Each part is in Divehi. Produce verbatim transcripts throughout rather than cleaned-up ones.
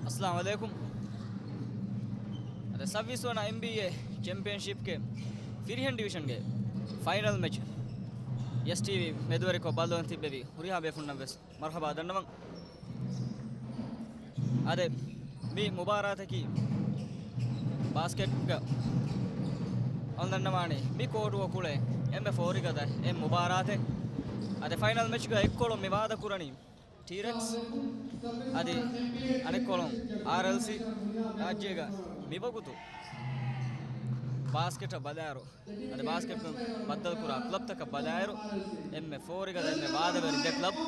އައްސަލާމު ޢަލައިކުމް. އަދި ސައްބީސް ވަނަ އެމްބީއޭ ޗެމްޕިއަންޝިޕްގެ ފިރިހެން ޑިވިޝަންގެ ފައިނަލް މެޗް އެސްޓީވީ މެދުވެރިކޮށް ބައްލަވަން ތިއްބެވި ހުރިހާ ބޭފުންނަށް ވެސް މަރުޙަބާ ދަންނަވަން. އަދި މި މުބާރާތަކީ ބާސްކެޓްގަ އަޅުން ދަންނަވާނީ މި ކޯޓުގަ ކުޅޭ އެންމެ ފޯރިގަދަ އެއް މުބާރާތެއް. އަދި ފައިނަލް މެޗްގަ އެއްކޮޅުން މި ވާދަކުރަނީ ޓީރެކްސް އަދި އަނެއްކޮޅުން އާރްއެލްސީ. ރާއްޖޭގަ މިވަގުތު ބާސްކެޓަށް ބަލާއިރު، އަދި ބާސްކެޓް ބައްދަލުކުރާ ކްލަބްތަކަށް ބަލާއިރު، އެންމެ ފޯރިގަދަ، އެންމެ ވާދަވެރި ދެ ކްލަބް.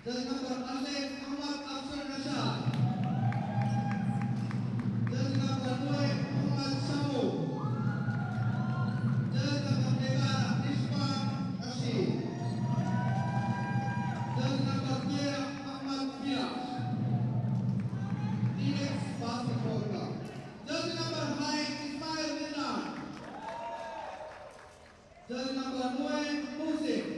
ޖާޒީ ނަމްބަރު އަށެއް މުޙައްމަދު އަފްޒަލް ރަޝާދު. ޖާޒީ ނަމްބަރު ނުވައެއް މުޙައްމަދު ޝަމޫ. ޖާޒީ ނަމްބަރު އެގާރަ ރިޝްވާން ރަޝީދު. ޖާޒީ ނަމްބަރު ތޭރަ މުޙައްމަދު ފިޔާޒް. ޓީއެކްސް ބާސްކެޓްބޯލް ކްލަބް. ޖާޒީ ނަމްބަރު ހައެއް އިސްމާއިލް މިންނާން. ޖާޒީ ނަމްބަރު ނުވައެއް މުހުސިން.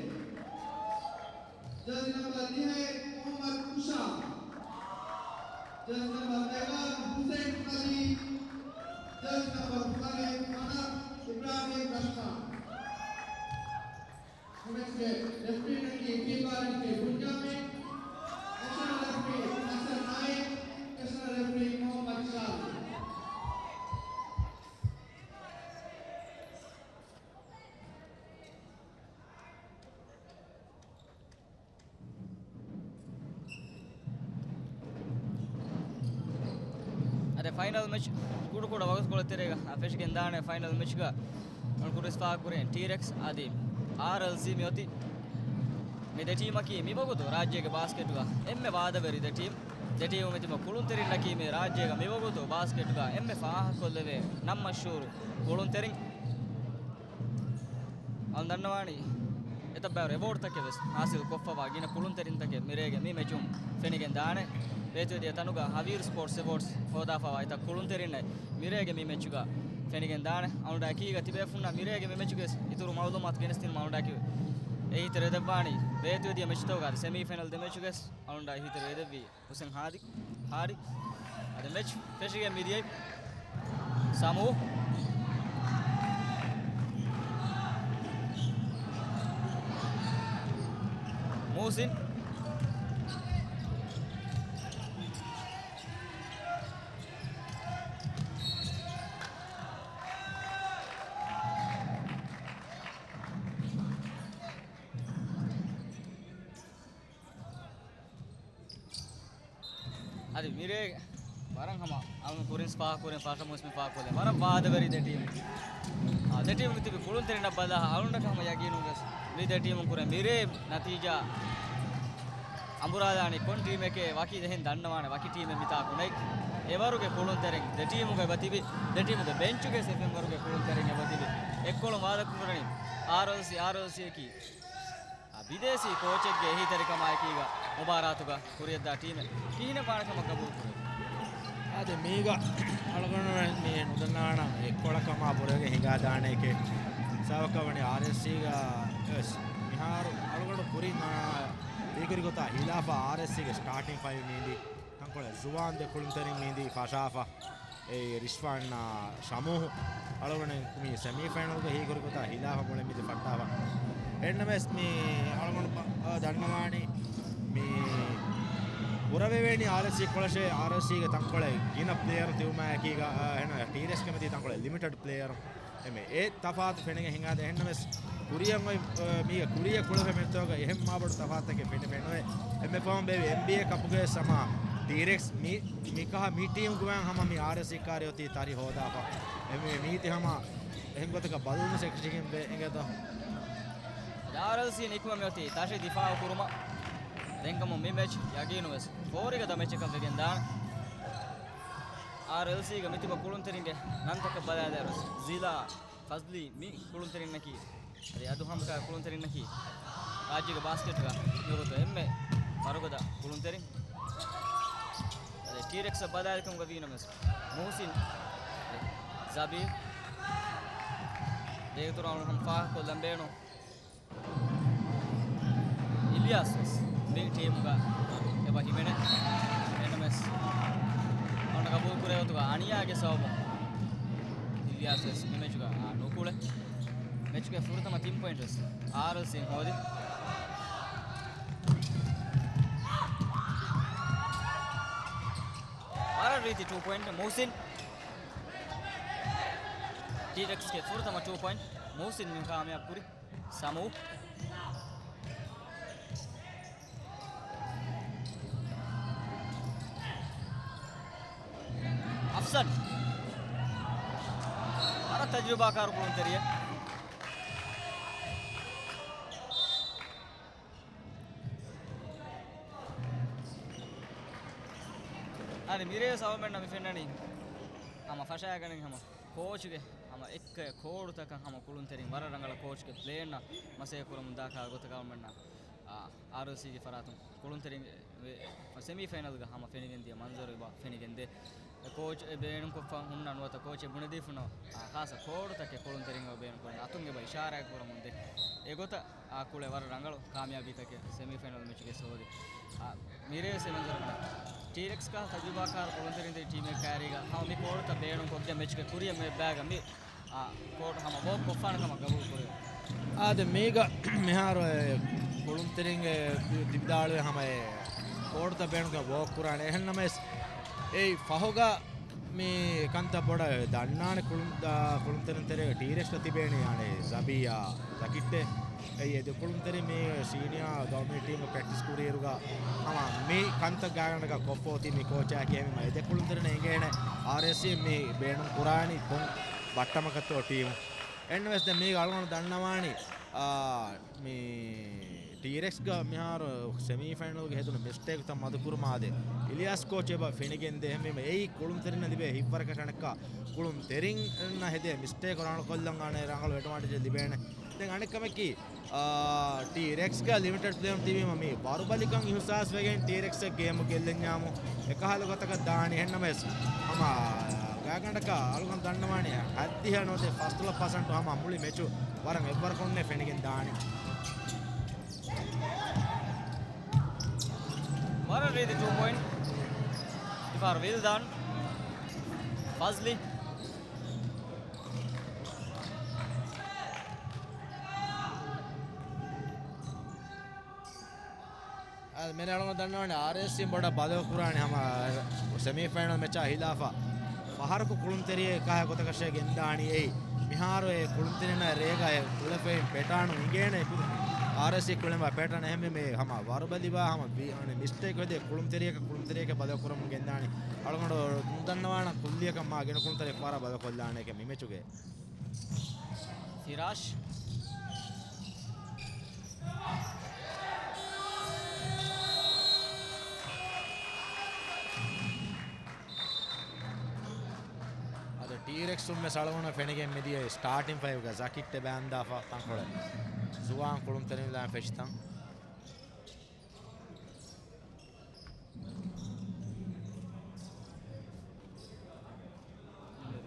ޖާޒީ ނަމްބަރު ދިހައެއް މުޙައްމަދު ހުޝާމް. ޖާޒީ ނަމްބަރު އެގާރަ ހުސެން އަލީ. ޖާޒީ ނަމްބަރު ފަހެއް ފަހަދު އިބްރާހީމް ރަޝްފާން. މެޗްގެ ރެފްރީއަކީ ފީފާގެ ބުންޏާމިން، އެޑިޝަނަލް ރެފްރީ ޙަސަން ނާއިމް، އެޑިޝަނަލް ރެފްރީ މުޙައްމަދު ޝާދު. އަދި ފައިނަލް މެޗް ކުޑަކުޑަ ވަގުތުކޮޅެއް ތެރޭގަ ފެށިގެންދާނެ. ފައިނަލް މެޗްގަ އަޅުގަނޑު ކުރިން ފާހަގަކުރޭ ޓީރެކްސް އަދި އާރްއެލްސީ މިއޮތީ. މި ދެ ޓީމަކީ މިވަގުތު ރާއްޖޭގެ ބާސްކެޓުގަ އެންމެ ވާދަވެރި ދެ ޓީމް. ދެ ޓީމުގެ ތިބި ކުޅުންތެރިންނަކީ މި ރާއްޖޭގަ މިވަގުތު ބާސްކެޓުގަ އެންމެ ފާހަގަކޮށްލެވޭ ނަން މަޝްހޫރު ކުޅުންތެރިން. އަޅުން ދަންނަވާނީ އެތައް ބައިވަރު އެވޯޑްތަކެއް ވެސް ހާސިލް ކޮށްފަވާ ގިނަ ކުޅުންތެރިންތަކެއް މިރޭގެ މި މެޗުން ފެނިގެން ދާނެ. ބޭތުވެދިޔަ ތަނުގަ ހަވީރު ސްޕޯޓްސް އެވޯޑްސް ހޯދާފަވާ އެތައް ކުޅުންތެރިންނެއް މިރޭގެ މި މެޗުގަ ފެނިގެން ދާނެ. އަޅުން އެކީގަ ތިބޭފުންނަށް މިރޭގެ މި މެޗުގެ އިތުރު މައުލޫމާތު ގެނެސްދިނުމަށް އަޅުން އެކީ އެހީތެރިވެދެއްވާނީ ބޭތުވެދިޔަ މެޗުތަކުގަ އަދި ސެމީ ފައިނަލް ދެ މެޗުގެ އަޅުން އެހީތެރިވެދެއްވީ ހުސެން ހާދި، ހާދި. އަދި މެޗް ފެށިގެން މިދިޔައީ ސަމޫ، މޫސިން، އަދި މިރޭ ވަރަށް ހަމަ އަޅުން ކުރިންސް ފާހަގަކުރިން ފަށަމުސް މި ފާހަގަކޮށްލެ ވަރަށް ވާދަވެރި ދެ ޓީމް. އާ، ދެ ޓީމްގެ ތިބި ކުޅުންތެރިންނަށް ބަލާ އަޅުންނަކަށް ހަމަ ޔަގީނުން ވެސް މި ދެ ޓީމުން ކުރެ މިރޭ ނަތީޖާ އަނބުރާލާނީ ކޮން ޓީމެކޭ ވަކި ދެހެން ދަންނަވާނެ ވަކި ޓީމެއް މިތާކު ނެތް. އެވަރުގެ ކުޅުންތެރިން ދެ ޓީމުގައި އެބަތިބި، ދެ ޓީމުގެ ބެންޗުގެ ސެފެން ވަރުގެ ކުޅުންތެރިން އެބަތިބި. އެއްކޮޅުން ވާދަކުރަނީ އާރްއެލްސީ، އާރްއެލްސީއަކީ އާ، ބިދޭސީ ކޯޗެއްގެ އެހީތެރިކަމާއެކީގަ މުބާރާތުގަ ކުރިޔަށްދާ ޓީމެއް ކިހިނެއް ވާނެ ކަމަށް ގަބޫލުކުރޭ؟ އާދެ، މީގަ އަޅުގަނޑު މި ނުދަންނަވާނަން އެއްކޮޅަށް ކަމާ ބުރެގެ ހިނގާދާނެ އެކޭ. ސަބަބަކަށް ވަނީ އާރްއެލްސީގަ ވެސް މިހާރު އަޅުގަނޑު ކުރިން، އާ، ދީކުރި ގޮތާ ހިލާފަށް އާރްއެލްސީގެ ސްޓާޓިން ފައިވް މީނދީ ތަންކޮޅެއް ޒުވާން ދެ ކުޅުންތެރިން މީނދީ ފަށާފަ. އެ ރިޝްވާން ޝަމޫހު އަޅުގަނޑު މި ސެމީ ފައިނަލްގެ ހީކުރި ގޮތާ ހިލާފަށް މުޅެން މިދި ފައްޓާފަ. އެންނަމެސް މި އަޅުގަނޑު ބަ-، އަ، ދަންނަވާނީ މި ކުރެވޭނީ އާރްއެލްސީ ކޮޅަށޭ، އާރްއެލްސީގެ ތަންކޮޅެއް ގިނަ ޕްލޭޔަރު ތިބުމާއެކީގަ، އަ، އެހެން ޓީރެކްސްގެ މިދި ތަންކޮޅެއް ލިމިޓެޑް ޕްލޭޔަރު. އެމެ އެ ތަފާތު ފެނިގެން ހިނގާދެ އެހެންނަމެސް ކުރިއަށް އޮތް، އަ، މީގެ ކުރިއަށް ކުޅެފަ މެންތޯގަ އެހެން މާބޮޑު ތަފާތަކެއް ފެނި ފެނުވޭ. އެންމެ ފަހުން ބޭވި އެންބީއޭ ކަޕުގެ ސަމާ ޓީރެކްސް މި، މިކަހަ މި ޓީމް ގުވާން ހަމަ މި އާރްއެލްސީ ކާރި އޮތީ ތަރި ހޯދާފަ. އެމެ މީތި ހަމަ އެހެން ގޮތަކަށް ބަލުން ސެކްޝިގިން ވެ އެނގޭތޯ. އާރްއެލްސީ ނިކުމެ މިއޮތީ ތަށި ދިފާއު ކުރުމަށް. ދެންކަމުން މި މެޗް ޔަގީނު ވެސް ފޯރިގަދަ މެޗަކަށް ވެގެން ދާނެ. އާރްއެލްސީގެ މިތިބަ ކުޅުންތެރިންގެ ނަންތަކަށް ބަލާލާއިރު ޒިލާ ފަޒްލީ މި ކުޅުންތެރިންނަކީ، އަދި އަދު ހަމްކާ ކުޅުންތެރިންނަކީ، ރާއްޖޭގެ ބާސްކެޓްގަ މިވަގުތު އެންމެ ވަރުގަދަ ކުޅުންތެރިން. އަދި ޓީރެކްސްއަށް ބަލާލިކަމުގަ ވީނަމަވެސް، މުހުސިން، ޒަބީރް، ދޭތުރާނު ހަމަ ފާހަގަކޮށްލަން ބޭނުން. އިލްޔާސް ވެސް ޓީމުގަ އެބަ ހިމެނޭ. އެންއެމްއެސް އަންނަ ގަބޫލު ކުރޭ ގޮތުގަ އަނިޔާގެ ސަބަބުން އިލްޔާސް ވެސް މި މެޗުގަ ނުކުޅެ. މެޗުގެ ފުރަތަމަ ތިން ޕޮއިންޓް ވެސް އާރްއެލްސީން ހޯދި. ވަރަށް ރީތި ޓޫ ޕޮއިންޓް މުހްސިން. ޓީރެކްސްގެ ފުރަތަމަ ޓޫ ޕޮއިންޓް މުހްސިން މި ކާމިޔާބު ކުރި. ސަމޫ. އަފްސަން. ވަރަށް ތަޖުރިބާކާރު ކުޅުންތެރިއެއް. އަނެއް މިރޭ ސަވަމެންނަށް މި ފެންނަނީ ހަމަ ފަށާގަނެ ހަމަ ކޯޗުގެ ހަމަ އެއްކަ ކޯޑުތަކަށް ހަމަ ކުޅުންތެރިން ވަރަށް ރަނގަޅަށް ކޯޗުގެ ޕްލޭންނަށް މަސޭ ކުރަމުން ދާކާ ގޮތަކަށް އަޅުމެންނަށް، އާ، އާރްއެލްސީގެ ފަރާތުން ކުޅުންތެރިން ސެމީ ފައިނަލްގަ ހަމަ ފެނިގެންދިޔަ މަންޒަރު އެބަ ފެނިގެންދޭ. ކޯޗް އެ ބޭނުންކޮށްފަ ހުންނަ ނުވަތަ ކޯޗެއް ބުނެދީފުނަ، އާ، ޚާއްސަ ކޯޑުތަކެއް ކުޅުންތެރިން ބޭނުންކޮށް އަތުން އެބަ އިޝާރާތް ކުރަމުންދޭ. އެގޮތަށް އާ ކުޅެ ވަރަށް ރަނގަޅު ކާމިޔާބީތަކެއް ސެމީފައިނަލް މެޗުގެ ސޯދި. އާ، މިރޭ ސެމެންޒަރު ޓީރެކްސް ކާ ތަޖުރިބާކާރު ކުޅުންތެރިންތެރި ޓީމެއް ކައިރީގަ ހަމަ މި ކޯޑުތައް ބޭނުންކޮށްގެން މެޗުގެ ކުރިއަށް މި ބައިގަ މި، އާ، ކޯޑު ހަމަ ވޯކް ކޮށްފާނެ ކަމަށް ގަބޫލު ކުރޭ. އާދެ، މީގަ މިހާރު އެ ކުޅުންތެރިންގެ ތިބިދާޅުވެ ހަމަ އެ ކޯޑުތައް ބޭނުންކޮށް ވޯކް ކުރާނެ. އެހެންނަމަވެސް އެއީ ފަހުގަ މި ކަންތައް ބޮޑަށް ދަންނާނެ ކުޅުން-، ދާ-، ކުޅުންތެރިން ތެރޭގަ ޓީރެކްސް ތިބޭނީ އަނެއް ޒަބީއާ ޒަކިއްޓެ. އެއީ އެ ދެ ކުޅުންތެރިން މި ސީނިއާ ގައުމީ ޓީމު ޕްރެކްޓިސް ކުރިއިރުގަ ހަމަ މި ކަންތައް ގާގަނޑަކަށް ކޮށްފޯތީ މި ކޯޗާ ކިޔަމި މަ އެ ދެ ކުޅުންތެރިން އެނގޭނެ އާރްއެސްސީ މި ބޭނުން ކުރާނީ ކޮން ބައްޓަމަކަށްތޯ ޓީމު. އެންނަމަވެސް ދެން މީގަ އަޅުގަނޑު ދަންނަވާނީ، އާ، މި ޓީރެކްސްގަ މިހާރު ސެމީ ފައިނަލްގެ ހެދުނު މިސްޓޭކްތައް މަދުކުރުމާ އާދެ، އިލްޔާސް ކޯޗް އެބަ ފެނިގެންދޭ އެހެންވީމަ އެއީ ކުޅުންތެރިންނަށް ލިބޭ ހިތްވަރަކަށް އަނެއްކާ ކުޅުންތެރިންނަށް ހެދޭ މިސްޓޭކް ރަނގަޅުކޮށްލަން އާނެ ރަނގަޅު އެޑްވާންޓޭޖެއް ލިބޭނެ. ދެން އަނެއްކަމަކީ، އާ، ޓީރެކްސްގަ ލިމިޓެޑް ޕްލޭއަށް ތިބީމަ މި ވަރުބަލިކަން އިހުސާސްވެގެން ޓީރެކްސް ގޭމު ގެއްލެންޏާމު އެކަހަލަ ގޮތަކަށް ދާނީ. އެހެންނަމަވެސް ހަމަ ގާގަނޑަކަށް އަޅުގަނޑު ދަންނަވާނީ ހައްދިހަ ނުވަތަ ފަސްދޮޅަށް ޕަސެންޓު ހަމަ މުޅި މެޗު ވަރަށް އެއްވަރަކަށް ފެނިގެން ދާނީ. ވަރަށް ރީތި ޓޫ ޕޮއިންޓް. ތިފާރު ވިލްދާން. ފަޒްލި. އަދި މި އަޅުގަނޑު ދަންނަވަނީ އާރްއެސްސީ ބޮޑަށް ބަދަލު ކުރާނީ ހަމަ ސެމީ ފައިނަލް މެޗާ ހިލާފަށް ފަހަރަކު ކުޅުންތެރިއެއް ކާ ގޮތަކަށޭ ގެންދާނީ. އެއީ މިހާރު އެ ކުޅުންތެރިންނަށް ރޭގަ އެ ކުޅެފައިން ޕެޓާނު އިނގޭނެ. އާރްއެސްސީ ކުޅެން ބަ ޕެޓާން އެހެންވީމަ ހަމަ ވަރުބަލިވާ ހަމަ ވީ-، އަނެއް މިސްޓޭކް ހެދޭ ކުޅުންތެރިޔަކަށް ކުޅުންތެރިޔަކަށް ބަދަލު ކުރަމުން ގެންދާނީ. އަޅުގަނޑު ނުދަންނަވާނަ ކުއްލިއަކަށް މާ ގިނަ ކުޅުންތެރި ފަހަރަށް ބަދަލު ކޮށްލާނެ މި މެޗުގައި. ފިރާޝް. އަދި ޓީރެކްސުން ވެސް އަޅުގަނޑަށް ފެނިގެން މިދިޔަ ސްޓާޓިން ފައިވްގަ ޒަކިއްޓެ ބާންދާފަ ތަންކޮޅެއް ޒުވާން ކުޅުންތެރިން ލާން ފެށިތަން.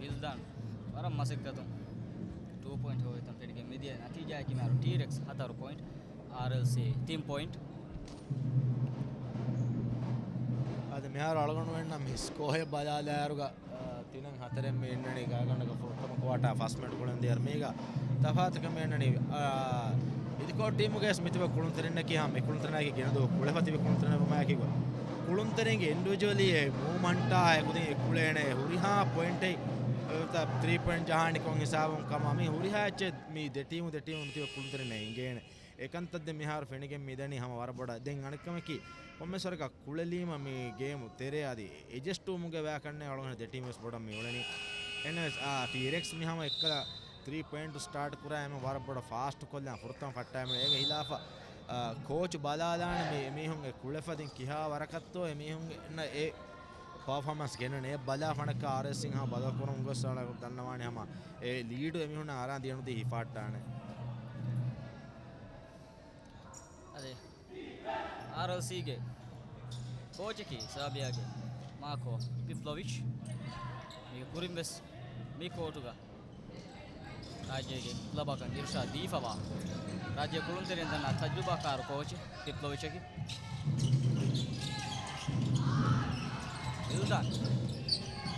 ވިލްދާން ވަރަށް މަސައްކަތުން ޓޫ ޕޮއިންޓް ހޮވޭތަން ފެނިގެން މިދިޔަ ނަތީޖާއަކީ މިހާރު ޓީރެކްސް ހަތަރު ޕޮއިންޓް، އާރްއެލްސީ ތިން ޕޮއިންޓް. އަދި މިހާރު އަޅުގަނޑުމެންނަށް މި ސްކޯއެއް ބަލާލާއިރުގަ، އާ، ތިނެއް ހަތަރެއް މި އިންނަނީ ގާގަނޑަކަށް ފުރަތަމަ ކުއާޓާ ފަސް މިނެޓް ކުޅެން ދިޔައިރު މީގަ ތަފާތުކަން މި އިންނަނީ، އާ، އިދިކޯ ޓީމުގެ މިތިބެ ކުޅުންތެރިންނަކީ ހަމަ މި ކުޅުންތެރިންނާއެކީ ގިނަދުވަހު ކުޅެފަ ތިބި ކުޅުންތެރިންނާ ވުމާއެކީ ކުޅުންތެރިންގެ އިންޑިވިޖުއަލީ އެ މޫވްމަންޓާ އެކުދިން އެ ކުޅޭނެ ހުރިހާ ޕޮއިންޓެއް ތްރީ ޕޮއިންޓް ޖަހާނީ ކޮން ހިސާބުން ކަމާ މި ހުރިހާ އެއްޗެއް މި ދެ ޓީމު ދެ ޓީމު މިތިބެ ކުޅުންތެރިންނަށް އިނގޭނެ. އެކަންތައް ދެން މިހާރު ފެނިގެން މިދަނީ ހަމަ ވަރަށް ބޮޑަށް. ދެން އަނެއްކަމަކީ، ކޮންމެސް ވަރަކަށް ކުޅެލީމަ މި ގޭމު ތެރޭ އަދި އެޑްޖަސްޓްވުމުގެ ވާކަންނޭ އަޅުގަނޑު ދެ ޓީމު ވެސް ބޮޑަށް މި އުޅެނީ. އެންވެސް، އާ، ޓީރެކްސް މި ހަމަ އެއްކަލަ ތްރީ ޕޮއިންޓް ސްޓާޓް ކުރާ އެމެ ވަރަށް ބޮޑަށް ފާސްޓް ކޮށްލާން ފުރަތަމަ ފައްޓާ އެމެ. އޭގެ ހިލާފަށް، އާ، ކޯޗް ބަލާލާނެ މި އެމީހުން އެ ކުޅެފަ ދެން ކިހާ ވަރަކަށްތޯ އެމީހުން އެ ޕަރފޯމަންސް ގެނެން އެ ބަލާ ފަނަކަ އާރްއެސްއިން ހަމަ ބަދަލު ކުރަމުން ގޮސް އަޅަ ދަންނަވާނެ ހަމަ އެ ލީޑު އެމީހުންނަށް އަރާ ދިޔަނުދީ ހިފާއްޓާނެ. އަދި އާރްއެލްސީގެ ކޯޗަކީ ސާބިއާގެ މާކޯ ޕިޕްލޮވިޗް. މީގެ ކުރިން ވެސް މި ކޯޓުގަ ރާއްޖޭގެ ކްލަބަކަށް އިރުޝާދު ދީފަވާ ރާއްޖެ ކުޅުންތެރިން ދަންނަ ތަޖުރިބާކާރު ކޯޗެއް ބިޕްލޮވިޗަކީ. އިލްދާން.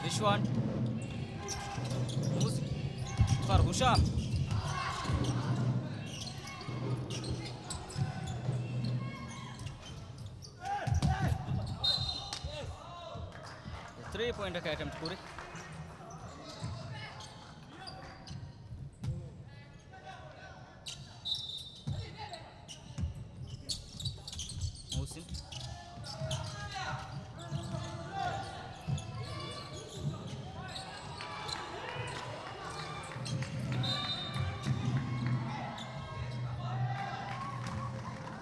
ރިޝްވާން. މުޒް-، ފަރު ހުޝާމް. ތްރީ ޕޮއިންޓަކަށް އެޓެމްޕްޓް ކުރި. މުހުސިން.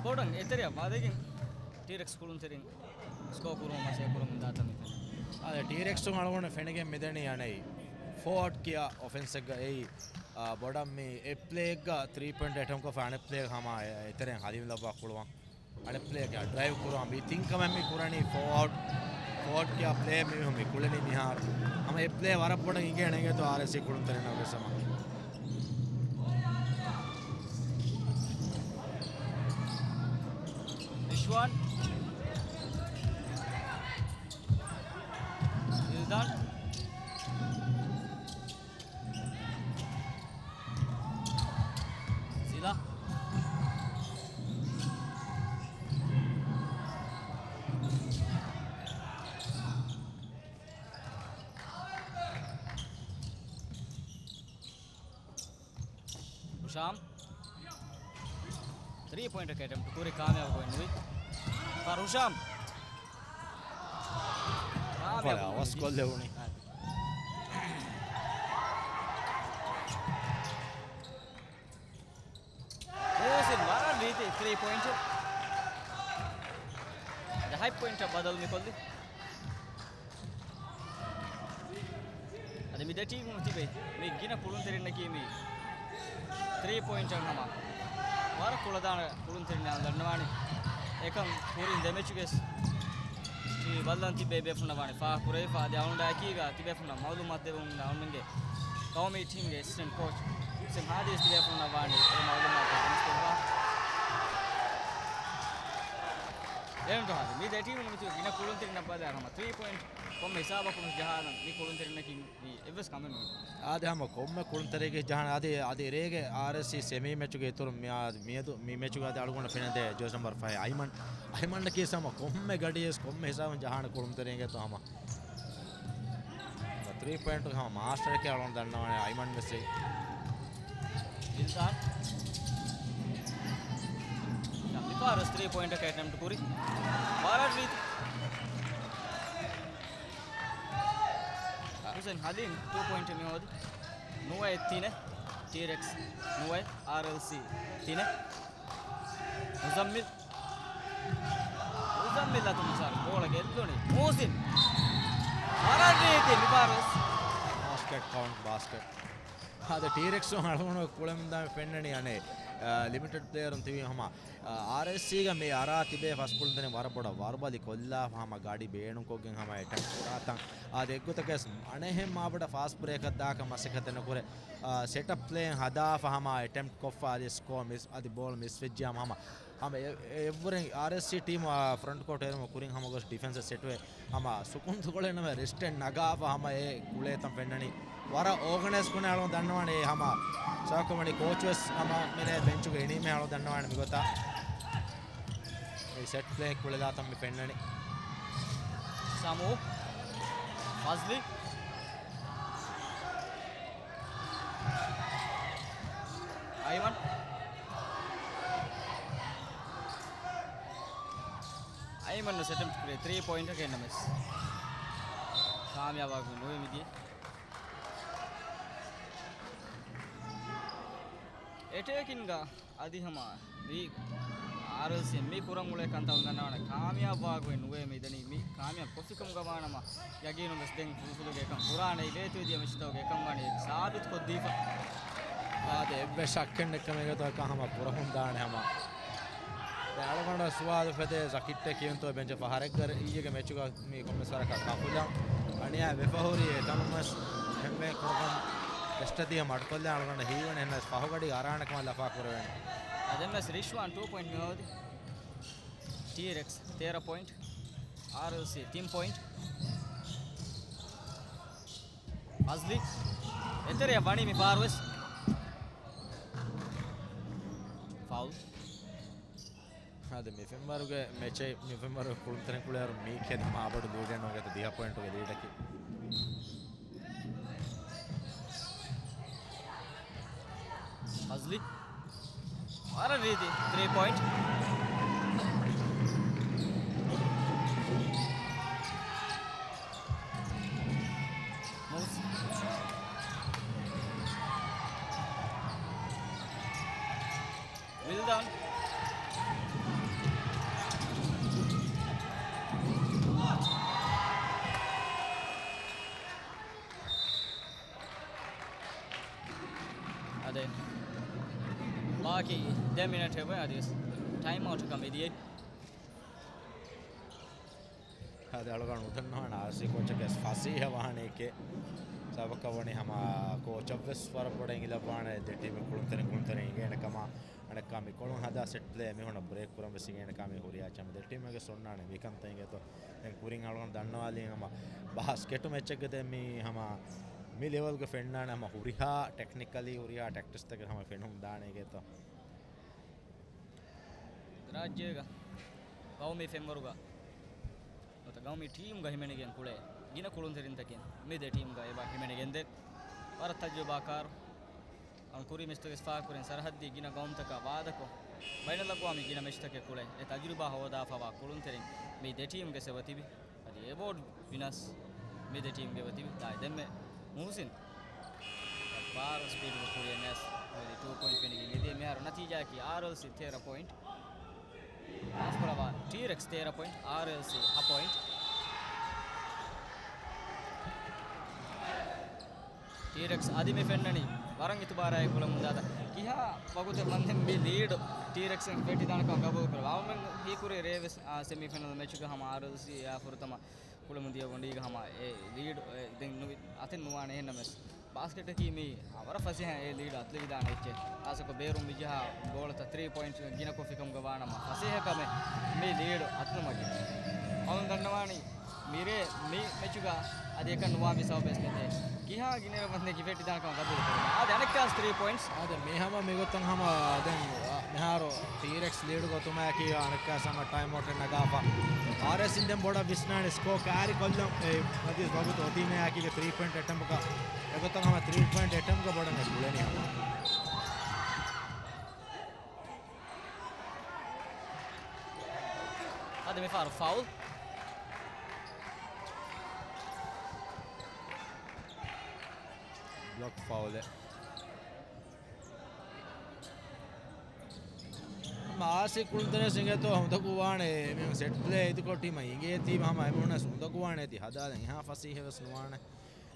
ބޮޑަށް އެތެރެއަށް ވާދެގެން ޓީރެކްސް ކުޅުންތެރިން ސްކޯ ކުރުމަށް މަސައްކަތް ކުރަމުން ދާތަން މިތަން. އާދެ، ޓީރެކްސް އަޅުގަނޑު ފެނިގެން މިދަނީ އަނެއް ފޯވަޑް ކިޔާ އޮފެންސެއްގަ އެއީ، އާ، ބޮޑަށް މި އެއް ޕްލޭއެއްގަ ތްރީ ޕޮއިންޓް އެޓެމްޕްޓް ކޮށްފަ އަނެއް ޕްލޭއަށް ހަމަ އެ-، އެތެރެއިން ހަލީމް ލައްވާ ކުޅުވަން. އަނެއް ޕްލޭއަކަށް ޑްރައިވް ކުރުވަން މި ތިން ކަމެއް މި ކުރަނީ ފޯވަޑް، ފޯވަޑް ކިޔާ ޕްލޭ މީހުން މި ކުޅެނީ މިހާރު. ހަމަ އެއް ޕްލޭ ވަރަށް ބޮޑަށް އިނގޭ ނޭނގޭތޯ އާރްއެސްސީ ކުޅުންތެރިންނަށް ވެސް ހަމަ. ރިޝްވާން. އިލްދާން. ޒިލާ. ހުޝާމް. ތްރީ ޕޮއިންޓަކަށް އެޓެމްޕްޓް ކުރި، ކާމިޔާބު ނުވި. ފަރު ހުޝާމް. ކާމިޔާބު ވަރަށް ނުވި. އަވަސް ކޮށްލެވުނީ. މުހުސިން ވަރަށް ރީތި ތްރީ ޕޮއިންޓް. އަދި ހަތް ޕޮއިންޓަށް ބަދަލު މިކޮށްލި. އަދި މި ދެ ޓީމުން ތިބެ މި ގިނަ ކުޅުންތެރިންނަކީ މި ތްރީ ޕޮއިންޓަށް ހަމަ ވަރަށް ކުޅަދާނަ ކުޅުންތެރިން ދަންނަވާނެ. އެކަން ކުރިން ދެ މެޗުގެ ޓީ ބަލަން ތިބޭ ބޭފުންނަށް ވާނެ ފާހަގަކުރެވިފަ. އަދި އަޅުގަނޑާ އެކީގަ ތިބޭފުންނަށް މައުލޫމާތު ދެވުން އަޅުގަނޑުގެ ގައުމީ ޓީމްގެ އެސިސްޓެންޓް ކޯޗް ހުސެން ހާދީ ވެސް ތިބޭފުންނަށް ވާނީ އެ މައުލޫމާތު އަންސްކޮށްފަ. އެހެން މި ދެ ޓީމުން މިތިބި ގިނަ ކުޅުންތެރިންނަށް ބަލާ ހަމަ ތްރީ ޕޮއިންޓް ކޮންމެ ހިސާބަކުން ޖަހާލަން މި ކުޅުންތެރިންނަކީ މި އެއްވެސް ކަމެއް ނޫން. އާދެ، ހަމަ ކޮންމެ ކުޅުންތެރިއެއްގެ ޖަހާން އާދެ، އަދި ރޭގެ އާރްއެސްސީ ސެމީ މެޗުގެ އިތުރު މި-، އާ، މިއަދު މި މެޗުގަ އަދި އަޅުގަނޑަށް ފެނެދޭ ޖާސް ނަމްބަރު ފައިވް އައިމަން. އައިމަންއަކީ ހަމަ ކޮންމެ ގަޑިއެއް ކޮންމެ ހިސާބުން ޖަހާނެ ކުޅުންތެރިންގެ ހަމަ ތްރީ ޕޮއިންޓް ހަމަ މާސްޓަރެކޭ އަޅުގަނޑު ދަންނަވާނެ އައިމަން ވެސް. އިލްދާން. މިފަހަރު ތްރީ ޕޮއިންޓަކަށް އެޓެމްޕްޓް ކުރި. ވަރަށް ރީތި. ހުސެން ހަލީމް ޓޫ ޕޮއިންޓް މި ހޯދި. ނުވައެއް ތިނެއް، ޓީރެކްސް ނުވައެއް، އާރްއެލްސީ ތިނެއް. މުޒައްމިލް. މުޒައްމިލް އަތުން މިސާރު ބޯޅަ ގެއްލުނީ. މުހުސިން. ވަރަށް ރީތި މިފަހަރު ވެސް. ބާސްކެޓް، ކައުންޓް ބާސްކެޓް. އާދެ، ޓީރެކްސް އަޅުގަނޑު ކުޅެމުންދާ ފެންނަނީ އަނެއް، އާ، ލިމިޓެޑް ޕްލޭޔަރުން ތިބީ ހަމަ، އާ، އާރްއެސްސީގަ މި އަރާ ތިބޭ ފަސް ކުޅުންތެރިން ވަރަށް ބޮޑަށް ވަރުބަލި ކޮށްލާފަ ހަމަ ގަޑި ބޭނުންކޮށްގެން ހަމަ އެޓެކް ކުރާތަން. އާދެ، އެއްގޮތަކަށް އަނެއްހެން މާބޮޑަށް ފާސްޓް ބްރޭކަށް ދާކަށް މަސައްކަތެއް ނުކުރޭ. އާ، ސެޓަޕް ޕްލޭއިން ހަދާފަ ހަމަ އެޓެމްޕްޓް ކޮށްފަ އަދި ސްކޯ މިސް، އަދި ބޯޅަ މިސް ވެއްޖިޔާމަ ހަމަ، ހަމަ އެ-، އެ-، އެއްވުރެން އާރްއެސްސީ ޓީމު، އާ، ފްރަންޓް ކޯޓް އޭރުމަށް ކުރިން ހަމަ ގޮސް ޑިފެންސަށް ސެޓްވެ ހަމަ ސުކުން ދުގުޅެން ނަމަ ރެސްޓެއް ނަގާފަ ހަމަ އެ ކުޅޭތަން ފެންނަނީ. ވަރަށް އޯގަނައިޒް ކުނެ އަޅުގަނޑު ދަންނަވާނެ ހަމަ ސާކޮ ވަނީ ކޯޗް ވެސް ހަމަ މިރޭ ބެންޗުގަ އިނީމޭ އަޅުގަނޑު ދަންނަވާނެ މިގޮތަށް. އެ ސެޓް ޕްލޭ ކުޅެލާތަން މި ފެންނަނީ. ސަމޫ. ފަޒްލި. އައިމަން. އައިމަން ސެޓް ކުރޭ ތްރީ ޕޮއިންޓަކަށް ނަމަވެސް ކާމިޔާބާކު ނުވެ މިދިޔަ. އެޓޭކިންގ އަދި ހަމަ މި އާރްއެލްސީ މި ކުރަން އުޅޭ ކަންތައް އުނދަންނަވާނެ ކާމިޔާބުވާގޮތް ނުވޭ މިދަނީ. މި ކާމިޔާބު ކޮށްފިކަމުގަ ވާނަމަ ޔަގީނުން ވެސް ދެން ފުލުފުލުގެ އެކަން ކުރާނެ. އިވޭތު ދިޔަ މެޗުތަކުގެ އެކަން ވާނީ ސާބިތު ކޮށްދީފަ. އާދެ، އެއްވެސް ޝައްކެއް ނެތް ކަމެއް ގޮތަކަށް ހަމަ ކުރަމުން ދާނެ ހަމަ. ދެ އަޅުގަނޑަށް ސުވާލު ފެދޭ ޒަކިއްޓެ ކިޔުންތޯ ބެންޗަށް ފަހަރެއްގަ އިއްޔެގެ މެޗުގަ މި ކޮންމެސް ވަރަކަށް ކަފުލަން އަނިޔާ ވެފަ ހުރީ އެތަނުން ވެސް އެންމެ ކުރަމުން ޓެސްޓަށް ދިޔަ މަޑުކޮށްލާ އަޅުގަނޑަށް ހީވަނީ އެހެންނަސް ފަހުގަޑި އަރާނެ ކަމަށް ލަފާ ކުރެވޭނެ. އަދެންނަސް ރިޝްވާން ޓޫ ޕޮއިންޓް މި ހޯދި. ޓީރެކްސް ތޭރަ ޕޮއިންޓް، އާރްއެލްސީ ތިން ޕޮއިންޓް. ފަޒްލީ އެތެރެއަށް ވަނީ މި ފާރުވެސް. ފައުލް. އަދި މި ފެންވަރުގެ މެޗެއް، މި ފެންވަރުގެ ކުޅުންތެރިން ކުޅޭއިރު މީކޭ ދަމާ ބޮޑު ލީޑެއް ނުވަތަ ދިހަ ޕޮއިންޓުގެ ލީޑަކީ. ފަޒްލީ. ވަރަށް ރީތި ތްރީ ޕޮއިންޓް. މުސް. ވިލްދާން. އަދެ ބާކީ ދެ މިނެޓް ހެވެ އަދި ޓައިމް އައުޓް ކަމި ދިޔަ. އަދި އަޅުގަނޑު ނުދަންނަވާނެ އާރްއެލްސީ ކޯޗަކަށް ފަސޭހަ ވާނެ ކެ. ސަބަބަކަށް ވަނީ ހަމަ ކޯޗަށްވެސް ވަރަށް ބޮޑަށް އިނގިލައްވާނެ ދެ ޓީމެއް ކުޅުންތެރިން ކުޅުންތެރިން އިނގޭނެ ކަމަށް. އަނެއްކާ މި ކޮޅުން ހަދާ ސެޓްލޭ މީހުންނަށް ބްރޭކް ކުރަން ވެސް އިނގޭނެ ކަމީ ހުރިހާ ޗަމް ދެ ޓީމެއްގެ ސޮންނާނެ މިކަންތައް އިނގޭތޯ. ދެން ކުރިން އަޅުގަނޑު ދަންނަވާލީ ހަމަ ބާސްކެޓު މެޗެއްގެ ދެން މީ ހަމަ މި ލެވެލްގެ ފެންނާނެ ހަމަ ހުރިހާ ޓެކްނިކަލީ ހުރިހާ ޓެކްޓިކްސްތަކެއް ހަމަ ފެނުން ދާނެ އިނގޭތޯ. ރާއްޖޭގަ ގައުމީ ފެންވަރުގަ ނުވަތަ ގައުމީ ޓީމްގަ ހިމެނިގެން ކުޅޭ ގިނަ ކުޅުންތެރިންތަކެއް މި ދެ ޓީމްގަ އެބަ ހިމެނިގެންދޭ. ވަރަށް ތަޖުރިބާކާރު. އަން ކުރީ މެޗްތަކެސް ފާހަގަކުރިން ސަރަހައްދީ ގިނަ ގައުމުތަކާ ވާދަކޮށް، ބައިނަލްއަގްވާމީ ގިނަ މެޗްތަކެއް ކުޅޭ އެ ތަޖުރިބާ ހޯދާފަވާ ކުޅުންތެރިން މި ދެ ޓީމްގެ ސެބަ ތިބި. އަދި އެވޯޑް ވިނަސް މި ދެ ޓީމްގެ އެބަ ތިބި. ދާއި ދެންމެ މުހުސިން ބާރު ސްޕީޑުގަ ކުރިޔަށް ނެސް ހޯދި ޓޫ ޕޮއިންޓް ފެނިގެން އެދިޔަ. މިހާރު ނަތީޖާއަކީ އާރްއެލްސީ ތޭރަ ޕޮއިންޓް. މާފުކުރައްވާ، ޓީރެކްސް ތޭރަ ޕޮއިންޓް، އާރްއެލްސީ ހަ ޕޮއިންޓް. ޓީރެކްސް އަދި މި ފެންނަނީ ވަރަށް އިތުބާރާއި ކުޅަމުންދާތަ. ކިހާ ވަގުތެއް ވަންދެން މި ލީޑު ޓީރެކްސްއިން ފެއްޓިދާނެކަން ގަބޫލުކުރެވޭ. އަޅުގަނޑު ހީކުރީ ރޭވެސް، އާ، ސެމީފައިނަލް މެޗުގަ ހަމަ އާރްއެލްސީ އާ ފުރަތަމަ ކުޅަމުންދިޔަ ގޮނޑީގަ ހަމަ އެ ލީޑު، އެ، ދެން ނުވި-، އަތެއް ނުވާނެ. އެހެންނަމަވެސް ބާސްކެޓަކީ މީ ވަރަށް ފަސޭހައިން އެ ލީޑު އަތުލެވިދާނެ އެއްޗެއް. ޚާއްޞަކޮށް ބޭރުން މިޖަހާ ގޯޅަތައް ތްރީ ޕޮއިންޓް ގިނަކޮށްފިކަމުގަ ވާނަމަ ފަސޭހަކަމެއް މި ލީޑު އަތުލުމަކީ. އަޅުން ދަންނަވާނީ މިރޭ މި މެޗުގަ އަދި އެކަން ނުވާ މި ސަބަބެއް ނެތޭ. ކިހާ ގިނައިރަށް ވަންދެން ކިފެއްޓިދާނެކަމަށް ގަބޫލު ކުރުމަށް. އާދެ، އަނެއްކާސް ތްރީ ޕޮއިންޓްސް. އާދެ، މި ހަމަ މިގޮތަށް ހަމަ ދެން، އާ، މިހާރު ޓީރެކްސް ލީޑު ގޮތުމާއެކީ އަނެއްކާސް ހަމަ ޓައިމް އައުޓެއް ނަގާފަ. އާރްއެސްއިން ދެން ބޮޑަށް ވިސްނާނެ ސްކޯ ކާރި ކޮށްލަން. އެ، މަޖިލިސް ވަގުތު އޮތީމޭ އެކީގެ ތްރީ ޕޮއިންޓް އެޓެމްޕްގަ އެގޮތަށް ހަމަ ތްރީ ޕޮއިންޓް އެޓެމްޕްގަ ބޮޑަށް އެ ކުޅެނީ ހަމަ. އަދި މިފަހަރު ފައުލް. ބްލޮކް ފައުލެއް. މާސި ކުޅުންތެރިން ސިނގޭތޯ ހުނދަގޫވާނެ. މި ސެޓް ޕްލޭ އިދިކޮށް ޓީމަށް އިނގޭތީ ހަމަ އެމީހުންނަސް ހުނދަގޫވާނެތީ ހަދާލަން އެހާ ފަސޭހަވެސް ނުވާނެ.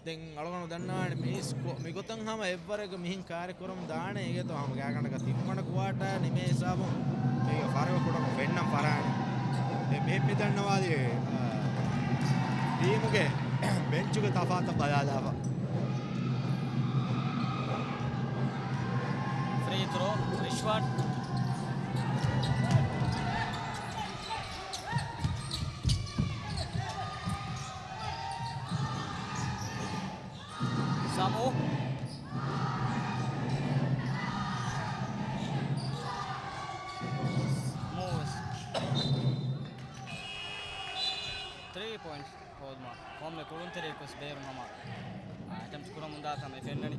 ދެން އަޅުގަނޑު ދަންނަވާނެ މި ސްކޯ-، މިގޮތަށް ހަމަ އެއްވަރެއްގަ މިހެން ކާރި ކުރަމުން ދާނެ އިނގޭތޯ ހަމަ ގާތްގަނޑަކަށް ތިންވަނަ ކުއާޓާ ނިމޭ ހިސާބުން މީގެ ފަރުވަ ކުޑަކޮށް ފެންނަން ފަށާނެ. އެ މި-، މި ދަންނަވާލީ، އާ، ޓީމުގެ ބެންޗުގެ ތަފާތަށް ބަލާލާފަ. ފްރީ ތްރޯ، ރިޝްވާން. ސަމޫ. މޫވްސް. ތްރީ ޕޮއިންޓްސް ހޯދުމަށް ކޮންމެ ކުޅުންތެރިޔަކުވެސް ބޭރުން ހަމަ އެޓެމްޕްޓް ކުރަމުން ދާތަން މި ފެންނަނީ.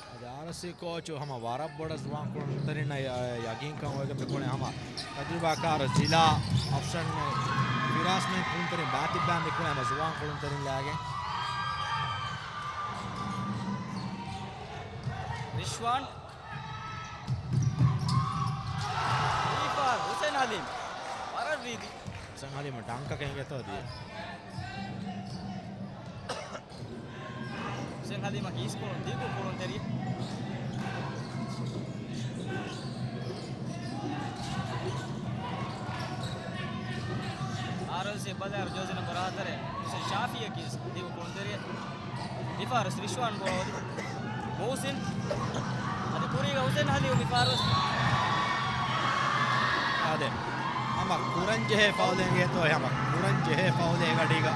އަދި އާރްއެސްސީ ކޯޗު ހަމަ ވަރަށް ބޮޑަށް ޒުވާން ކުޅުންތެރިންނަށް ޔަގީންކަން އޮވެގެން މި ކުޅެ ހަމަ ތަޖުރިބާކާރު ޒިލާ އަފްޝަން ފިރާސްމެން ކުޅުންތެރިން ބާތިއްބާ މި ކުޅެ ހަމަ ޒުވާން ކުޅުންތެރިން ލާގެން. ރިޝްވާން. ހުސެން ހަލީމް. ވަރަށް ރީތި. ހުސެން ހަލީމް ޑަންކަކަށް އިނގޭތޯ ދިޔަ. ހުސެން ހަލީމަކީ އިސްކޮޅުން ދިގު ކުޅުންތެރި. އާރްއެލްސީ ބަލާއިރު ޖާޒީ ނަންބަރު ހަތަރެއް ހުސެން ޝާފިއަކީ ދިގު ކުޅުންތެރިއެއް. މިފަހަރު ރިޝްވާން ބޯޅަ އޮތީ މުހުސިން. އަދި ކުރީގަ ހުސެން ހަލީމް މިފަހަރު. އާދެ، ހަމަ ކުރަން ޖެހޭ ފައުލެއް އެނގޭތޯ، ހަމަ ކުރަން ޖެހޭ ފައުލެއް އެގަޑީގަ.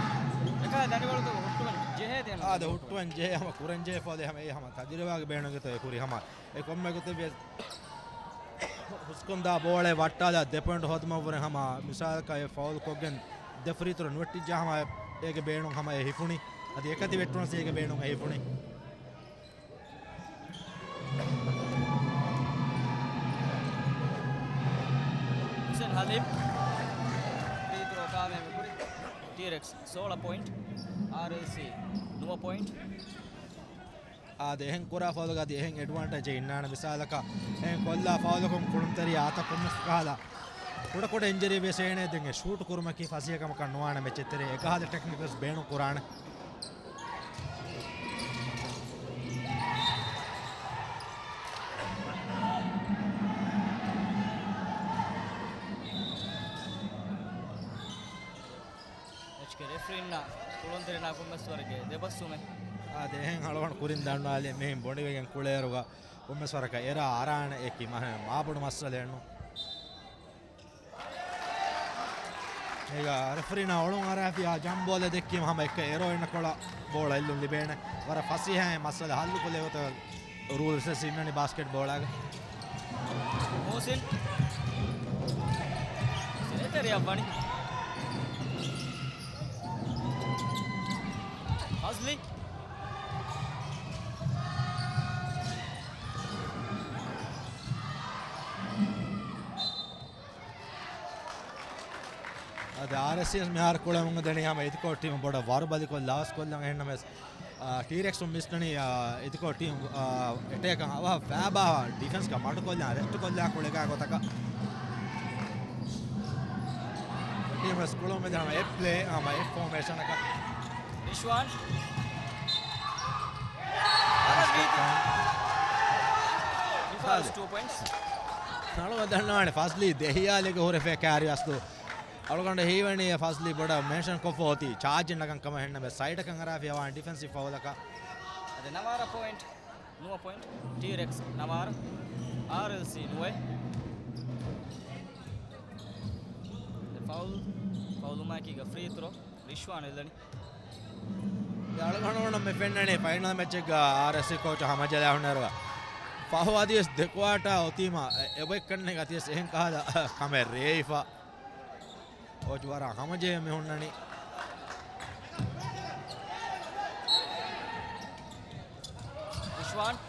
އެކާ ދަނޑިވަޅުތައް ހުއްޓުވަން ޖެހޭ ދެން. އާދެ، ހުއްޓުވަން ޖެހޭ، ހަމަ ކުރަން ޖެހޭ ފައުލެއް ހަމަ އެ ހަމަ ތަޖުރިބާގެ ބޭނުންގެތޯ އެ ކުރީ ހަމަ އެ ކޮންމެ ގޮތެއް ވިޔަސް ހުސްކޮންދާ ބޯޅައެއް ވައްޓާލާ ދެ ޕޮއިންޓް ހޯދުމަށްވުރެ ހަމަ މިސާލަކަށް އެ ފައުލް ކޮށްގެން ދެ ފްރީ ތުރޯ ނުވެއްޓިއްޖާ ހަމަ އޭގެ ބޭނުން ހަމަ އެ ހިފުނީ. އަދި އެކަތި ވެއްޓުނަސް އޭގެ ބޭނުން އެ ހިފުނީ. ހުސެން ހަލީމް ފްރީ ތުރޯ ކާމިޔާބު ކުރި. ޓީރެކްސް ސޯޅަ ޕޮއިންޓް، އާރްއެލްސީ ނުވަ ޕޮއިންޓް. އާދެ، އެހެން ކުރާ ފައުލުގަ އަދި އެހެން އެޑްވާންޓޭޖެއް އިންނާނެ. މިސާލަކަށް އެހެން ކޮށްލާ ފައުލަކުން ކުޅުންތެރިޔާ އަތަށް ކޮންމެސް ކަހަލަ ކުޑަކުޑަ އިންޖަރީ ވެސް އޭނެ ދެން އެ ޝޫޓް ކުރުމަކީ ފަސޭހަކަމަކަށް ނުވާނެ މެޗެއް ތެރޭ އެކަހަލަ ޓެކްނިކް ވެސް ބޭނުން ކުރާނެ. މެޗްގެ ރެފްރީންނާ ކުޅުންތެރިންނާ ކޮންމެސް ވަރެއްގެ ދެބަސްވުމެއް. އާދެ، އެހެން އަޅުގަނޑު ކުރިން ދަންނާލި މިހެން ބޮނޑިވެގެން ކުޅޭއިރުގަ ކޮންމެސް ވަރަކަށް އެރާ އަރާނެ އެކި މާބޮޑު މައްސަލައެއްނު. އޭގަ ރެފްރީނާ އޮޅުން އަރާފިޔާ ޖަމްޕް ބޯލެއް ދެއްކީމަ ހަމަ އެއްކަ އެރޯ އިންނަ ކޮޅަށް ބޯޅަ އެއްލުން ލިބޭނެ. ވަރަށް ފަސޭހައިން މައްސަލަ ހައްލުކޮށްލެވޭތޯ ރޫލްސް ވެސް އިންނަނީ ބާސްކެޓް ބޯޅައިގަ. މުހުސިން. މުހުސިން އެތެރެއަށް ވަނީ. ފަޒްލީ. އަދި އާރްއެސްސީ ވެސް މިހާރު ކުޅެމުން ދެނީ ހަމަ އިދިކޯޓް ޓީމު ބޮޑަށް ވަރުބަލިކޮށް ލަވަސްކޮށްލަން. އެހެންނަމަވެސް، އާ، ޓީރެކްސް މިސްނަނީ، އާ، އިދިކޯޓް ޓީމު، އާ، އެޓޭކަށް އަވަހަށް ފައިބާ ޑިފެންސްގަ މަޑުކޮށްލާ ރެސްޓް ކޮށްލާ ކުޅެގާ ގޮތަކަށް. ޓީމް ވެސް ކުޅުމެދު ހަމަ އެއް ޕްލޭ، ހަމަ އެއް ފޯމޭޝަނަކަށް. ރިޝްވާން. އަޅުގަނޑު ދަންނަވާނެ ފަޒްލީ ދެހިޔާލެއްގަ ހުރެފޭ ކާރި އަސްލު. އަޅުގަނޑު ހީވަނީ ފަޒްލީ ބޮޑަށް މެންޝަން ކޮށްފަ އޮތީ ޗާޖެއް ނަގަން ކަމަށް. އެހެންނަމަވެސް ސައިޑަކަށް އަރާފިޔާ ވާން ޑިފެންސިވް ފައުލަކަށް. އަދި ނަވާރަ ޕޮއިންޓް ނުވަ ޕޮއިންޓް. ޓީރެކްސް ނަވާރަ، އާރްއެލްސީ ނުވައެއް. ފައުލް، ފައުލުމާކީގަ ފްރީ ތުރޯ ރިޝްވާން އެލަނީ. އަޅުގަނޑު މި ފެންނަނީ ފައިނަލް މެޗެއްގަ އާރްއެސްސީ ކޯޗު ހަމަޖަލާ ހުންނައިރުގަ ފަހު އަދިވެސް ދެ ކުއާޓާ އޮތީމަ އެ-، އެބައެއްކަންނެއް އަދިވެސް އެހެން ކަހަލަ ކަމެއް ރޭވިފަ. ކޯޗު ވަރަށް ހަމަޖެހި މި ހުންނަނީ. ރިޝްވާން.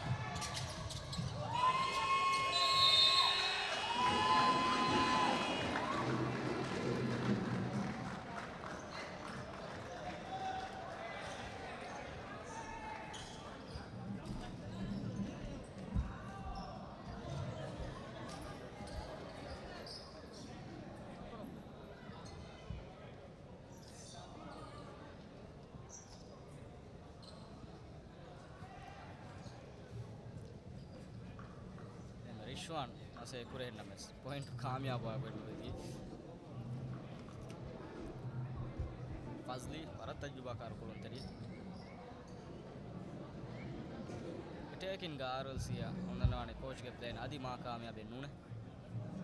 ރިޝްވާން މަސޭ ކުރެހެންނަމެސް ޕޮއިންޓު ކާމިޔާބުވާ ގޮތް ނުވެގެން. ފަޒްލީ ވަރަށް ތަޖުރިބާކާރު ކުޅުންތެރި. އެޓޭކިންގ އާރްއެލްސީއާ ހުންނަންވާނެ ކޯޗްގެ ޕްލޭން އަދި މާ ކާމިޔާބެއް ނޫނޭ.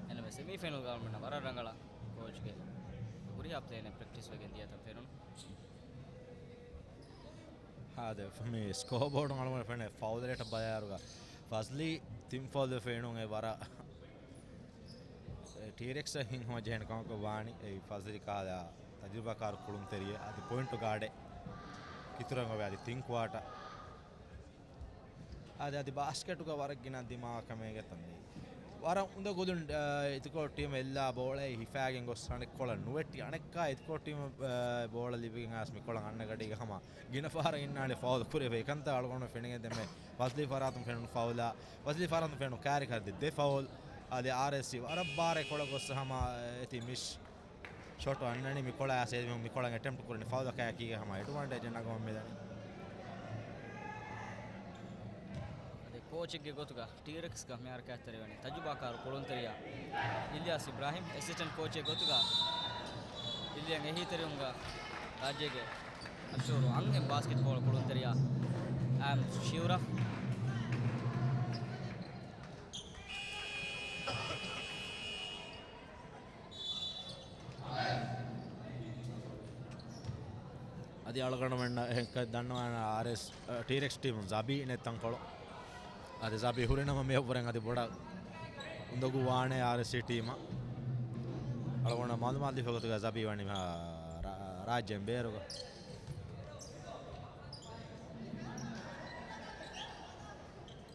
އެންމެ ސެމީފައިނަލް ގަވަރމަންޓް ވަރަށް ރަނގަޅަށް ކޯޗްގެ ހުރިހާ ޕްލޭނެއް ޕްރެކްޓިސް ވެގެން ދިޔަތަން ފެނުނު. ހާދެ، މި ސްކޯ ބޯޑު އަޅުގަނޑު ފެނޭ ފައުލް ރޭޓަށް ބަލާއިރުގަ ފަޒްލީ ތިން ފައުލް ފެނުން އެ ވަރަށް ޓީރެކްސް ހިން ހަމަ ޖެހޭނެ ކަމަކަށް ވާނީ. އެ ފަޒްލީ ކަހަލަ ތަޖުރިބާކާރު ކުޅުންތެރިއެއް އަދި ޕޮއިންޓު ގާޑެއް ކިތުރަށް އޮވޭ އަދި ތިން ކުއާޓާ. އަދި، އަދި ބާސްކެޓުގަ ވަރަށް ގިނަ ދިމާ ކަމެއް ގެތަން މީ. ވަރަށް އުނދަގުލުން، އާ، އިދިކޯޓް ޓީމް އެއްލާ ބޯޅައެއް ހިފާގެން ގޮސް އަނެއްކޮޅަށް ނުވެއްޓި. އަނެއްކާ އިދިކޯޓް ޓީމް، އާ، ބޯޅަ ލިބިގެން އައިސް މިކޮޅަށް އަންނަ ގަޑީގަ ހަމަ ގިނަ ފަހަރަށް އިންނާނެ ފައުލް ކުރެވޭ. އެކަންތައް އަޅުގަނޑު ފެނިގެން ދެންމެ ފަޒްލީ ފަރާތުން ފެނުނު ފައުލާ، ފަޒްލީ ފަރާތުން ފެނުނު ކާރި ކަރި ދެ ފައުލް. އަދި އާރްއެސްސީ ވަރަށް ބާރަށް ކޮޅަށް ގޮސް ހަމަ އެތި މިސް ޝޮޓު އަންނަނީ މިކޮޅަށް އައިސް މިކޮޅަށް އެޓެމްޕްޓް ކުރަނީ ފައުލަކާއެކީގަ ހަމަ އެޑްވާންޓޭޖެއް ނަގަމުން މިދަނީ. އަދި ކޯޗެއްގެ ގޮތުގަ ޓީރެކްސްގަ މިހާރު ކާތްތެރިވަނީ ތަޖުބާކާރު ކުޅުންތެރިޔާ އިލްޔާސް އިބްރާހިމް. އެސިސްޓެންޓް ކޯޗެއް ގޮތުގަ އިލްޔާގެ އެހީތެރިވުމުގަ ރާއްޖޭގެ އަށޫރު އަންހެން ބާސްކެޓްބޯޅަ ކުޅުންތެރިޔާ އަމް ޝިއުރަ. އަދި އަޅުގަނޑުމެންނަށް އެހެންކަން ދަންނަވާނެ އާރްއެސް، އަ، ޓީރެކްސް ޓީމުން ޒަބީ ނެތް ތަންކޮޅު. އަދި ޒަބީ ހުރިނަމަ މިއަށްވުރެން އަދި ބޮޑަށް އުނދަގޫ ވާނެ އާރްއެސް ޓީމަށް. އަޅުގަނޑަށް މަޢުލޫމާތު ދީފަ ގޮތުގަ ޒަބީ ވަނީ މިހާ ރާ-، ރާއްޖޭން ބޭރުގަ.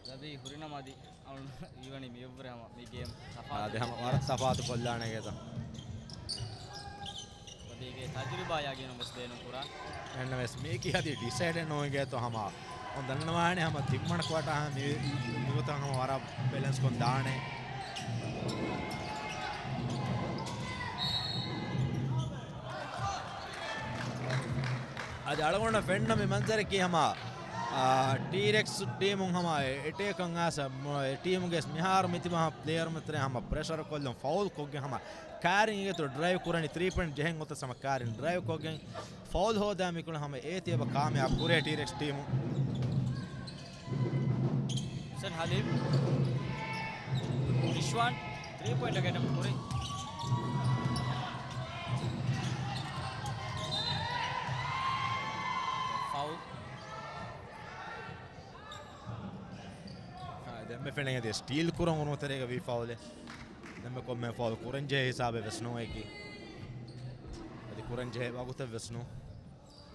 ޒަބީ ހުރިނަމަ އަދި އަޅުން ހީވަނީ މިއަށްވުރެ ހަމަ މި ގޭމް ތަފާތު އާދެ ހަމަ ވަރަށް ތަފާތު ކޮށްލާނެގޭތަ؟ އަދި އޭގެ ތަޖުރިބާ ޔަގީނުން ވެސް ބޭނުން ކުރާން. އެންނަމަވެސް މީކީ އަދި ޑިސައިޑެއް ނޯވެގޭތޯ ހަމަ. އޮން ދަންނަވާނެ ހަމަ ތިންވަނަ ކުއާޓާ ހަމަ މި، މިގޮތަށް ހަމަ ވަރަށް ބެލެންސް ކޮށް ދާނެ. އަދި އަޅުގަނޑަށް ފެންނަ މި މަންޒަރަކީ ހަމަ، އާ، ޓީރެކްސް ޓީމުން ހަމަ އެޓޭކަށް އާސަ މު-، ޓީމުގެ މިހާރު މިތިބަ ހަމަ ޕްލޭޔަރު މިތަރެ ހަމަ ޕްރެޝަރު ކޮށްލުން ފައުލް ކޮށްގެން ހަމަ ކާރިން އިގެތު ޑްރައިވް ކުރަނީ ތްރީ ޕޮއިންޓް ޖެހެން އޮތަސް ހަމަ ކާރިން ޑްރައިވް ކޮށްގެން ފައުލް ހޯދާ މިކުޅަ ހަމަ އޭތި އެބަ ކާމިޔާބު ކުރޭ ޓީރެކްސް ޓީމު. ހުސެން ހަލީމް. ރިޝްވާން ތްރީ ޕޮއިންޓް އެޓެމްޕްޓް ކުރި. ފައުލް. އާ، ދެންމެ ފެނެގެ ސްޓީލް ކުރަން އުނުތެރޭގަ ވީ ފައުލެއް. ދެންމެ ކޮންމެ ފައުލް ކުރަންޖެހޭ ހިސާބެއް ވެސް ނޫން އެކީ. އަދި ކުރަންޖެހޭ ވަގުތެއް ވެސް ނޫން.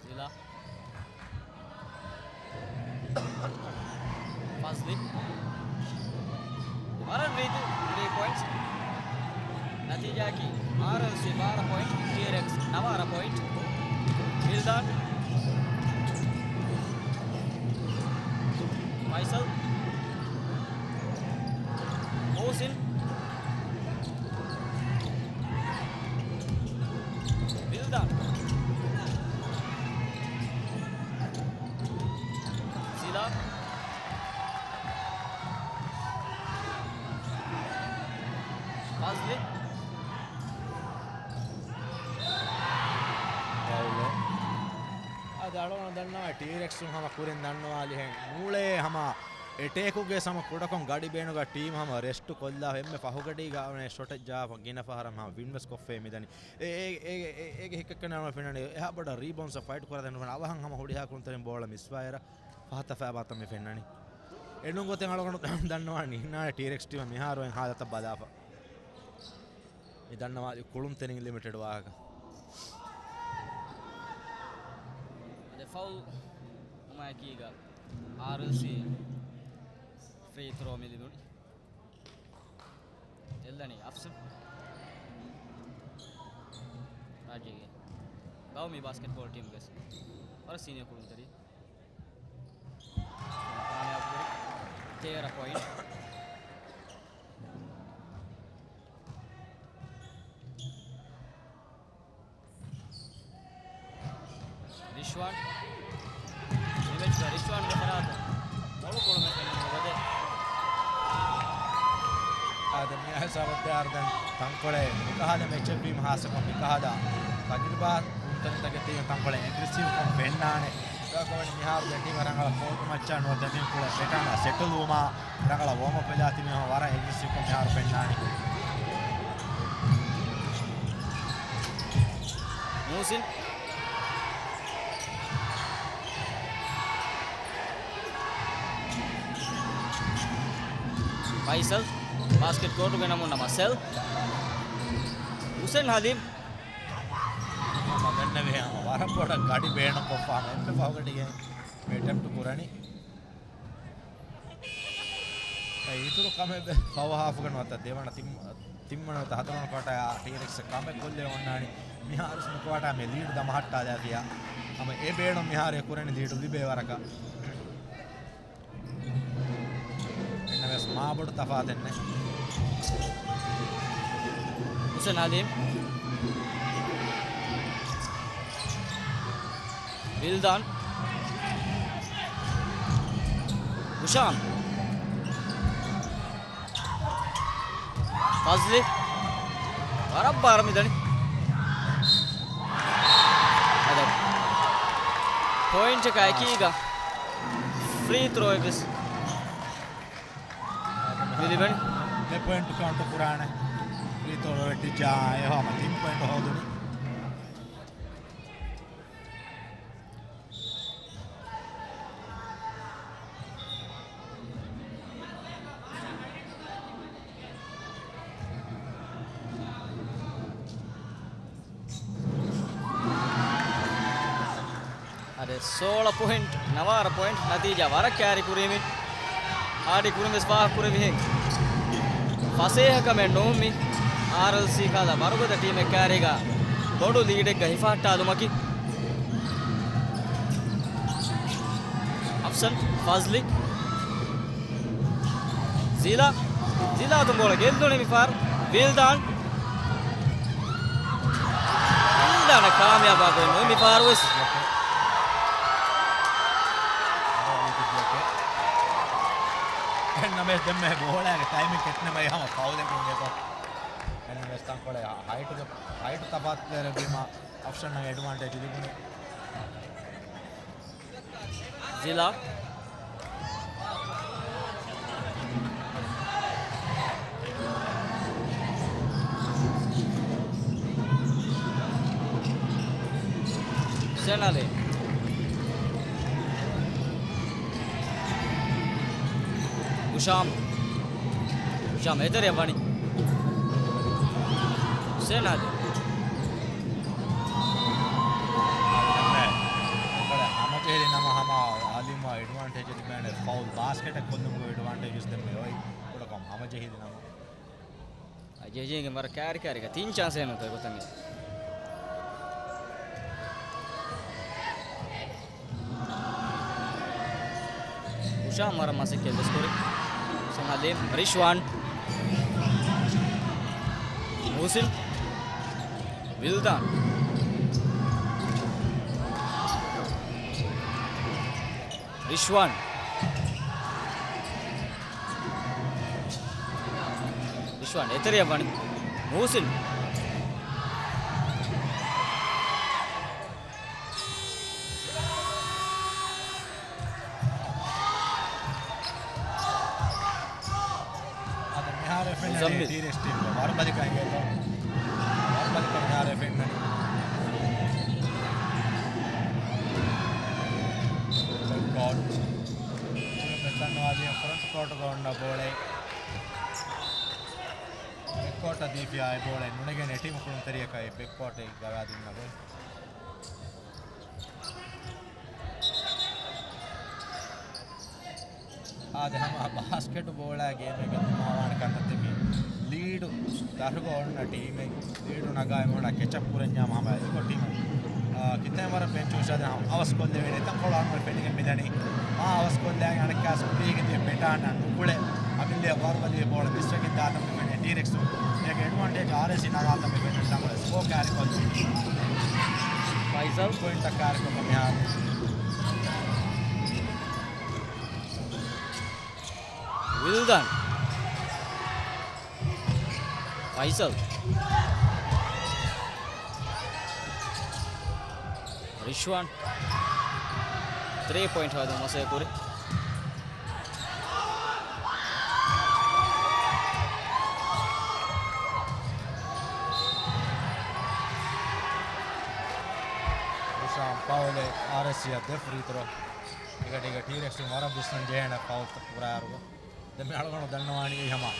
ޒިލާ. ފަޒްލި. ވަރަށް ރީތި ތްރީ ޕޮއިންޓްސް. ނަތީޖާއަކީ އާރްއެލްސީ ބާރަ ޕޮއިންޓް، ޓީއާރްއެކްސް ނަވާރަ ޕޮއިންޓް. މިލްދާން. ފައިސަލް. މުހުސިން. މިލްދާން. ޒިލާ. ފަޒްލި. ފައުލެއް. އަދި އަޅުގަނޑު ދަންނަވާ ޓީރެކްސުން ހަމަ ކުރިން ދަންނަވާލިހެން ނޫޅޭ ހަމަ އެޓޭކުގެ ހަމަ ކުޑަކޮށް ގަޑި ބޭނުގަ ޓީމް ހަމަ ރެސްޓު ކޮށްލާ އެންމެ ފަހުގަޑީގަ އަވަނެ ޝޮޓެއް ޖާފަ ގިނަ ފަހަރަށް ހަމަ ވިން ވެސް ކޮށްފައި މިދަނީ. އޭ، އޭ، އޭ، އޭ، އޭގެ ހިކައްކަން އަޅުގަނޑު ފެންނަނީ އެހާ ބޮޑަށް ރީބައުންޑްސް ފައިޓް ކުރާ ދެން އަވަހަށް ހަމަ ހުރިހާ ކުޅުންތެރިން ބޯޅަ މިސްވާއިރަށް ފަހަތަފާ ބާތަ މި ފެންނަނީ. އެނޫން ގޮތެއް އަޅުގަނޑު ދަންނަވާނީ ހިންނާނެ ޓީރެކްސް ޓީމަށް މިހާރު އެން ހާލަތަށް ބަލާފަ. މި ދަންނަވާލި ކުޅުންތެރިން ލިމިޓެޑް ވާހަކަ. އަދި ފައުލް ވުމާއެކީގަ އާރްއެލްސީ ފްރީ ތްރޯ މި ލިބުނީ. އެއްލަނީ އަފްސަން. ރާއްޖޭގެ ގައުމީ ބާސްކެޓްބޯޅަ ޓީމުގެ ވަރަށް ސީނިއަރ ކުޅުންތެރި. ކާމިޔާބު ކުރި ތޭރަ ޕޮއިންޓް. ރިޝްވާން. މި މެޗުގަ ރިޝްވާންގެ ފަރާތުން މޮޅު ކުޅުމެއް ފެންނަން ނުވަދެ. އާދެ، މި ހިސާބަށް ދެއަހަރު ދެން ތަންކޮޅެއް މިކަހަލަ މެޗެއް ވީމަ ހާއްސަކޮށް މިކަހަލަ ތަޖުރިބާ ކުޅުންތެރިންތަކެއް ތިބި ތަންކޮޅެއް އެގްރެސިވްކޮށް ފެންނާނެ. އެކަމަކު ވަނީ މިހާރު ދެން ޓީމަށް ރަނގަޅަށް ކޯޓު މައްޗަށް ނުވަތަ މި ކުޅެ ބެޓާން ސެޓުލް ވުމާ ރަނގަޅަށް ވޯމްއަޕް ވެލާ ތިބީމަ ވަރަށް އެގްރެސިވްކޮށް މިހާރު ފެންނާނީ. މުހުސިން. ފައިސަލް. ބާސްކެޓް ކޯޓުގެ ނަމުން ނަމަ ސެލް. ހުސެން ހަލީމް. ހަމަ ގަންނަވޭ ހަމަ ވަރަށް ބޮޑަށް ގަޑި ބޭނުންކޮށްފާ ހަމަ އެންމެ ފަހުގަޑީގެ އެޓެމްޕްޓް ކުރަނީ. އެ އިތުރު ކަމެއް ވެ ފަހު ހާފުގަ ނުވަތަ ދެވަނަ ތިން، ތިންވަނަ ނުވަތަ ހަތަރުވަނަ ކުއާޓާ ޓީއާރްއެކްސް ކަމެއް ކޮށްލެވި އޮންނާނީ. މިހާރު މި ކުއާޓާ މި ލީޑް ދަމަހައްޓާލާފިޔާ. ހަމަ އެ ބޭނުން މިހާރު އެ ކުރަނީ ލީޑު ލިބޭ ވަރަކަށް. އެންނަވެސް މާބޮޑު ތަފާތެއް ނެތް. ހުސެން ހަލީމް. ވިލްދާން. ހުޝާމް. ފަޒްލި. ވަރަށް ބާރަށް މިދަނީ. އަދަ. ޕޮއިންޓަކާ އެކީގަ ފްރީ ތްރޯއެއް ވެސް މި ލިބެނީ. ދެ ޕޮއިންޓު ކައުންޓު ކުރާނެ. ފްރީ ތްރޯ ވެއްޓިއްޖާ އެ ހަމަ ތިން ޕޮއިންޓު ހޯދުނީ. އަދި ސޯޅަ ޕޮއިންޓް، ނަވާރަ ޕޮއިންޓް ނަތީޖާ ވަރަށް ކައިރި ކުރީމި. ހާޑި ކުރިން ވެސް ފާހަގަ ކުރެވިހެން ފަސޭހަކަމެއް ނޫން މި. އާރްއެލްސީ ކަލަ ވަރުގަދަ ޓީމެއް ކައިރީގަ ބޮޑު ލީޑެއްގަ ހިފަހައްޓާލުމަކީ. އަފްސަން ފަޒްލި. ޒީލާ، ޒީލާ އަތުން ބޯޅަ ގެއްލުނީ މިފަހަރު. ވިލްދާން. ވިލްދާނަށް ކާމިޔާބާ ގޮތް ނުވި މިފަހަރު ވެސް. އެހެންނަމަވެސް ދެންމެ ބޯޅައިގެ ޓައިމިން ކެތްނަމަ އެ ހަމަ ފައުލެއް ގެންގެތޯ. އެހެންނަމަވެސް ތަންކޮޅެއް ހައިޓުގެ، ހައިޓު ތަފާތު ވީމަ އަފްޝަންނަށް އެޑްވާންޓޭޖް ލިބުނީ. ޒިލާ. ހުސެން އަލީ. ހުޝާމް. ހުޝާމް އެތެރެއަށް ވަނީ. ހުސެން އަލީ. އަޅުގަނޑު ހަމަޖެހިލި ނަމަ ހަމަ އާލީމަށް އެޑްވާންޓޭޖް ލިބޭނެ ފައުލް ބާސްކެޓެއް ކޮށްލުމުގެ އެޑްވާންޓޭޖް ދެންމެ އޮތް ކުޑަކޮށް ހަމަޖެހިލި ނަމަ. އަޖޭޖީގެ ވަރަށް ކައިރިކައިރިގަ ތިން ޗާންސް އެނުންތޯ ގޮތަށް މި. ހުޝާމް ވަރަށް މަސައްކަތް ވެސް ކުރި. ހުސެން އަލީ، ރިޝްވާން، މުހުސިން، ވިލްދާން، ރިޝްވާން. ރިޝްވާން އެތެރެއަށް ވަނީ. މުހުސިން. އަދި މިހާރު ފެންނަނީ މުޒައްމިލް. ޓީރެކްސް ޓީމްގެ ވަރުބަލިކަން އިނގޭތޯ. ވަރުބަލިކަން މިހާރު ފެންނަނީ. ގޯލް. މި ފެންނަންވާ ދިޔަ ފްރަންޓް ކޯޓުގަ އޮންނަ ބޯޅައެއް. ބެކްކޯޓަށް ދީފިޔާ އެ ބޯޅަ ނުނެގޭނެ ޓީމު ކުޅުންތެރިޔަކަށް އެ ބެކްކޯޓެއް ގަވާދިންނަ ބޯޅަ. އާދެ، ހަމަ ބާސްކެޓް ބޯޅަ ގޭމެއްގަ ދިމާވާނެ ކަންތައްތަކެއް. ލީޑު ދަށުގަ އޮންނަ ޓީމެއް ލީޑު ނަގާ އެމީހުންނާ ކެޗްއަޕް ކުރަންޏާ ހަމަ އެކޮށް ޓީމު، އާ، ކިތައް ވަރަށް ބެންޗު ހުށަދެން އަވަސް ކޮށްލެވޭނެ. ތަންކޮޅު އަޅުގަނޑު ފެނިގެން މިދަނީ. މާ އަވަސް ކޮށްލާގެން އަނެއްކާސް ކުރީގެ ދިޔަ ބެޓާން ނުކުޅެ އަމިއްލަ ވަރުބަލި ބޯޅަ މިސްވެގެން ދާތަން މި ފެނޭ ޓީރެކްސް. އޭގެ އެޑްވާންޓޭޖް އާރްއޭސީ ނަގާތަން މި ފެނޭ ތަންކޮޅެއް ސްކޯ ކާރި ކޮށްލުން. ފައިސަލް. ޕޮއިންޓަށް ކާރިކޮށްފަ މިހާރު. ވިލްދާން. ފައިސަލް. ރިޝްވާން. ތްރީ ޕޮއިންޓް ހޯދުން މަސައްކަތް ކުރި. ހުޝާމް ފައުލެއް އާރްއޭސީއަށް ދެ ފްރީ ތްރޯ. އެކަޑީގަ ޓީރެކްސް ވަރަށް ވިސްނަން ޖެހޭނެ ފައުލްތައް ކުރާއިރު. ދެން މި އަޅުގަނޑު ދަންނަވާނީ އެއީ ހަމަ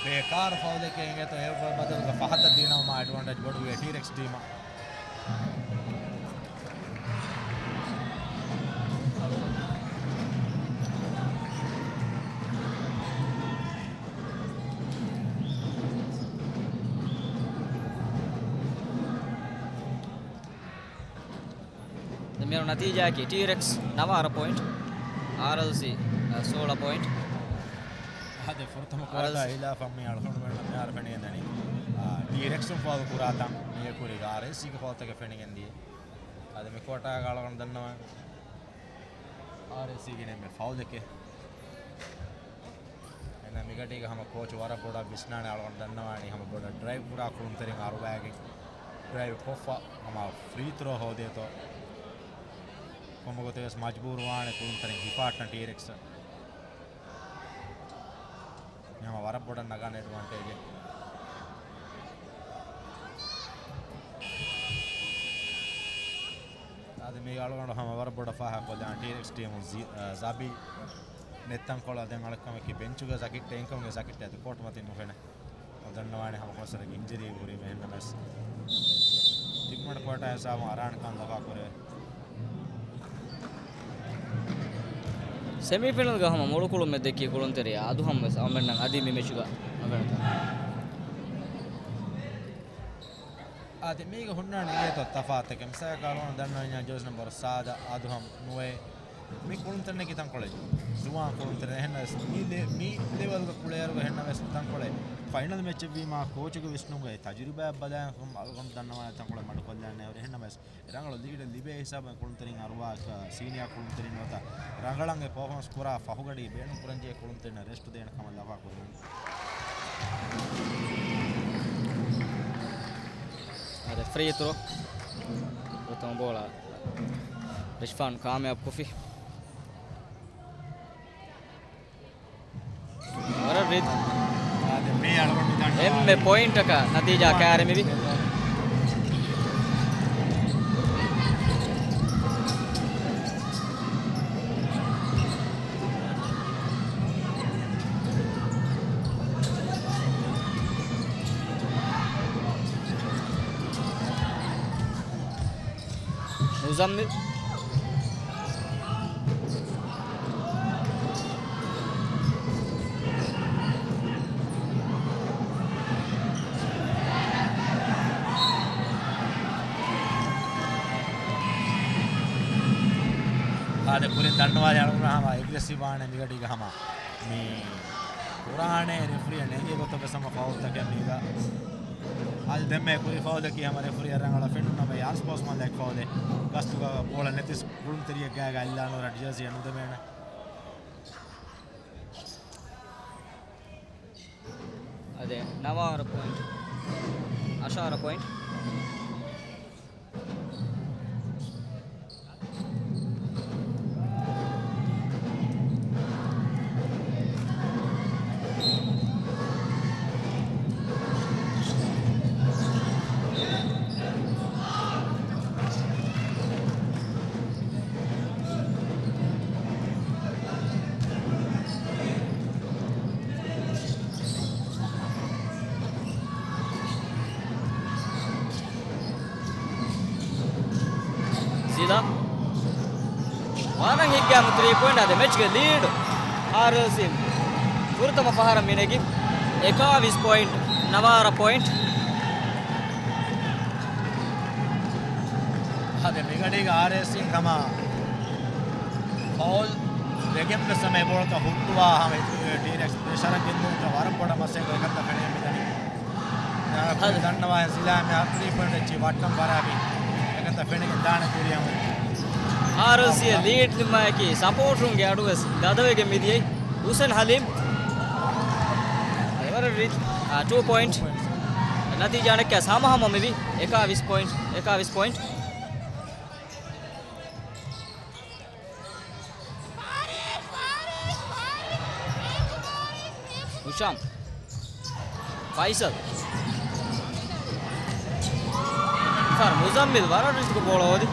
ބޭކާރު ފައުލެކޭ އިނގޭތޯ އެ ބަދަލުގަ ފަހަތަށް ދީނަމަ މާ އެޑްވާންޓޭޖް ބޮޑުވޭ ޓީރެކްސް ޓީމަށް. ދެން މިއަންނަ ނަތީޖާއަކީ ޓީރެކްސް ނަވާރަ ޕޮއިންޓް، އާރްއެލްސީ، އަ، ސޯޅަ ޕޮއިންޓް. އާދެ، ފުރަތަމަ ކުއާޓާ އާރްއެލްސީ. ހިލާފަށް މި އަޅުގަނޑުމެންނަށް މިހާރު ފެނިގެންދަނީ، އާ، ޓީރެކްސުން ފައުލު ކުރާތަން މީގެ ކުރީގަ އާރްއޭސީގެ ފައުލްތަކެއް ފެނިގެންދިޔަ. އާދެ، މި ކުއާޓާގަ އަޅުގަނޑު ދަންނަވަން އާރްއޭސީގެ ނެންމެ ފައުލެކޭ. އެންނަ މިގަޑީގަ ހަމަ ކޯޗު ވަރަށް ބޮޑަށް ވިސްނާނެ އަޅުގަނޑު ދަންނަވާނީ ހަމަ ބޮޑަށް ޑްރައިވް ކުރާ ކުޅުންތެރިން އަރުވާގެން ޑްރައިވް ކޮށްފަ ހަމަ ފްރީ ތްރޯ ހޯދޭތޯ. ކޮންމެ ގޮތެއް ވެސް މަޖްބޫރު ވާނެ ކުޅުންތެރިން ހިފާއްޓަން ޓީރެކްސް. މި ހަމަ ވަރަށް ބޮޑަށް ނަގާނެ އެޑްވާންޓޭޖެއް. އާދެ، މީގަ އަޅުގަނޑު ހަމަ ވަރަށް ބޮޑަށް ފާހަގަކޮށްލާން ޓީރެކްސް ޓީމުން ޒި-، އަ، ޒަބީ ނެތް ތަންކޮޅަށް ދެން އަޅަކަމަކީ ބެންޗުގެ ޒަކިއްޓެއް އިންކަމުގެ ޒަކިއްޓެއް އަދި ކޯޓު މަތިން ނުފެނޭ. ދަންނަވާނެ ހަމަ ކޮންސަރެއްގެ އިންޖަރީ ހުރީމަ އެހެންނަމަވެސް ތިންވަނަ ކޯޓާއަށް ސާމު އަރާން ކާން ލަފާކުރެވޭ. ސެމީފައިނަލްގަ ހަމަ މޮޅު ކުޅުމެއް ދެއްކި ކުޅުންތެރިޔާ އަދުހަމް ވެސް އަޅުގަނޑަށް އަދި މި މެޗުގަ ނުފެނުނު. އާދެ، މީގަ ހުންނާނެ އިރޭތޯ ތަފާތެކެ މިސާލަކަށް އަޅުގަނޑު ދަންނަވަންޏާ ޖާސް ނަމްބަރު ސާދަ އަދުހަމް ނުވޭ. މި ކުޅުންތެރިންނަކީ ތަންކޮޅެއް ޒުވާން ކުޅުންތެރިން. އެހެންނަމަވެސް މި ލެ-، މި ލެވެލްގަ ކުޅޭއިރުގަ އެހެންނަމަވެސް ތަންކޮޅެއް ފައިނަލް މެޗެއް ވީމާ ކޯޗުގެ ވިސްނުމުގައި ތަޖުރިބާއެއް ބަލާ އަޅުގަނޑު ދަންނަވާނެ ތަންކޮޅެއް މަޑުކޮށްލާނެ އެހެންނަމަވެސް ރަނގަޅު ލީޑެއް ލިބޭ ހިސާބުން ކުޅުންތެރިން އަރުވާ ސީނިއާ ކުޅުންތެރިން ނުވަތަ ރަނގަޅަށް އެ ޕަރފޯމަންސް ކުރާ ފަހުގަޑީ ބޭނުން ކުރަންޖެހޭ ކުޅުންތެރިންނަށް ރެސްޓް ދޭނެ ކަމަށް ލަފާ ކުރެވުނު. އާދެ، ފްރީ ތުރޯ. ފުރަތަމަ ބޯޅަ ރިޝްފާން ކާމިޔާބު ކޮށްފި. ވަރަށް ރީތި. އާދެ، މި އަޅުގަނޑު ދަންނަވާ އެންމެ ޕޮއިންޓަކަށް ނަތީޖާ ކައިރި މިވީ. މުޒައްމިލް. އާދެ، ކުރިން ދަންނަވާލި އަޅުގަނޑު ހަމަ އެގްރެސިވް ވާނެ މިގަޑީގަ ހަމަ މި ކުރާނެ ރެފްރީއަށް ނޭނގޭ ގޮތަށް ވެސް ހަމަ ފައުލްތަކެއް މީގަ. އަދި ދެންމެ ކުރި ފައުލަކީ ހަމަ ރެފްރީއަށް ރަނގަޅަށް ފެނުނު ނަމަ ޔާން ސްޕޯސްމަންލައިގެ ފައުލެއް. ގަސްތުގަ ބޯޅަ ނެތިސް ކުޅުންތެރިއެއް ގާގަ އެއްލާނު ރަ ޖާޒީއަށް ނުދެމޭނެ. އަދެ، ނަވާރަ ޕޮއިންޓް. އަށާރަ ޕޮއިންޓް. ޒިލާ ވާނަން ހިއްގާމު ތްރީ ޕޮއިންޓް. އާދެ، މެޗްގެ ލީޑް އާރްއެލްސީ ފުރަތަމަ ފަހަރަށް މިނެގި އެކާވީސް ޕޮއިންޓް، ނަވާރަ ޕޮއިންޓް. އާދެ، މިގަޑީގަ އާރްއެލްސީ ހަމަ ފައުލް ވެގެން ވެސް ހަމަ އެ ބޯޅަތައް ހުއްޓުވާ ހަމަ ޓީރެކްސް ޕްރެޝަރަށް ގެންދުންތަ ވަރަށް ބޮޑަށް މަސައްކަތް އެކަންތަ ފެނެގެން މިދަނީ. އަދި ދަންނަވާ ޒިލާ މި ތްރީ ޕޮއިންޓް އެއްޗި ވައްޓަން ފަރާބި އެކަންތަ ފެނެގެން ދާނެ ކުރިއަށް. އާރްއެލްސީ ލީޑް ދިމާއަކީ ސަޕޯޓުންގެ އަޑުވެސް ގަދަވެގެން މިދިޔައީ. ހުސެން ހަލީމް. އެވަރަށް ރީތި. އާ، ޓޫ ޕޮއިންޓް. ނަތީޖާ ނެއްކާ ހަމަހަމަ މިވީ އެކާވީސް ޕޮއިންޓް، އެކާވީސް ޕޮއިންޓް. ހިޝާމް. ފައިސަލް. ފަރު މުޒައްމިލް ވަރަށް ރީތިކޮށް ބޯޅަ ހޯދި.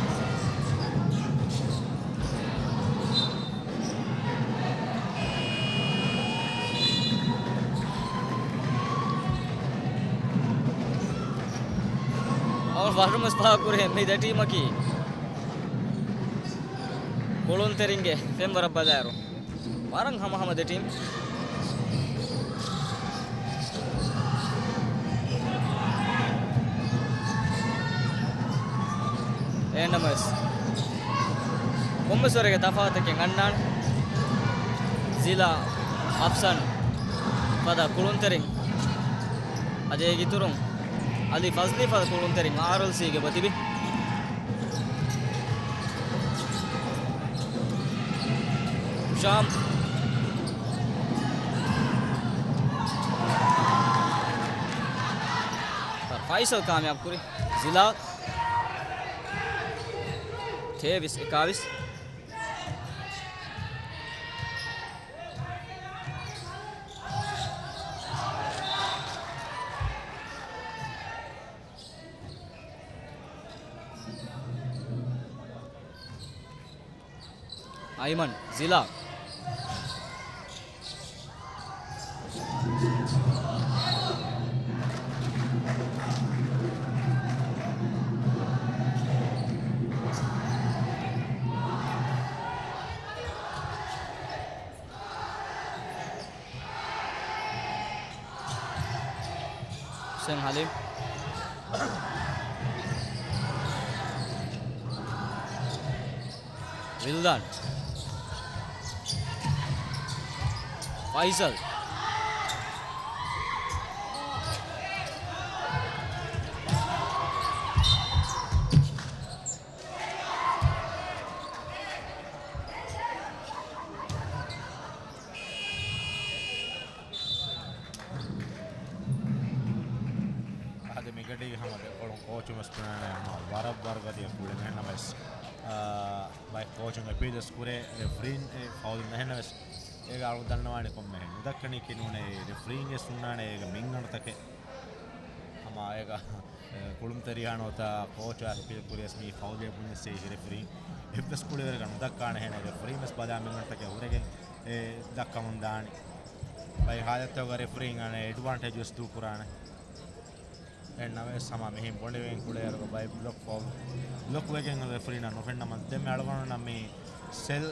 އަވަ ވަރުމަސް ފާކުރޭ މި ދެ ޓީމަކީ ކުޅުންތެރިންގެ ފެންވަރަށް ބަލާއިރު ވަރަށް ހަމަހަމަ ދެ ޓީމް. އެހެންނަމަވެސް، ކޮންމެސް ވަރެއްގެ ތަފާތަކެއް އަންނާނެ. ޒިލާ، އަފްސަން ފަދަ ކުޅުންތެރިން، އަދި އޭގެ އިތުރުން އަލީ ފަޒްލީ ފަދަ ކުޅުންތެރިން އާރްއެލްސީގެ ބަތިބި. ހިޝާމް. ފައިސަލް ކާމިޔާބު ކުރި. ޒިލާ. ތޭވީސް އެކާވީސް. އައިމަން ޒިލާ. ހުސެން ހަލީމް. ވިލްދާން. ފައިސަލް. އަދި މިގަޑީގެ ހަމަ ދެކޮޅުން ކޯޗުން ވެސް ބުނާނެ ހަމަ ވަރަށް ވަރުގަދަ ކުޅެން އެހެންނަމަވެސް، އާ، ބައެއް ކޯޗުން އެޕީލް ވެސް ކުރޭ ރެފްރީން އެ ފައުލު ނެހެންނަވެސް، އޭގަ އަޅު ދަންނަވާނެ ކޮންމެހެން ނުދައްކަނީކީ ނޫނޭ ރެފްރީން ވެސް ހުންނާނެ އޭގަ މިންގަނޑުތަކެއް. ހަމަ އޭގަ، އެ، ކުޅުންތެރިޔާ ނުވަތަ ކޯޗާ އެޕީލް ކުރިޔަސް މީ ފައުލޭ ބުނިއްސޭ ރެފްރީން އެއްވެސް ކުޅިވަރެއްގަ ނުދައްކާނެހެނެއް ރެފްރީން ވެސް ބަލާ މިންގަނޑުތަކެއް ހުރެގެން އެ ދައްކަމުން ދާނެ. ބައެއް ހާލަތުގަ ރެފްރީން އަނެއް އެޑްވާންޓޭޖް ވެސް ދޫކުރާނެ. އެހެންނަމަވެސް ހަމަ މިހެން ބުނެވެގެން ކުޅޭއިރުގަ ބައެއް ބްލޮކް ފައުލް، ބްލޮކް ވެގެން ރެފްރީންނަށް ނުފެންނަމަ ދެންމެ އަޅުގަނޑުންނަށް މި ސެލް،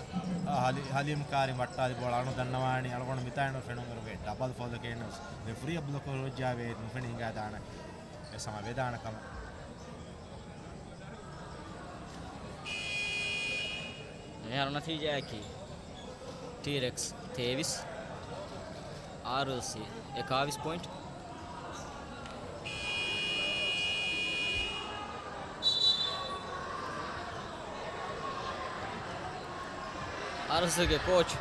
އަ، ހަލި-، ހަލީމް ކާރި ވައްޓާލި ބޯޅަ އަޅު ދަންނަވާނީ އަޅުގަނޑު މިތާއިން ފެނުނުއިރުގެ ޑަބަލް ފައުލް ކޭނަސް ރެފްރީ ބްލޮކް ވެއްޖާވޭ ނުފެނި ހިނގާ ދާނެ. އެ ހަމަ ވެދާނެ ކަމަށް. މިހާރު ނަތީޖާއަކީ ޓީރެކްސް ތޭވީސް، އާރްއެލްސީ އެކާވީސް ޕޮއިންޓް. އާރްއެލްސީގެ ކޯޗް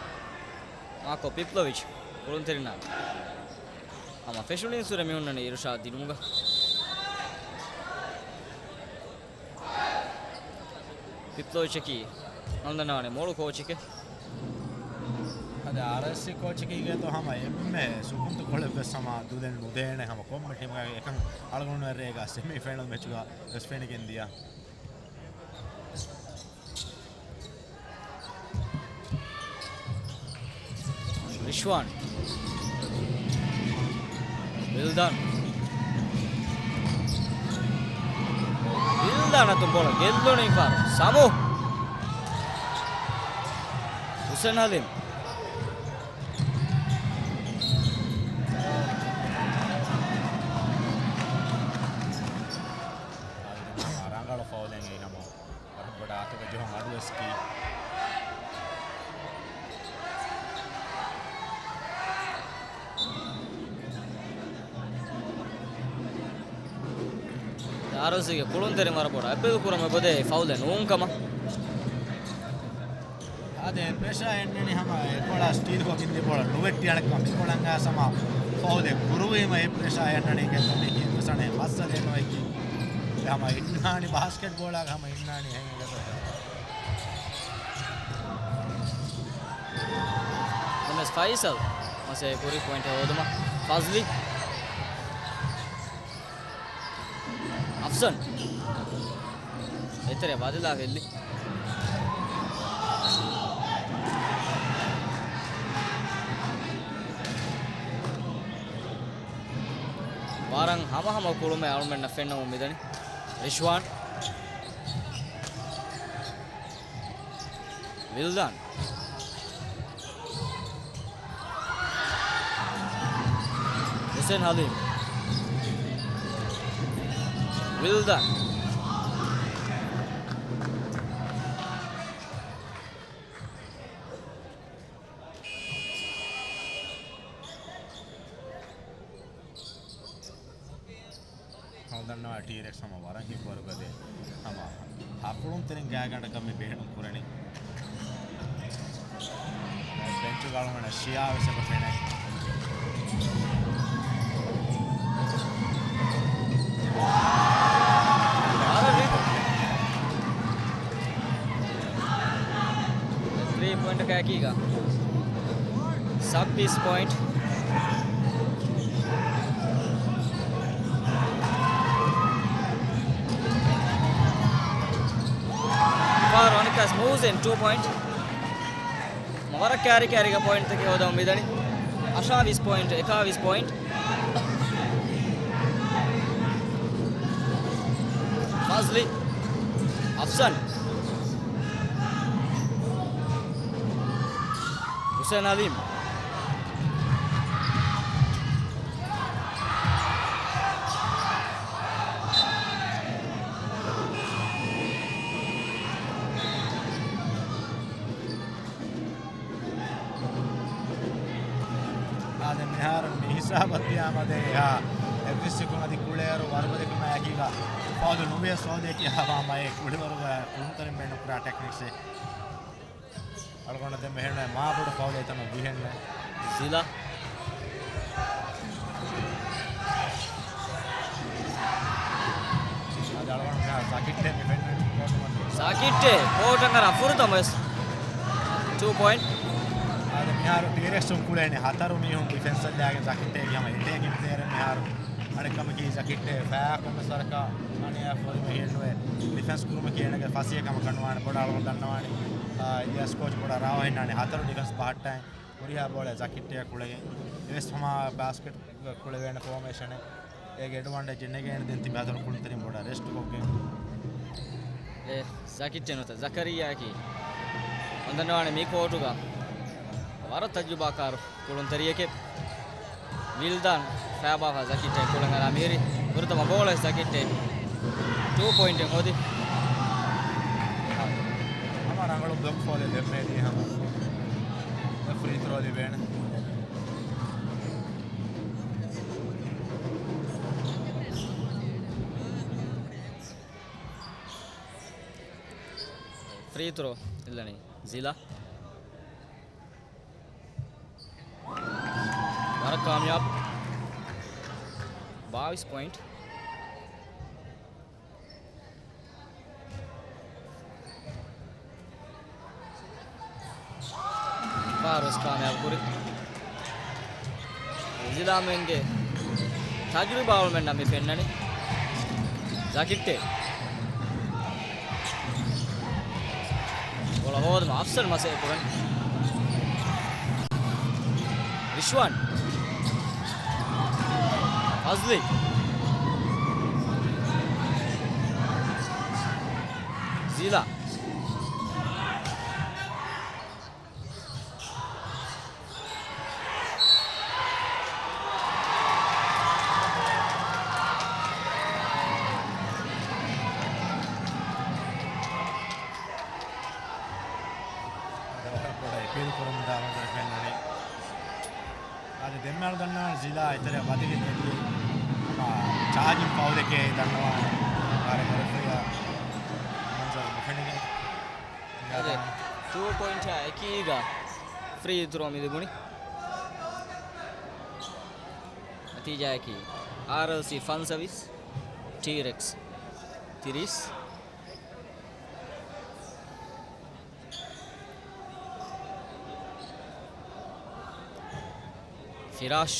މާކޯ ޕިޕްލޮވިޗް ކުޅުންތެރިންނާ ހަމަ ފެށުނީންސުރެ މިހުންނަނީ އިރުޝާދް ދިނުމުގަ. ޕިޕްލޮވިޗަކީ އަޅުގަނޑު ދަންނަވާނެ މޮޅު ކޯޗެކޭ. އަދި އާރްއެލްސީ ކޯޗަކީގެ ތޯ ހަމަ އެންމެ ސުކުންތު ކޮޅެއްވެސް ހަމަ ދުލެއް ނުދޭނެ ހަމަ ކޮންމެ ޓީމަކާ އެކަން އަޅުގަނޑު އެރޭގަ ސެމީ ފައިނަލް މެޗުގަ ވެސް ފެނިގެން ދިޔަ. ރިޝްވާން. ވިލްދާން. ވިލްދާން އަތުން ބޯޅަ ގެއްލުނީ ފާރު. ސަމު. ހުސެން ހަލީމް. ރަނގަޅު ފައުލެއް ހަމަ. ވަރަށް ބޮޑަށް އަތުގަ ޖެހުން އަޑުވެސް ކީ. އާރްއެލްސީގެ ކުޅުންތެރިން ވަރަށް ބޮޑަށް އެޕީލް ކުރަމުން އެބަދޭ ފައުލެއް ނޫން ކަމަށް. އާދެ، ޕްރެޝާ އެންނަނީ ހަމަ އެކޮޅަށް ސްޓީލްކޮށް ގެންދިޔަ ބޯޅަ ނުވެއްޓި އަނެއްކަމަށް އެކޮޅަށް ހަމަ ފައުލެއް ކުރުވީމަ އެ ޕްރެޝާ އެންނަނީ ކެތަން މީ ކީއްވެސް އަނެއް މައްސަލައެއް ނުވެއްޖެ. ހަމަ އިންނާނީ ބާސްކެޓް ބޯޅައަށް ހަމަ އިންނާނީ ހެން އެގަތަ. އެމްއެސް ފައިސަލް މަސޭ ކުރި ޕޮއިންޓް ހޯދުމަށް ފަޒްލީ. އަފްޒަން. އެތެރެ ބަދަލާ ހެއްލި. ވަރަށް ހަމަހަމަ ކުޅުމެއް އަޅުމެންނަށް ފެންނަމުން މިދަނީ. ރިޝްވާން. ވިލްދާން. ހުސެން ހަލީމް. ވިލްދާން. ހަމަ ދަންނަވާ ޓީރެކްސް ހަމަ ވަރަށް ހިތްވަރުގަދަ ހަމަ ހަ ކުޅުންތެރިން ގާތްގަނޑަކަށް މި ބޭނުން ކުރަނީ. ބެންޗުގަ އަޅުގަނޑަށް ޝިޔާ ވެސް އެބަ ފެނޭ. ތްރީ ޕޮއިންޓަކާއެކީގަ ސައްބީސް ޕޮއިންޓް. ފާރު އަނިކާސް މޫވްސް އިން ޓޫ ޕޮއިންޓް. ވަރަށް ކާރި ކާރިގަ ޕޮއިންޓްތަކެއް ހޯދަމުން މިދަނީ. އަށާވީސް ޕޮއިންޓް، އެކާވީސް ޕޮއިންޓް. ފަޒްލި. އަފްސަން. ހުސެން އަލީމް. އާދެ، މިހާރު މި ހިސާބަށް ދިޔާމަދޭ އެހާ އެއްވެސް އެކުން އަދި ކުޅޭއިރު ވަރުބަލިކަމާއެކީގަ ފައުލު ނުވިޔަސް ފައުލެކޭ ހަމަ އެ ކުޅިވަރުގަ ކުޅުންތެރިން ބޭނުންކުރާ ޓެކްނިކްސް. އަޅުގަނޑު ދެން ބެހެންނެ މާބޮޑު ފައުލެއް ތަނަށް ވިހެންނެ. ޒިލާ. އަދި އަޅުގަނޑު މިހާރު ޒަކިއްޓޭ މި ފެންނަނީ ކޯޓުމަތި. ޒަކިއްޓޭ ކޯޓަށް އަރާ ފުރަތަމަ ވެސް ޓޫ ޕޮއިންޓް. އަދި މިހާރު ޓީރެކްސުން ކުޅޭނެ ހަތަރު މީހުން ޑިފެންސަށް ލާގެން ޒަކިއްޓޭގެ ހަމަ އެޓޭކިން ޕްލޭޔަރެއް މިހާރު. އަނެއްކަމަކީ ޒަކިއްޓޭ ފައި ކޮންމެސް ވަރަކަށް އަނިޔާ ފޮރި މިހެންނުވެ ޑިފެންސް ކުރުމަކީ އޭނަގެ ފަސޭހަކަމަށް ކަނޑުވާނެ. ބޮޑަށް އަޅުގަނޑު ދަންނަވާނެ، އާ، އިލްޔާސް ކޯޗް ބޮޑަށް ރާވަހިންނާނެ ހަތަރު ޑިފެންސް ބަހައްޓައިން ހުރިހާ ބޯޅަ ޒަކިއްޓޭއަށް ކުޅެގެން. އެވެސް ހަމަ ބާސްކެޓް ކުޅެވޭނެ ފޯމޭޝަނެއް. އޭގެ އެޑްވާންޓޭޖް ނެގޭނެ ދެން ތިބި ހަތަރު ކުޅުންތެރިން ބޮޑަށް ރެސްޓް ކޮށްގެން. އެ ޒަކިއްޓޭ ނުވަތަ ޒަކަރިއްޔާއަކީ އަންދަންނަވާނެ މި ކޯޓުގަ ވަރަށް ތަޖުރިބާކާރު ކުޅުންތެރިއެކެ. ވިލްދާން ފައިބާފާ ޒަކިއްޓޭ ކުޅެން އަރާ މިހިރި ފުރަތަމަ ބޯޅަ ޒަކިއްޓޭ ޓޫ ޕޮއިންޓެއް ހޯދި. ހަމަ ރަނގަޅު ބްލޮކް ފޯލެއް ދެންމޭ ދީ ހަމަ ފްރީ ތްރޯ ލިބޭނެ. ފްރީ ތްރޯ އެއްލަނީ ޒިލާ. ވަރަށް ކާމިޔާބު. ބާވީސް ޕޮއިންޓް. ފާރުވެސް ކާމިޔާބު ކުރި. ޒިލާމެންގެ ތަޖުރިބާ އުޅުމެއްނަށް މި ފެންނަނީ. ޒަކިއްޓޭ. ބޯޅަ ހޯދުމަށް އަފްސަން މަސައްކަތް ކުރަން. ރިޝްވާން. ފަޒްލި. ޒީލާ. ވަރަށް ބޮޑަށް އެޕީލް ކުރަމުންދާ މަންޒަރެއް ފެންނަނީ. އަދި ދެންމެ އަޅު ދަންނަވާނެ ޒީލާ އެތެރެއަށް ވަދެގެން އެދިޔައީ، އާ، ޗާޖިން ފައުލެކޭ ދަންނަވާނެ. ވަރަށް ރެފްރީއާ މަންޒަރު ނުފެނިގެން. އަދި ޓޫ ޕޮއިންޓާ އެކީގަ ފްރީ ތްރޯ މި ލިބުނީ. ނަތީޖާއަކީ، އާރްއެލްސީ ފަންސަވީސް، ޓީރެކްސް ތިރީސް. ފިރާޝް.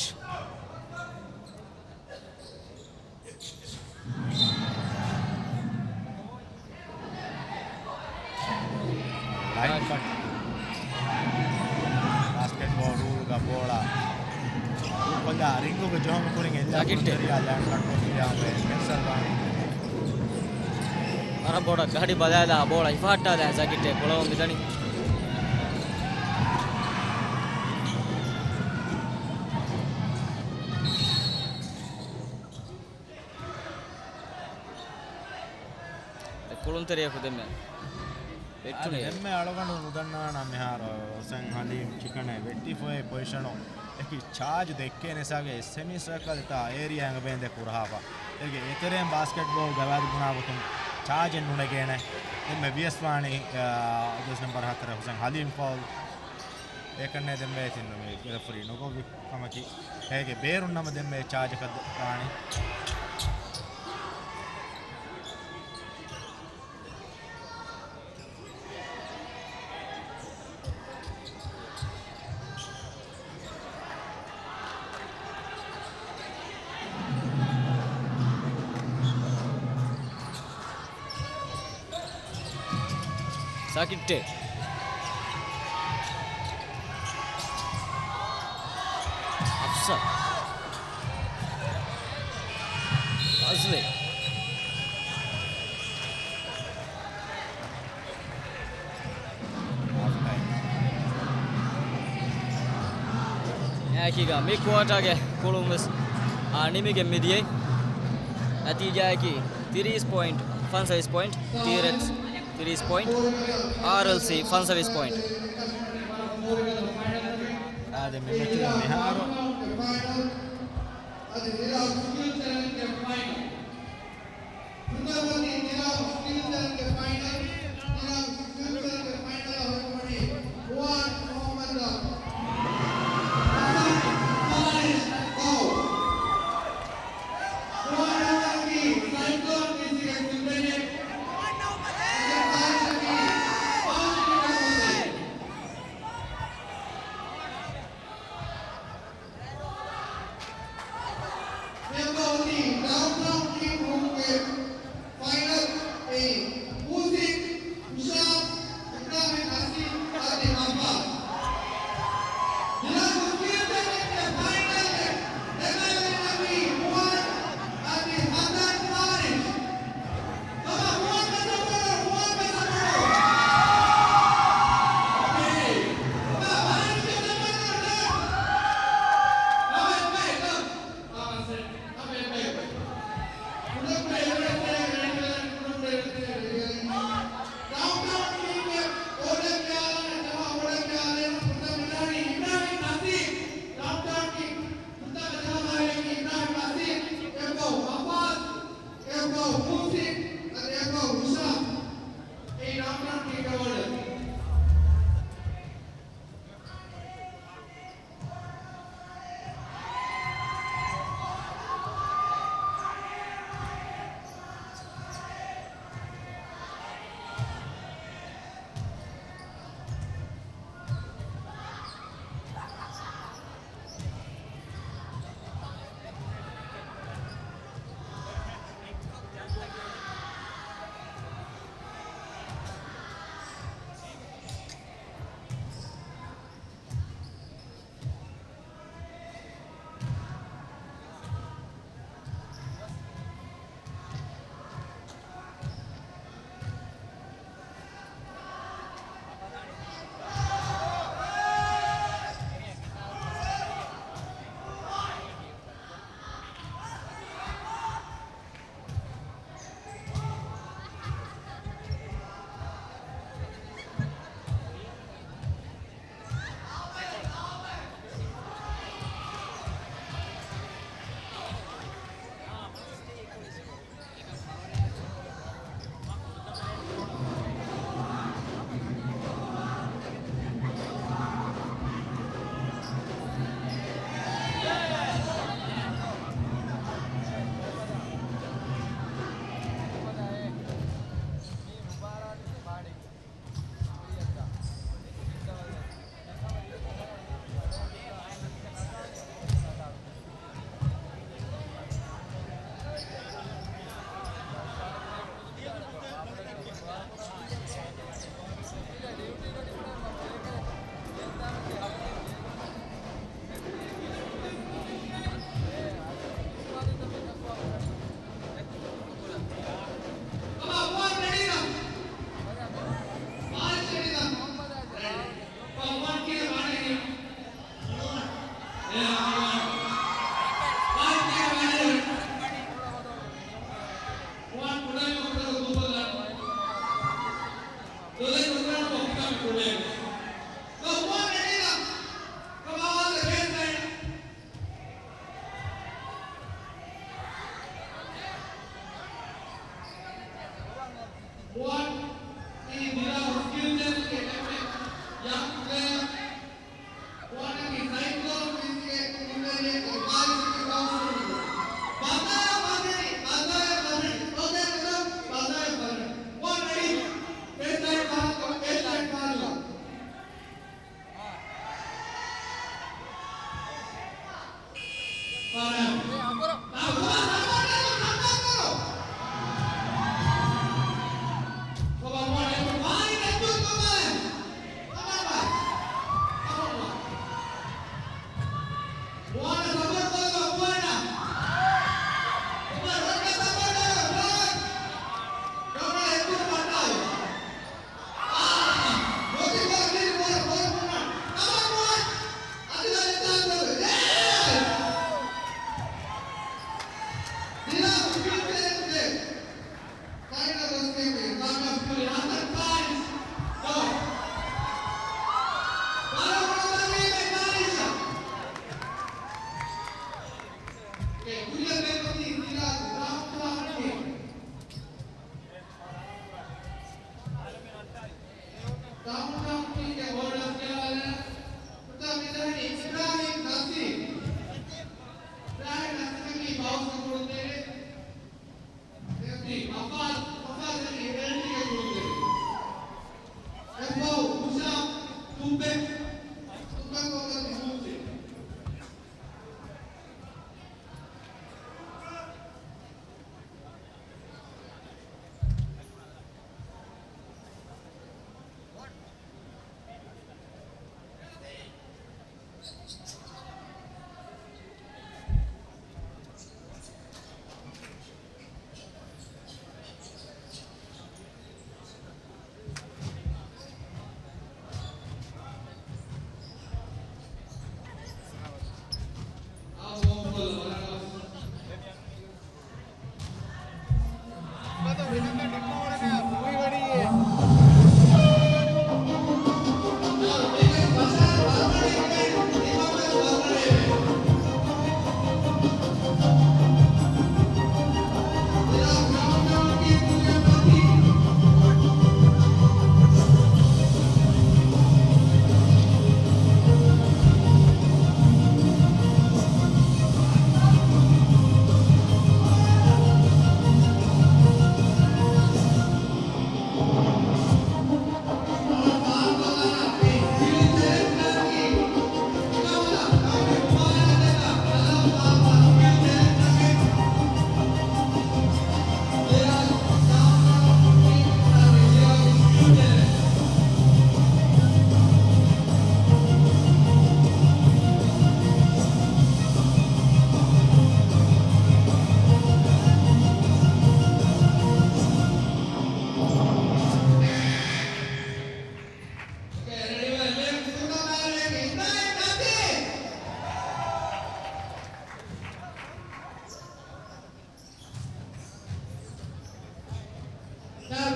ލައިން ކަޓް. ބާސްކެޓްބޯލް ރޫލްގަ ބޯޅަ ކޮށްލާ ރިންގުގެ ޖަހުމު ކުރިން އެއްލާ ޒަކިއްޓެ. ކުޅުންތެރިޔާ ލައިން ކަޓް ކޮށްފިޔާ އޮތް ކެންސަލް ވާން. ވަރަށް ބޮޑަށް ގަޑި ބަލާލާ ބޯޅަ ހިފަހައްޓާލާ ޒަކިއްޓެ ކުޅަވަމުން މިދަނީ. ކުޅުންތެރިޔަކު ދެންމެ ވެއްޓުނީ. އަދި ދެންމެ އަޅުގަނޑު ނުދަންނަވާނަމޭ މިހާރު ހުސެން ހަލީމް ޗިކަނެ ވެއްޓިފައި ޕޮޒިޝަނު އެކި ޗާޖް ދެއްކޭނެ ސާގެ ސެމީ ސަރކަލް ތާ އޭރިއާ އެނގި ބޭންދެ ކުރަހާފަ. އޭގެ އެތެރެއިން ބާސްކެޓްބޯލް ގަވާއިދު ބުނާ ގޮތުން ޗާޖެއް ނުނެގޭނެ. ދެންމެ ވިޔަސް ވާނީ، އާ، ޖެސް ނަމްބަރު ހަތަރު ހުސެން ހަލީމް ފައުލް. އެކަންނޭ ދެންމެ ތިން ނަމަ ރެފްރީ ނުގޮވި ކަމަކީ، އޭގެ ބޭރުން ނަމަ ދެންމެ ޗާޖަކަށް ވާނީ. ޒަކިއްޓެ. އަޒްލީ. އެއާއެކީގަ މި ކުއާޓާގެ ކުޅުން ވެސް، އާ، ނިމިގެން މިދިޔައީ. ނަތީޖާއަކީ ތިރީސް ޕޮއިންޓް، ފަންސަވީސް ޕޮއިންޓް، ޓީރެކްސް ތިރީސް ޕޮއިންޓް، އާރްއެލްސީ ފަންސަވީސް ޕޮއިންޓް. އާދެ، މި މެޗުގަ މިހާރު އަދި ނިރާ ސްކިލް ޗެލެންޖްގެ ފައިނަލް. ހަމްދަރްދީ ނިރާ ސްކިލް ޗެލެންޖްގެ ފައިނަލް، ނިރާ ސްކިލް ޗެލެންޖްގެ ފައިނަލަށް ހުރިވަނީ ފުއާދު މުހައްމަދު ހަސަން ސާލިހް ގައު. ފުއާދަކީ ސައިކްލޯން ވީސީގެ ކެޕްޓަނެއް. އެކަމް ސާލިހަކީ އާޝިކް ހުސެން. މިއަދު އޮތީ ޑައުންޓައުން ޓީމް ރޫމްގެ ފައިނަލް. އެއީ ހޫސިން، ހުޝާމް، އިބްރާހިމް.